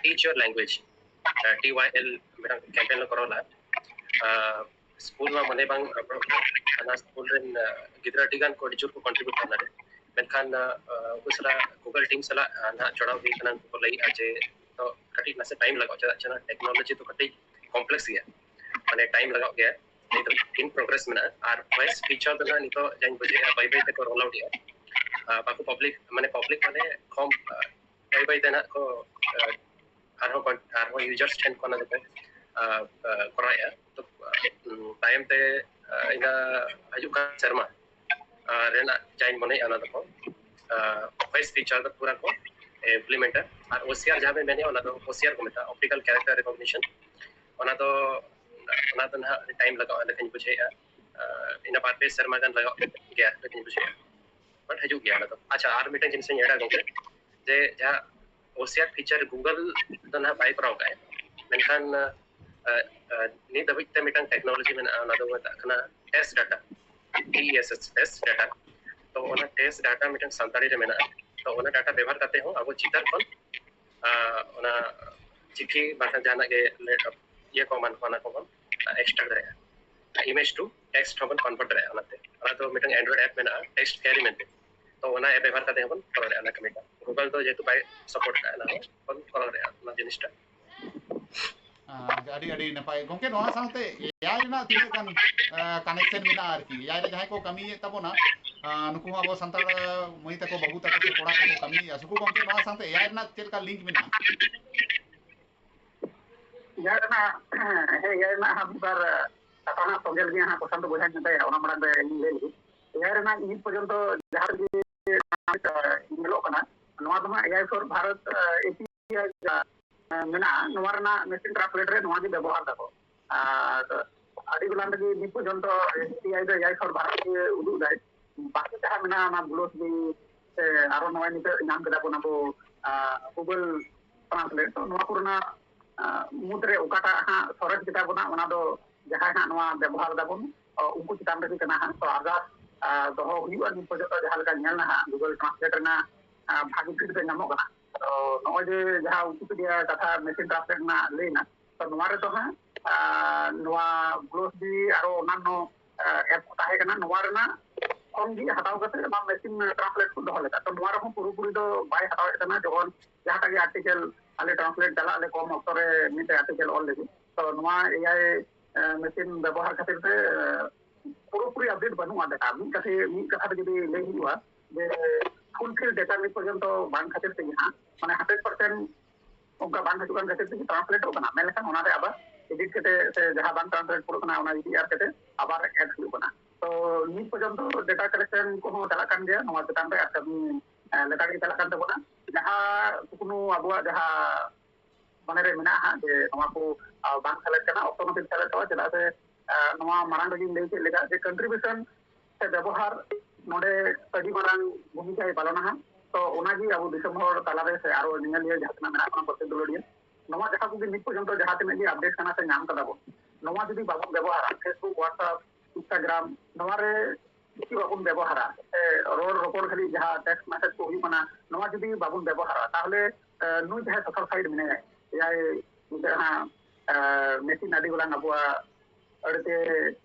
teach your language, T Y L ᱢᱤᱫᱴᱟᱝ ᱠᱮᱢᱯᱮᱱ ᱞᱮ ᱠᱚᱨᱟᱣ ᱞᱮᱫᱼᱟ᱾ ᱥᱠᱩᱞ ᱢᱟ ᱢᱟᱱᱮ ᱵᱟᱝ ᱚᱱᱟ ᱥᱠᱩᱞ ᱨᱮᱱ ᱜᱤᱫᱽᱨᱟᱹ ᱟᱹᱰᱤ ᱜᱟᱱ ᱠᱚ ᱟᱹᱰᱤ ᱡᱳᱨ ᱠᱚ ᱠᱚᱱᱴᱨᱤᱵᱤᱭᱩᱴ ᱠᱟᱱᱟ᱾ ᱢᱮᱱᱠᱷᱟᱱ ᱩᱱᱠᱩ ᱥᱟᱞᱟᱜ ᱜᱩᱜᱩᱞ ᱴᱤᱢ ᱥᱟᱞᱟᱜ ᱱᱟᱦᱟᱜ ᱡᱚᱲᱟᱣ ᱦᱩᱭ ᱠᱟᱱᱟ᱾ ᱩᱱᱠᱩ ᱠᱚ ᱞᱟᱹᱭᱮᱫᱼᱟ ᱡᱮ ᱛᱚ ᱠᱟᱹᱴᱤᱡ ᱱᱟᱥᱮ ᱴᱟᱭᱤᱢ ᱞᱟᱜᱟᱜᱼᱟ, ᱪᱮᱫᱟᱜ ᱥᱮ ᱚᱱᱟ ᱴᱮᱠᱱᱳᱞᱚᱡᱤ ᱫᱚ ᱠᱟᱹᱴᱤᱡ ᱠᱚᱢᱯᱞᱮᱠᱥ ᱜᱮᱭᱟ, ᱢᱟᱱᱮ ᱴᱟᱭᱤᱢ ᱞᱟᱜᱟᱜ ᱜᱮᱭᱟ᱾ ᱱᱤᱛ ᱤᱱ ᱯᱨᱚᱜᱨᱮᱥ ᱢᱮᱱᱟᱜᱼᱟ᱾ ᱟᱨ ᱵᱷᱚᱭᱮᱥ ᱯᱷᱤᱪᱟᱨ ᱫᱚ ᱱᱟᱦᱟᱜ ᱱᱤᱛᱚᱜ ᱡᱟᱧ ᱵᱩᱡᱷᱟᱹᱣᱮᱫᱼᱟ ᱵᱟᱹᱭ ᱵᱟᱹᱭ ᱛᱮᱠᱚ ᱨᱳᱞ ᱟᱣᱩᱴ ᱮᱫᱼᱟ᱾ ᱵᱟᱠᱚ ᱯᱟᱵᱽᱞᱤᱠ ᱢᱟᱱᱮ ᱯᱟᱵᱽᱞᱤᱠ ᱢᱟᱱᱮ ᱠᱚᱢ ᱵᱟᱹᱭ ᱵᱟᱹᱭ ᱛᱮ ᱱᱟᱦᱟᱜ ᱠᱚ ᱟᱨᱦᱚᱸ ᱟᱨᱦᱚᱸ ᱤᱭᱩᱡᱟᱨᱥ ᱴᱷᱮᱱ ᱠᱷᱚᱱ ᱟᱫᱚ ᱠᱚ ᱠᱚᱨᱟᱣᱮᱫᱼᱟ᱾ ᱛᱚ ᱛᱟᱭᱚᱢ ᱛᱮ ᱤᱱᱟᱹ ᱦᱤᱡᱩᱜ ᱠᱟᱱ ᱥᱮᱨᱢᱟ ᱨᱮᱱᱟᱜ ᱡᱟᱧ ᱢᱚᱱᱮᱭᱮᱫᱼᱟ ᱚᱱᱟ ᱫᱚᱠᱚ ᱵᱷᱚᱭᱮᱥ ᱯᱷᱤᱪᱟᱨ ᱫᱚ ᱯᱩᱨᱟ ᱠᱚ ᱤᱢᱯᱞᱤᱢᱮᱱᱴᱟ᱾ ᱟᱨ ᱳᱥᱤᱭᱟᱨ ᱡᱟᱦᱟᱸ ᱵᱮᱱ ᱢᱮᱱᱮᱫᱼᱟ ᱚᱱᱟ ᱫᱚ ᱳᱥᱤᱭᱟᱨ ᱠᱚ ᱢᱮᱛᱟᱜᱼᱟ, ᱚᱯᱴᱤᱠᱟᱞ ᱠᱮᱨᱮᱠᱴᱟᱨ ᱨᱮᱠᱚᱜᱱᱤᱥᱚᱱ᱾ ᱚᱱᱟ ᱫᱚ ᱚᱱᱟ ᱫᱚ ᱱᱟᱦᱟᱜ ᱴᱟᱭᱤᱢ ᱞᱟᱜᱟᱜᱼᱟ ᱞᱮᱠᱟᱧ ᱵᱩᱡᱷᱟᱹᱣᱮᱫᱼᱟ᱾ ᱤᱱᱟᱹ ᱵᱟᱨ ᱯᱮ ᱥᱮᱨᱢᱟ ᱜᱟᱱ ᱞᱟᱜᱟᱜ ᱜᱮᱭᱟ ᱞᱮᱠᱟᱧ ᱵᱩᱡᱷᱟᱹᱣᱮᱫᱼᱟ᱾ ᱵᱟᱴ ᱦᱤᱡᱩᱜ ᱜᱮᱭᱟ ᱚᱱᱟ ᱫᱚ᱾ ᱟᱪᱪᱷᱟ, ᱟᱨ ᱢᱤᱫᱴᱮᱱ ᱡᱤᱱᱤᱥ ᱤᱧ ᱮᱰᱟ ᱜᱚᱢᱠᱮ, ᱡᱮ ᱡᱟᱦᱟᱸ ᱳᱥᱤᱭᱟᱨ ᱯᱷᱤᱪᱟᱨ ᱜᱩᱜᱚᱞ ᱫᱚ ᱱᱟᱦᱟᱜ ᱵᱟᱭ ᱠᱚᱨᱟᱣ ᱠᱟᱜᱼᱟ, ᱢᱮᱱᱠᱷᱟᱱ ᱱᱤᱛ ᱫᱷᱟᱹᱵᱤᱡ ᱛᱮ ᱢᱤᱫᱴᱟᱝ ᱴᱮᱠᱱᱳᱞᱚᱡᱤ ᱢᱮᱱᱟᱜᱼᱟ, ᱚᱱᱟ ᱫᱚ ᱢᱮᱛᱟᱜ ᱠᱟᱱᱟ test data, T S S, test data. ᱛᱚ ᱚᱱᱟ ᱴᱮᱥᱴ ᱰᱟᱴᱟ ᱢᱤᱫᱴᱟᱝ ᱥᱟᱱᱛᱟᱲᱤ ᱨᱮ ᱢᱮᱱᱟᱜᱼᱟ᱾ ᱛᱚ ᱚᱱᱟ ᱰᱟᱴᱟ ᱵᱮᱵᱚᱦᱟᱨ ᱠᱟᱛᱮ ᱦᱚᱸ ᱟᱵᱚ ᱪᱤᱛᱟᱹᱨ ᱠᱷᱚᱱ ᱚᱱᱟ ᱪᱤᱴᱷᱤ ᱵᱟᱠᱷᱟᱱ ᱡᱟᱦᱟᱱᱟᱜ ᱜᱮ ᱤᱭᱟᱹ ᱠᱚ ᱮᱢᱟᱱ ᱠᱚ, ᱚᱱᱟ ᱠᱚᱵᱚᱱ ᱮᱠᱥᱴᱨᱟᱠᱴ ᱫᱟᱲᱮᱭᱟᱜᱼᱟ᱾ ᱤᱢᱮᱡᱽ ᱴᱩ ᱴᱮᱠᱥᱴ ᱦᱚᱸᱵᱚᱱ ᱠᱚᱱᱵᱷᱟᱨᱴ ᱫᱟᱲᱮᱭᱟᱜᱼᱟ᱾ ᱚᱱᱟᱛᱮ ᱚᱱᱟ ᱫᱚ ᱢᱤᱫᱴᱟᱝ ᱮᱱᱰᱨᱚᱭᱮᱰ ᱮᱯ ᱢᱮᱱᱟᱜᱼᱟ, ᱴᱮᱠᱥᱴ ᱠᱮᱨᱤ ᱢᱮᱱᱛᱮ᱾ ᱛᱚ ᱚᱱᱟ ᱮᱯ ᱵᱮᱵᱚᱦᱟᱨ ᱠᱟᱛᱮ ᱦᱚᱸᱵᱚᱱ ᱠᱚᱨᱟᱣ ᱫᱟᱲᱮᱭᱟᱜᱼᱟ ᱚᱱᱟ ᱠᱟᱹᱢᱤᱴᱟ᱾ ᱜᱩᱜᱚᱞ ᱫᱚ ᱡᱮᱦᱮᱛᱩ ᱵᱟᱭ ᱥᱟᱯᱳᱨᱴ ᱠᱟᱜᱼᱟ, ᱚᱱᱟ ᱦᱚᱸ ᱵᱚᱱ ᱠᱚᱨᱟᱣ ᱫᱟᱲᱮᱭᱟᱜᱼᱟ ᱚᱱᱟ ᱡᱤᱱᱤᱥᱴᱟ᱾ ᱟᱹᱰᱤ ᱟᱹᱰᱤ ᱱᱟᱯᱟᱭ ᱜᱚᱢᱠᱮ᱾ ᱱᱚᱣᱟ ᱥᱟᱶᱛᱮ ᱮ ᱟᱭ ᱨᱮᱱᱟᱜ ᱛᱤᱱᱟᱹᱜ ᱜᱟᱱ ᱠᱟᱱᱮᱠᱥᱮᱱ ᱢᱮᱱᱟᱜᱼᱟ ᱟᱨᱠᱤ, ᱮ ᱟᱭ ᱨᱮ ᱡᱟᱦᱟᱸᱭ ᱠᱚ ᱠᱟᱹᱢᱤᱭᱮᱫ ᱛᱟᱵᱚᱱᱟ, ᱱᱩᱠᱩ ᱦᱚᱸ ᱟᱵᱚ ᱥᱟᱱᱛᱟᱲ ᱢᱟᱹᱭ ᱛᱟᱠᱚ ᱵᱟᱹᱵᱩ ᱛᱟᱠᱚ ᱥᱮ ᱠᱚᱲᱟ ᱠᱚᱠᱚ ᱠᱟᱹᱢᱤᱭᱮᱫᱼᱟ᱾ ᱥᱩᱠᱩ ᱜᱚᱢᱠᱮ, ᱱᱚᱣᱟ ᱥᱟᱶᱛᱮ ᱮ ᱟᱭ ᱨᱮᱱᱟᱜ ᱪᱮᱫ ᱞᱮᱠᱟ ᱞᱤᱝᱠ ᱢᱮᱱᱟᱜᱼᱟ? ᱮ ᱟᱭ ᱨᱮᱱᱟᱜ ᱦᱮᱸ ᱮ ᱟᱭ ᱨᱮᱱᱟᱜ ᱦᱟᱸᱜ ᱢᱤᱫ ᱵᱟᱨ ᱠᱟᱛᱷᱟ ᱦᱟᱸᱜ ᱥᱚᱸᱜᱮ ᱞᱟᱹᱜᱤᱫ ᱦᱟᱸᱜ ᱯᱨᱚᱥᱟᱱᱛᱚ ᱵᱚᱭᱦᱟᱧ ᱢᱮᱛᱟᱭᱟ, ᱚᱱᱟ ᱢᱟᱲᱟᱝ ᱨᱮ ᱤᱧ ᱞᱟᱹᱭ ᱞᱮᱜᱮ᱾ ᱮ ᱟᱭ ᱨᱮᱱᱟᱜ ᱱᱤᱛ ᱯᱚᱨᱡᱚᱱᱛᱚ ᱡᱟᱦᱟᱸ ᱨᱮᱜᱮ ᱧᱮᱞᱚᱜ ᱠᱟᱱᱟ, ᱱᱚᱣᱟ ᱫᱚ ᱦᱟᱸᱜ A I for Bharat A P I ᱢᱮᱱᱟᱜᱼᱟ, ᱱᱚᱣᱟ ᱨᱮᱱᱟᱜ ᱢᱮᱥᱤᱱ ᱴᱨᱟᱱᱥᱞᱮᱴ ᱨᱮ ᱱᱚᱣᱟ ᱜᱮ ᱵᱮᱵᱚᱦᱟᱨ ᱫᱟᱠᱚ᱾ ᱟᱨ ᱟᱹᱰᱤ ᱜᱩᱞᱟᱱ ᱨᱮᱜᱮ ᱱᱤᱛ ᱯᱚᱨᱡᱚᱱᱛᱚ ᱮ ᱯᱤ ᱟᱭ ᱫᱚ ᱮ ᱟᱭ ᱯᱷᱚᱨ ᱵᱷᱟᱨᱚᱛ ᱜᱮ ᱩᱫᱩᱜ ᱫᱟᱭ᱾ ᱵᱟᱠᱤ ᱡᱟᱦᱟᱸ ᱢᱮᱱᱟᱜᱼᱟ ᱚᱱᱟ ᱵᱞᱚᱜ ᱜᱮ ᱥᱮ ᱟᱨᱚ ᱱᱚᱜᱼᱚᱭ ᱱᱤᱛᱚᱜ ᱧᱟᱢ ᱠᱮᱫᱟ ᱵᱚᱱ ᱟᱵᱚ ᱜᱩᱜᱚᱞ ᱴᱨᱟᱱᱥᱞᱮᱴ, ᱛᱚ ᱱᱚᱣᱟ ᱠᱚᱨᱮᱱᱟᱜ ᱢᱩᱫᱽᱨᱮ ᱚᱠᱟᱴᱟᱜ ᱦᱟᱸᱜ ᱥᱚᱨᱮᱥ ᱜᱮᱛᱟ ᱵᱚᱱᱟ, ᱚᱱᱟ ᱫᱚ ᱡᱟᱦᱟᱸᱭ ᱦᱟᱸᱜ ᱱᱚᱣᱟ ᱵᱮᱵᱚᱦᱟᱨ ᱫᱟᱵᱚᱱ, ᱩᱱᱠᱩ ᱪᱮᱛᱟᱱ ᱨᱮᱜᱮ ᱠᱟᱱᱟ ᱦᱟᱸᱜ᱾ ᱛᱚ ᱟᱨᱫᱟᱥ ᱫᱚᱦᱚ ᱦᱩᱭᱩᱜᱼᱟ᱾ ᱱᱤᱛ ᱯᱚᱨᱡᱚᱱᱛᱚ ᱡᱟᱦᱟᱸ ᱞᱮᱠᱟ ᱧᱮᱞ ᱱᱟ ᱦᱟᱸᱜ, Google Translate ᱨᱮᱱᱟᱜ ᱵᱷᱟᱜᱤ ᱯᱷᱤᱰᱵᱮᱠ ᱧᱟᱢᱚᱜ ᱠᱟᱱᱟ᱾ ᱛᱚ ᱱᱚᱜᱼᱚᱭ ᱡᱮ ᱡᱟᱦᱟᱸ ᱣᱤᱠᱤᱯᱤᱰᱤᱭᱟ ᱠᱟᱛᱷᱟ ᱢᱮᱥᱤᱱ ᱴᱨᱟᱱᱥᱞᱮᱴ ᱨᱮᱱᱟᱜ ᱞᱟᱹᱭ ᱮᱱᱟ, ᱛᱚ ᱱᱚᱣᱟ ᱨᱮᱫᱚ ᱦᱟᱸᱜ ᱱᱚᱣᱟ ᱜᱞᱳᱥ ᱫᱤ ᱟᱨᱚ ᱚᱱᱟᱱᱱᱚ ᱮᱯ ᱠᱚ ᱛᱟᱦᱮᱸ ᱠᱟᱱᱟ, ᱱᱚᱣᱟ ᱨᱮᱱᱟᱜ ᱠᱷᱚᱱ ᱜᱮ ᱦᱟᱛᱟᱣ ᱠᱟᱛᱮ ᱚᱱᱟ ᱢᱮᱥᱤᱱ ᱴᱨᱟᱱᱥᱞᱮᱴ ᱠᱚ ᱫᱚᱦᱚ ᱞᱮᱫᱟ᱾ ᱛᱚ ᱱᱚᱣᱟ ᱨᱮᱦᱚᱸ ᱯᱩᱨᱟᱹᱯᱩᱨᱤ ᱫᱚ ᱵᱟᱭ ᱦᱟᱛᱟᱣᱮᱫ ᱠᱟᱱᱟ᱾ ᱡᱚᱠᱷᱚᱱ ᱡᱟᱦᱟᱸᱴᱟᱜ ᱜᱮ ᱟᱨᱴᱤᱠᱮᱞ ᱟᱞᱮ ᱴᱨᱟᱱᱥᱞᱮᱴ ᱪᱟᱞᱟᱜ ᱟᱞᱮ, ᱠᱚᱢ ᱚᱠᱛᱚ ᱨᱮ ᱢᱤᱫᱴᱮᱡ ᱟᱨᱴᱤᱠᱮᱞ ᱚᱞ ᱞᱟᱹᱜᱤᱫ, ᱛᱚ ᱱᱚᱣᱟ ᱮ ᱟᱭ ᱢᱮᱥᱤᱱ ᱵᱮᱵᱚᱦᱟᱨ ᱠᱷᱟᱹᱛᱤᱨ ᱛᱮ ᱯᱩᱨᱟᱹᱯᱩᱨᱤ ᱟᱯᱰᱮᱴ ᱵᱟᱹᱱᱩᱜᱼᱟ ᱰᱮᱴᱟ᱾ ᱢᱤᱫ ᱠᱟᱛᱷᱟ ᱢᱤᱫ ᱠᱟᱛᱷᱟ ᱛᱮ ᱡᱩᱫᱤ ᱞᱟᱹᱭ ᱦᱩᱭᱩᱜᱼᱟ, ᱡᱮ ᱯᱷᱩᱞᱯᱷᱤᱞ ᱰᱮᱴᱟ ᱱᱤᱛ ᱯᱚᱨᱡᱚᱱᱛᱚ ᱵᱟᱝ ᱠᱷᱟᱹᱛᱤᱨ ᱛᱮᱜᱮ ᱦᱟᱸᱜ, ᱢᱟᱱᱮ ᱦᱟᱱᱰᱨᱮᱰ ᱯᱟᱨᱥᱮᱱᱴ ᱚᱱᱠᱟ ᱵᱟᱝ ᱦᱤᱡᱩᱜ ᱠᱟᱱ ᱠᱷᱟᱹᱛᱤᱨ ᱛᱮᱜᱮ ᱴᱨᱟᱱᱥᱞᱮᱴᱚᱜ ᱠᱟᱱᱟ᱾ ᱢᱮᱱᱠᱷᱟᱱ ᱚᱱᱟᱨᱮ ᱟᱵᱟᱨ ᱮᱰᱤᱴ ᱠᱟᱛᱮ ᱥᱮ ᱡᱟᱦᱟᱸ ᱵᱟᱝ ᱴᱨᱟᱱᱥᱞᱮᱴ ᱯᱩᱨᱟᱹᱜ ᱠᱟᱱᱟ, ᱚᱱᱟ ᱮᱰᱤᱴ ᱟᱨ ᱠᱟᱛᱮ ᱟᱵᱟᱨ ᱮᱰ ᱦᱩᱭᱩᱜ ᱠᱟᱱᱟ᱾ ᱛᱚ ᱱᱤᱛ ᱯᱚᱨᱡᱚᱱᱛᱚ ᱰᱮᱴᱟ ᱠᱟᱞᱮᱠᱥᱚᱱ ᱠᱚᱦᱚᱸ ᱪᱟᱞᱟᱜ ᱠᱟᱱ ᱜᱮᱭᱟ, ᱱᱚᱣᱟ ᱪᱮᱛᱟᱱ ᱨᱮ ᱟᱨ ᱠᱟᱹᱢᱤ ᱞᱮᱛᱟᱲ ᱜᱮ ᱪᱟᱞᱟᱜ ᱠᱟᱱ ᱛᱟᱵᱚᱱᱟ᱾ ᱡᱟᱦᱟᱸ ᱠᱩᱠᱢᱩ ᱟᱵᱚᱣᱟᱜ ᱡᱟᱦᱟᱸ ᱢᱚᱱᱮ ᱨᱮ ᱢᱮᱱᱟᱜᱼᱟ ᱦᱟᱸᱜ, ᱡᱮ ᱱᱚᱣᱟ ᱠᱚ ᱵᱟᱝ ᱥᱮᱞᱮᱫ ᱠᱟᱱᱟ, ᱚᱠᱛᱚ ᱱᱟᱹᱯᱤᱛ ᱥᱮᱞᱮᱫᱚᱜᱼᱟ᱾ ᱪᱮᱫᱟᱜ ᱥᱮ ᱱᱚᱣᱟ ᱢᱟᱲᱟᱝ ᱨᱮᱜᱮᱧ ᱞᱟᱹᱭ ᱠᱮᱫ ᱞᱮᱠᱟ ᱡᱮ ᱠᱚᱱᱴᱨᱤᱵᱤᱭᱩᱥᱚᱱ ᱥᱮ ᱵᱮᱵᱚᱦᱟᱨ ᱱᱚᱰᱮ ᱟᱹᱰᱤ ᱢᱟᱨᱟᱝ ᱵᱷᱩᱢᱤᱠᱟᱭ ᱯᱟᱞᱚᱱᱟ ᱦᱟᱸᱜ᱾ ᱛᱚ ᱚᱱᱟᱜᱮ ᱟᱵᱚ ᱫᱤᱥᱚᱢ ᱦᱚᱲ ᱛᱟᱞᱟᱨᱮ ᱥᱮ ᱟᱨᱚ ᱧᱮᱧᱮᱞᱤᱭᱟᱹ ᱡᱟᱦᱟᱸ ᱛᱤᱱᱟᱹᱜ ᱢᱮᱱᱟᱜ ᱵᱚᱱᱟ ᱯᱨᱚᱛᱮᱠ ᱫᱩᱞᱟᱹᱲᱤᱭᱟᱹ, ᱱᱚᱣᱟ ᱡᱟᱦᱟᱸ ᱠᱚᱜᱮ ᱱᱤᱛ ᱯᱚᱨᱡᱚᱱᱛᱚ ᱡᱟᱦᱟᱸ ᱛᱤᱱᱟᱹᱜ ᱜᱮ ᱟᱯᱰᱮᱴ ᱠᱟᱱᱟ ᱥᱮ ᱧᱟᱢ ᱠᱟᱫᱟ ᱵᱚᱱ, ᱱᱚᱣᱟ ᱡᱩᱫᱤ ᱵᱟᱵᱚᱱ ᱵᱮᱵᱚᱦᱟᱨᱟ, Facebook, WhatsApp, Instagram, ᱱᱚᱣᱟ ᱨᱮ ᱡᱩᱫᱤ ᱵᱟᱵᱚᱱ ᱵᱮᱵᱚᱦᱟᱨᱟ, ᱥᱮ ᱨᱚᱲ ᱨᱚᱯᱚᱲ ᱜᱷᱟᱹᱲᱤᱡ ᱡᱟᱦᱟᱸ ᱴᱮᱠᱥᱴ ᱢᱮᱥᱮᱡᱽ ᱠᱚ ᱦᱩᱭᱩᱜ ᱠᱟᱱᱟ, ᱱᱚᱣᱟ ᱡᱩᱫᱤ ᱵᱟᱵᱚᱱ ᱵᱮᱵᱚᱦᱟᱨᱟ, ᱛᱟᱦᱚᱞᱮ ᱱᱩᱭ ᱡᱟᱦᱟᱸᱭ ᱥᱳᱥᱟᱞ ᱥᱟᱭᱤᱴ ᱢᱮᱱᱟᱭᱟ, ᱮ ᱟᱭ ᱡᱟᱦᱟᱸ ᱢᱮᱥᱤᱱ ᱟᱹᱰᱤ ᱜᱚᱞᱟᱝ ᱟᱵᱚᱣᱟᱜ ᱟᱹᱲᱟᱹᱛᱮ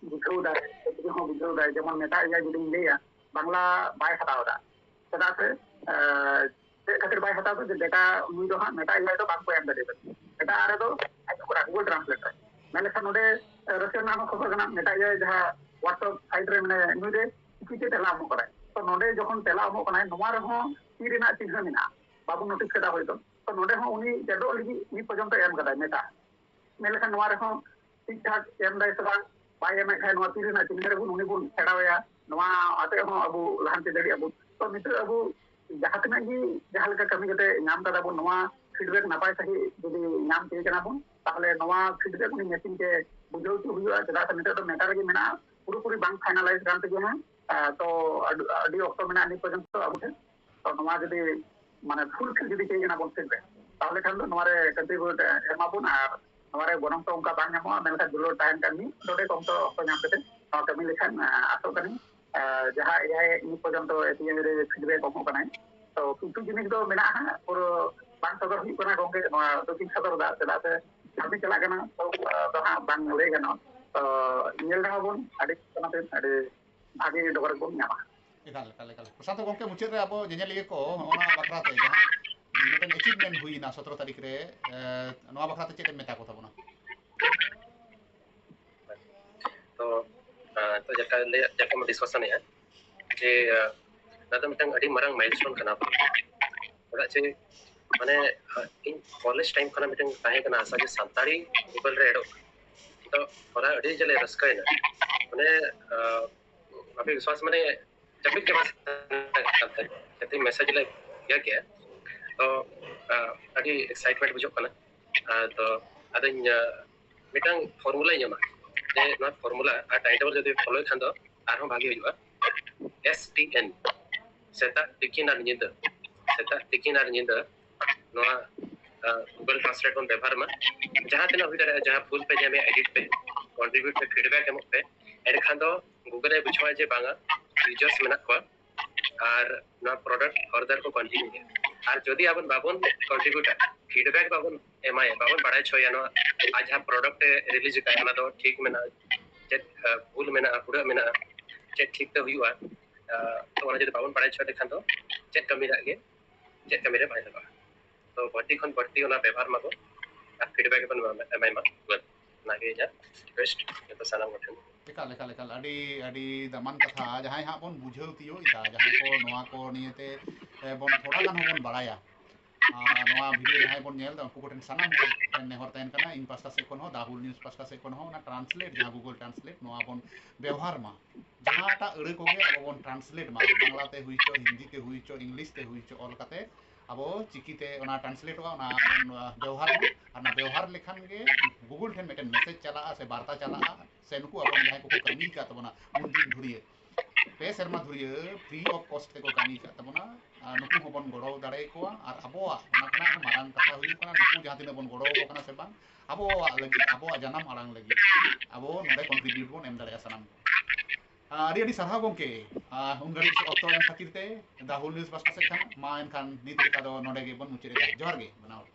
ᱵᱩᱡᱷᱟᱹᱣ ᱫᱟᱭ, ᱥᱮ ᱪᱤᱠᱟᱹ ᱦᱚᱸ ᱵᱩᱡᱷᱟᱹᱣ ᱫᱟᱭ᱾ ᱡᱮᱢᱚᱱ ᱢᱮᱛᱟᱜ ᱜᱮᱭᱟ, ᱡᱩᱫᱤᱧ ᱞᱟᱹᱭᱟ, ᱵᱟᱝᱞᱟ ᱵᱟᱭ ᱦᱟᱛᱟᱣ ᱮᱫᱟ᱾ ᱪᱮᱫᱟᱜ ᱥᱮ ᱪᱮᱫ ᱠᱷᱟᱹᱛᱤᱨ ᱵᱟᱭ ᱦᱟᱛᱟᱣ ᱮᱫᱟ? ᱡᱮ ᱰᱮᱴᱟ ᱩᱱᱤ ᱫᱚ ᱦᱟᱸᱜ ᱢᱮᱛᱟᱭ ᱜᱮᱭᱟ, ᱫᱚ ᱵᱟᱝ ᱠᱚ ᱮᱢ ᱫᱟᱲᱮᱭᱟᱜᱼᱟ᱾ ᱰᱮᱴᱟ ᱟᱨ ᱫᱚ ᱟᱡ ᱠᱚ ᱨᱟᱜ Google Translate ᱨᱮ᱾ ᱢᱮᱱᱠᱷᱟᱱ ᱱᱚᱰᱮ ᱨᱟᱹᱥᱠᱟᱹ ᱨᱮᱱᱟᱜ ᱦᱚᱸ ᱠᱷᱚᱵᱚᱨ ᱠᱟᱱᱟ, ᱢᱮᱛᱟᱜ ᱜᱮᱭᱟᱭ ᱡᱟᱦᱟᱸ WhatsApp ᱥᱟᱭᱤᱴ ᱨᱮ ᱢᱮᱱᱟᱭᱟ, ᱱᱩᱭ ᱨᱮ ᱪᱤᱠᱤᱛᱮ ᱛᱮᱞᱟ ᱮᱢᱚᱜ ᱠᱟᱱᱟᱭ᱾ ᱛᱚ ᱱᱚᱰᱮ ᱡᱚᱠᱷᱚᱱ ᱛᱮᱞᱟ ᱮᱢᱚᱜ ᱠᱟᱱᱟᱭ, ᱱᱚᱣᱟ ᱨᱮᱦᱚᱸ ᱛᱤ ᱨᱮᱱᱟᱜ ᱪᱤᱱᱦᱟᱹ ᱢᱮᱱᱟᱜᱼᱟ, ᱵᱟᱵᱚᱱ ᱱᱳᱴᱤᱥ ᱠᱟᱫᱟ ᱦᱚᱭᱛᱚ᱾ ᱛᱚ ᱱᱚᱰᱮ ᱦᱚᱸ ᱩᱱᱤ ᱪᱮᱫᱚᱜ ᱞᱟᱹᱜᱤᱫ ᱱᱤᱛ ᱯᱚᱨᱡᱚᱱᱛᱚ ᱮᱢ ᱠᱟᱫᱟᱭ ᱢᱮᱛᱟ᱾ ᱢᱮᱱ ᱞᱮᱠᱷᱟᱱ ᱱᱚᱣᱟ ᱨᱮᱦᱚᱸ ᱴᱷᱤᱠ ᱴᱷᱟᱠ ᱮᱢ ᱫᱟᱭ ᱥᱮ ᱵᱟᱝ, ᱵᱟᱭ ᱮᱢᱮᱫ ᱠᱷᱟᱱ ᱱᱚᱣᱟ ᱛᱤ ᱨᱮᱱᱟᱜ ᱪᱤᱱᱦᱟᱹ ᱨᱮᱵᱚᱱ ᱩᱱᱤ ᱵᱚᱱ ᱥᱮᱬᱟᱣᱟᱭᱟ, ᱱᱚᱣᱟ ᱟᱛᱮ ᱦᱚᱸ ᱟᱵᱚ ᱞᱟᱦᱟᱱᱛᱤ ᱫᱟᱲᱮᱭᱟᱜᱼᱟ ᱵᱚᱱ᱾ ᱛᱚ ᱱᱤᱛᱚᱜ ᱟᱵᱚ ᱡᱟᱦᱟᱸ ᱛᱤᱱᱟᱹᱜ ᱜᱮ ᱡᱟᱦᱟᱸ ᱞᱮᱠᱟ ᱠᱟᱹᱢᱤ ᱠᱟᱛᱮ ᱧᱟᱢ ᱠᱟᱫᱟ ᱵᱚᱱ, ᱱᱚᱣᱟ ᱯᱷᱤᱰᱵᱮᱠ ᱱᱟᱯᱟᱭ ᱥᱟᱺᱦᱤᱡ ᱡᱩᱫᱤ ᱧᱟᱢ ᱛᱤᱭᱳᱜ ᱠᱟᱱᱟ ᱵᱚᱱ, ᱛᱟᱦᱚᱞᱮ ᱱᱚᱣᱟ ᱯᱷᱤᱰᱵᱮᱠ ᱩᱱᱤ ᱢᱮᱥᱤᱱ ᱛᱮ ᱵᱩᱡᱷᱟᱹᱣ ᱦᱚᱪᱚ ᱦᱩᱭᱩᱜᱼᱟ᱾ ᱪᱮᱫᱟᱜ ᱥᱮ ᱱᱤᱛᱚᱜ ᱫᱚ ᱢᱮᱴᱟ ᱨᱮᱜᱮ ᱢᱮᱱᱟᱜᱼᱟ, ᱯᱩᱨᱟᱹᱯᱩᱨᱤ ᱵᱟᱝ ᱯᱷᱟᱭᱱᱟᱞᱟᱭᱤᱡᱽ ᱠᱟᱱ ᱛᱮᱜᱮ ᱦᱟᱸᱜ᱾ ᱟᱨ ᱛᱚ ᱟᱹᱰᱤ, ᱟᱹᱰᱤ ᱚᱠᱛᱚ ᱢᱮᱱᱟᱜᱼᱟ ᱱᱤᱛ ᱯᱚᱨᱡᱚᱱᱛᱚ ᱟᱵᱚ ᱴᱷᱮᱱ᱾ ᱛᱚ ᱱᱚᱣᱟ ᱡᱩᱫᱤ ᱢᱟᱱᱮ ᱯᱷᱩᱞ ᱯᱷᱤᱞ ᱡᱩᱫᱤ ᱪᱟᱹᱭ ᱠᱟᱱᱟ ᱵᱚᱱ ᱯᱷᱤᱰᱵᱮᱠ, ᱛᱟᱦᱚᱞᱮ ᱠᱷᱟᱱ ᱫᱚ ᱱᱚᱣᱟ ᱨᱮ ᱠᱚᱱᱴᱨᱤᱵᱤᱭᱩᱴ ᱮᱢᱟᱵᱚᱱ, ᱟᱨ ᱱᱚᱣᱟ ᱨᱮ ᱜᱚᱱᱚᱝ ᱛᱚ ᱚᱱᱠᱟ ᱵᱟᱝ ᱧᱟᱢᱚᱜᱼᱟ, ᱢᱮᱱᱠᱷᱟᱱ ᱫᱩᱞᱟᱹᱲ ᱛᱟᱦᱮᱱ ᱠᱟᱱ ᱜᱮ ᱱᱚᱰᱮ ᱠᱚᱢᱛᱚ ᱚᱠᱛᱚ ᱧᱟᱢ ᱠᱟᱛᱮ ᱱᱚᱣᱟ ᱠᱟᱹᱢᱤ ᱞᱮᱠᱷᱟᱱ, ᱟᱸ, ᱟᱥᱚᱜ ᱠᱟᱹᱱᱟᱹᱧ, ᱟᱸ, ᱡᱟᱦᱟᱸ ᱮᱭᱟᱭ ᱱᱤᱛ ᱯᱚᱨᱡᱚᱱᱛᱚ ᱮᱯᱤᱮᱢ ᱨᱮ ᱯᱷᱤᱰᱵᱮᱠ ᱮᱢᱚᱜ ᱠᱟᱱᱟᱭ᱾ ᱛᱚ ᱠᱤᱪᱷᱩ ᱡᱤᱱᱤᱥ ᱫᱚ ᱢᱮᱱᱟᱜᱼᱟ ᱦᱟᱸᱜ, ᱯᱩᱨᱟᱹ ᱵᱟᱝ ᱥᱚᱫᱚᱨ ᱦᱩᱭᱩᱜ ᱠᱟᱱᱟ ᱜᱚᱝᱠᱮ, ᱱᱚᱣᱟ ᱫᱚ ᱵᱤᱱ ᱥᱚᱫᱚᱨ ᱮᱫᱟ, ᱪᱮᱫᱟᱜ ᱥᱮ ᱠᱟᱹᱢᱤ ᱪᱟᱞᱟᱜ ᱠᱟᱱᱟ, ᱛᱚ, ᱟᱸ, ᱫᱚ ᱦᱟᱸᱜ ᱵᱟᱝ ᱞᱟᱹᱭ ᱜᱟᱱᱚᱜᱼᱟ᱾ ᱛᱚ ᱧᱮᱞ ᱨᱮᱦᱚᱸ ᱵᱚᱱ ᱟᱹᱰᱤ ᱥᱟᱱᱟᱢ ᱟᱹᱰᱤ ᱵᱷᱟᱜᱮ ᱰᱚᱜᱚᱨ ᱵᱚᱱ ᱧᱟᱢᱟ᱾ ᱮᱠᱟᱞ, ᱮᱠᱟᱞ, ᱮᱠᱟᱞ᱾ ᱯᱨᱚᱥᱟᱱᱛᱚ ᱜᱚᱝᱠᱮ, ᱢᱩᱪᱟᱹᱫ ᱨᱮ ᱟᱵᱚ ᱧᱮᱧᱮᱞᱤᱭᱟᱹ ᱠᱚ ᱦᱚᱸᱜᱼᱚ ᱱᱟ ᱵᱟᱠᱷᱨᱟ ᱛᱮ ᱡᱟᱦᱟᱸ ᱢᱤᱫᱴᱮᱱ ᱮᱪᱤᱵᱷᱢᱮᱱᱴ ᱦᱩᱭᱱᱟ ᱥᱚᱛᱨᱚ ᱛᱟᱹᱨᱤᱠᱷ ᱨᱮ, ᱮ, ᱱᱚᱣᱟ ᱵᱟᱠᱷᱨᱟ ᱛᱮ ᱪᱮᱫ ᱮᱢ ᱢᱮᱛᱟ ᱠᱚ ᱛᱟᱵᱚᱱᱟ? ᱛᱚ, ᱟ, ᱛᱚ ᱡᱮᱴᱟ ᱞᱟᱹᱭ, ᱡᱮᱴᱟ ᱵᱚᱱ ᱰᱤᱥᱠᱟᱥᱚᱱᱮᱜᱼᱟ ᱡᱮ, ᱟ, ᱱᱚᱣᱟ ᱫᱚ ᱢᱤᱫᱴᱟᱝ ᱟᱹᱰᱤ ᱢᱟᱨᱟᱝ ᱢᱟᱭᱤᱞᱥᱴᱳᱱ ᱠᱟᱱᱟ᱾ ᱪᱮᱫᱟᱜ ᱪᱮ, ᱢᱟᱱᱮ, ᱟ, ᱤᱧ ᱠᱚᱞᱮᱡᱽ ᱴᱟᱭᱤᱢ ᱠᱷᱚᱱᱟᱜ ᱢᱤᱫᱴᱟᱝ ᱛᱟᱦᱮᱸ ᱠᱟᱱᱟ ᱟᱥᱟ ᱡᱮ ᱥᱟᱱᱛᱟᱲᱤ ᱜᱩᱜᱚᱞ ᱨᱮ ᱮᱰᱚᱜ᱾ ᱛᱚ ᱚᱱᱟ ᱟᱹᱰᱤ ᱡᱮᱞᱮ ᱨᱟᱹᱥᱠᱟᱹᱭᱮᱱᱟ᱾ ᱢᱟᱱᱮ, ᱟ, ᱟᱯᱮ ᱵᱤᱥᱣᱟᱥ, ᱢᱟᱱᱮ ᱡᱟᱹᱯᱤᱫ ᱜᱮ ᱵᱟᱝ ᱥᱟᱱᱟ ᱠᱟᱱ ᱛᱟᱦᱮᱸ᱾ ᱡᱟᱛᱮ ᱢᱮᱥᱮᱡᱽ ᱞᱮ ᱤᱭᱟᱹ ᱠᱮᱜᱼᱟ᱾ ᱛᱚ, ᱟ, ᱟᱹᱰᱤ ᱮᱠᱥᱟᱭᱤᱴᱢᱮᱱᱴ ᱵᱩᱡᱷᱟᱹᱜ ᱠᱟᱱᱟ᱾ ᱟ, ᱛᱚ ᱟᱫᱚᱧ, ᱟ, ᱢᱤᱫᱴᱟᱝ ᱯᱷᱚᱨᱢᱩᱞᱟᱧ ᱮᱢᱟ ᱡᱮ ᱱᱚᱣᱟ ᱯᱷᱚᱨᱢᱩᱞᱟ ᱟᱨ ᱴᱟᱭᱤᱢ ᱴᱮᱵᱚᱞ ᱡᱩᱫᱤ ᱯᱷᱚᱞᱳᱭ ᱠᱷᱟᱱ ᱫᱚ ᱟᱨᱦᱚᱸ ᱵᱷᱟᱜᱮ ᱦᱩᱭᱩᱜᱼᱟ᱾ ᱮᱥ ᱴᱤ ᱮᱱ, ᱥᱮᱛᱟᱜ, ᱛᱤᱠᱤᱱ ᱟᱨ ᱧᱤᱫᱟᱹ, ᱥᱮᱛᱟᱜ, ᱛᱤᱠᱤᱱ ᱟᱨ ᱧᱤᱫᱟᱹ ᱱᱚᱣᱟ, ᱟ, ᱜᱩᱜᱚᱞ ᱴᱨᱟᱱᱥᱞᱮᱴ ᱵᱚᱱ ᱵᱮᱵᱚᱦᱟᱨ ᱢᱟ᱾ ᱡᱟᱦᱟᱸ ᱛᱤᱱᱟᱹᱜ ᱦᱩᱭ ᱫᱟᱲᱮᱭᱟᱜᱼᱟ, ᱡᱟᱦᱟᱸ ᱵᱷᱩᱞ ᱯᱮ ᱧᱟᱢᱮ, ᱮᱰᱤᱴ ᱯᱮ, ᱠᱚᱱᱴᱨᱤᱵᱤᱭᱩᱴ ᱯᱮ, ᱯᱷᱤᱰᱵᱮᱠ ᱮᱢᱚᱜ ᱯᱮ᱾ ᱮᱸᱰᱮᱠᱷᱟᱱ ᱫᱚ ᱜᱩᱜᱚᱞ ᱮ ᱵᱩᱡᱷᱟᱹᱣᱟ ᱡᱮ ᱵᱟᱝᱟ, ᱤᱭᱩᱡᱟᱨᱥ ᱢᱮᱱᱟᱜ ᱠᱚᱣᱟ ᱟᱨ ᱱᱚᱣᱟ ᱯᱨᱚᱰᱟᱠᱴ ᱯᱷᱟᱨᱫᱟᱨ ᱠᱚ ᱠᱚᱱᱴᱤᱱᱤᱭᱩ ᱜᱮᱭᱟ᱾ ᱟᱨ ᱡᱩᱫᱤ ᱟᱵᱚ ᱵᱟᱵᱚᱱ ᱠᱚᱱᱴᱨᱤᱵᱤᱭᱩᱴᱟ, ᱯᱷᱤᱰᱵᱮᱠ ᱵᱟᱵᱚᱱ ᱮᱢᱟᱭᱟ, ᱵᱟᱵᱚᱱ ᱵᱟᱲᱟᱭ ᱦᱚᱪᱚᱭᱟ ᱱᱚᱣᱟ ᱟᱡ ᱡᱟᱦᱟᱸ ᱯᱨᱚᱰᱟᱠᱴ ᱮ ᱨᱤᱞᱤᱡᱽ ᱟᱠᱟᱫ ᱚᱱᱟ ᱫᱚ ᱴᱷᱤᱠ ᱢᱮᱱᱟᱜᱼᱟ, ᱪᱮᱫ, ᱟ, ᱵᱷᱩᱞ ᱢᱮᱱᱟᱜᱼᱟ, ᱦᱩᱲᱟᱹᱜ ᱢᱮᱱᱟᱜᱼᱟ, ᱪᱮᱫ ᱴᱷᱤᱠ ᱛᱮ ᱦᱩᱭᱩᱜᱼᱟ, ᱟ, ᱛᱚ ᱚᱱᱟ ᱡᱩᱫᱤ ᱵᱟᱵᱚᱱ ᱵᱟᱲᱟᱭ ᱦᱚᱪᱚ ᱞᱮᱠᱷᱟᱱ ᱫᱚ ᱪᱮᱫ ᱠᱟᱹᱢᱤ ᱨᱮᱱᱟᱜ ᱜᱮ, ᱪᱮᱫ ᱠᱟᱹᱢᱤ ᱨᱮ ᱵᱟᱭ ᱞᱟᱜᱟᱜᱼᱟ᱾ ᱛᱚ ᱵᱟᱹᱲᱛᱤ ᱠᱷᱚᱱ ᱵᱟᱹᱲᱛᱤ ᱚᱱᱟ ᱵᱮᱵᱚᱦᱟᱨ ᱢᱟᱵᱚ ᱟᱨ ᱯᱷᱤᱰᱵᱮᱠ ᱵᱚᱱ ᱮᱢᱟᱭ ᱢᱟ᱾ ᱚᱱᱟᱜᱮ ᱤᱧᱟᱹᱜ ᱨᱤᱠᱩᱭᱮᱥᱴ ᱡᱚᱛᱚ ᱥᱟᱱᱟᱢ ᱠᱚᱴᱷᱮᱱ᱾ ᱮᱠᱟᱞ, ᱮᱠᱟᱞ, ᱮᱠᱟᱞ᱾ ᱟᱹᱰᱤ, ᱟᱹᱰᱤ ᱫᱟᱢᱟᱱ ᱠᱟᱛᱷᱟ᱾ ᱡᱟᱦᱟᱸᱭ ᱦᱟᱸᱜ ᱵᱚᱱ ᱵᱩᱡᱷᱟᱹᱣ ᱛᱤᱭᱳᱜ ᱮᱫᱟ, ᱡᱟᱦᱟᱸᱭ ᱠᱚ ᱱᱚᱣᱟ ᱠᱚ ᱱᱤᱭᱮᱛᱮ, ᱮ, ᱵᱚᱱ ᱛᱷᱚᱲᱟ ᱜᱟᱱ ᱦᱚᱸᱵᱚᱱ ᱵᱟᱲᱟᱭᱟ, ᱟᱨ ᱱᱚᱣᱟ ᱵᱷᱤᱰᱤᱭᱳ ᱡᱟᱦᱟᱸᱭ ᱵᱚᱱ ᱧᱮᱞ ᱮᱫᱟ, ᱩᱱᱠᱩ ᱠᱚᱴᱷᱮᱱ ᱥᱟᱱᱟᱢ ᱦᱚᱲ ᱴᱷᱮᱱ ᱱᱮᱦᱚᱨ ᱛᱟᱦᱮᱱ ᱠᱟᱱᱟ, ᱤᱧ ᱯᱟᱥᱴᱟ ᱥᱮᱫ ᱠᱷᱚᱱ ᱦᱚᱸ, ᱫᱟ ᱦᱩᱞ ᱱᱤᱭᱩᱡᱽ ᱯᱟᱥᱴᱟ ᱥᱮᱫ ᱠᱷᱚᱱ ᱦᱚᱸ, ᱚᱱᱟ ᱴᱨᱟᱱᱥᱞᱮᱴ, ᱡᱟᱦᱟᱸ ᱜᱩᱜᱚᱞ ᱴᱨᱟᱱᱥᱞᱮᱴ, ᱱᱚᱣᱟ ᱵᱚᱱ ᱵᱮᱣᱦᱟᱨ ᱢᱟ᱾ ᱡᱟᱦᱟᱸᱴᱟᱜ ᱟᱹᱲᱟᱹ ᱠᱚᱜᱮ ᱟᱵᱚ ᱵᱚᱱ ᱴᱨᱟᱱᱥᱞᱮᱴ ᱢᱟ, ᱵᱟᱝᱞᱟ ᱛᱮ ᱦᱩᱭ ᱦᱚᱪᱚ, ᱦᱤᱱᱫᱤ ᱛᱮ ᱦᱩᱭ ᱦᱚᱪᱚ, ᱤᱝᱞᱤᱥ ᱛᱮ ᱦᱩᱭ ᱦᱚᱪᱚ, ᱚᱞ ᱠᱟᱛᱮ ᱟᱵᱚ ᱪᱤᱠᱤᱛᱮ ᱚᱱᱟ ᱴᱨᱟᱱᱥᱞᱮᱴᱚᱜᱼᱟ, ᱚᱱᱟ ᱵᱚᱱ, ᱟᱸ, ᱵᱮᱣᱦᱟᱨ ᱢᱟ᱾ ᱟᱨ ᱚᱱᱟ ᱵᱮᱣᱦᱟᱨ ᱞᱮᱠᱷᱟᱱ ᱜᱮ ᱜᱩᱜᱚᱞ ᱴᱷᱮᱱ ᱢᱤᱫᱴᱮᱱ ᱢᱮᱥᱮᱡᱽ ᱪᱟᱞᱟᱜᱼᱟ ᱥᱮ ᱵᱟᱨᱛᱟ ᱪᱟᱞᱟᱜᱼᱟ, ᱥᱮ ᱱᱩᱠᱩ ᱟᱵᱚᱨᱮᱱ ᱡᱟᱦᱟᱸᱭ ᱠᱚᱠᱚ ᱠᱟᱹᱢᱤ ᱟᱠᱟᱫ ᱛᱟᱵᱚᱱᱟ ᱩᱱᱫᱤᱱ ᱫᱷᱩᱨᱤᱭᱟᱹ, ᱯᱮ ᱥᱮᱨᱢᱟ ᱫᱷᱩᱨᱭᱟᱹ free of cost ᱛᱮᱠᱚ ᱠᱟᱹᱢᱤ ᱟᱠᱟᱫ ᱛᱟᱵᱚᱱᱟ᱾ ᱟᱨ ᱱᱩᱠᱩ ᱦᱚᱸᱵᱚᱱ ᱜᱚᱲᱚ ᱫᱟᱲᱮᱭᱟᱠᱚᱣᱟ᱾ ᱟᱨ ᱟᱵᱚᱣᱟᱜ ᱚᱱᱟ ᱠᱷᱚᱱᱟᱜ ᱦᱚᱸ ᱢᱟᱨᱟᱝ ᱠᱟᱛᱷᱟ ᱦᱩᱭᱩᱜ ᱠᱟᱱᱟ, ᱱᱩᱠᱩ ᱡᱟᱦᱟᱸ ᱛᱤᱱᱟᱹᱜ ᱵᱚᱱ ᱜᱚᱲᱚ ᱟᱠᱚ ᱠᱟᱱᱟ ᱥᱮ ᱵᱟᱝ, ᱟᱵᱚᱣᱟᱜ ᱞᱟᱹᱜᱤᱫ, ᱟᱵᱚᱣᱟᱜ ᱡᱟᱱᱟᱢ ᱟᱲᱟᱝ ᱞᱟᱹᱜᱤᱫ ᱟᱵᱚ ᱱᱚᱰᱮ contribute ᱵᱚᱱ ᱮᱢ ᱫᱟᱲᱮᱭᱟᱜᱼᱟ ᱥᱟᱱᱟᱢ ᱠᱚ᱾ ᱟᱨ ᱟᱹᱰᱤ ᱟᱹᱰᱤ ᱥᱟᱨᱦᱟᱣ ᱜᱚᱢᱠᱮ, ᱟᱨ ᱩᱱ ᱜᱷᱟᱹᱲᱤᱡ ᱚᱠᱛᱚ ᱮᱢ ᱠᱷᱟᱹᱛᱤᱨ ᱛᱮ ᱫᱟ ᱦᱩᱞ ᱱᱤᱭᱩᱡᱽ ᱯᱟᱥᱴᱟ ᱥᱮᱫ ᱠᱷᱚᱱ᱾ ᱢᱟ ᱮᱱᱠᱷᱟᱱ ᱱᱤᱛ ᱞᱮᱠᱟ ᱫᱚ ᱱᱚᱰᱮ ᱜᱮᱵᱚᱱ ᱢᱩᱪᱟᱹᱫ ᱮᱫᱟ᱾ ᱡᱚᱦᱟᱨ ᱜᱮ ᱵᱟᱱᱟ ᱦᱚᱲ᱾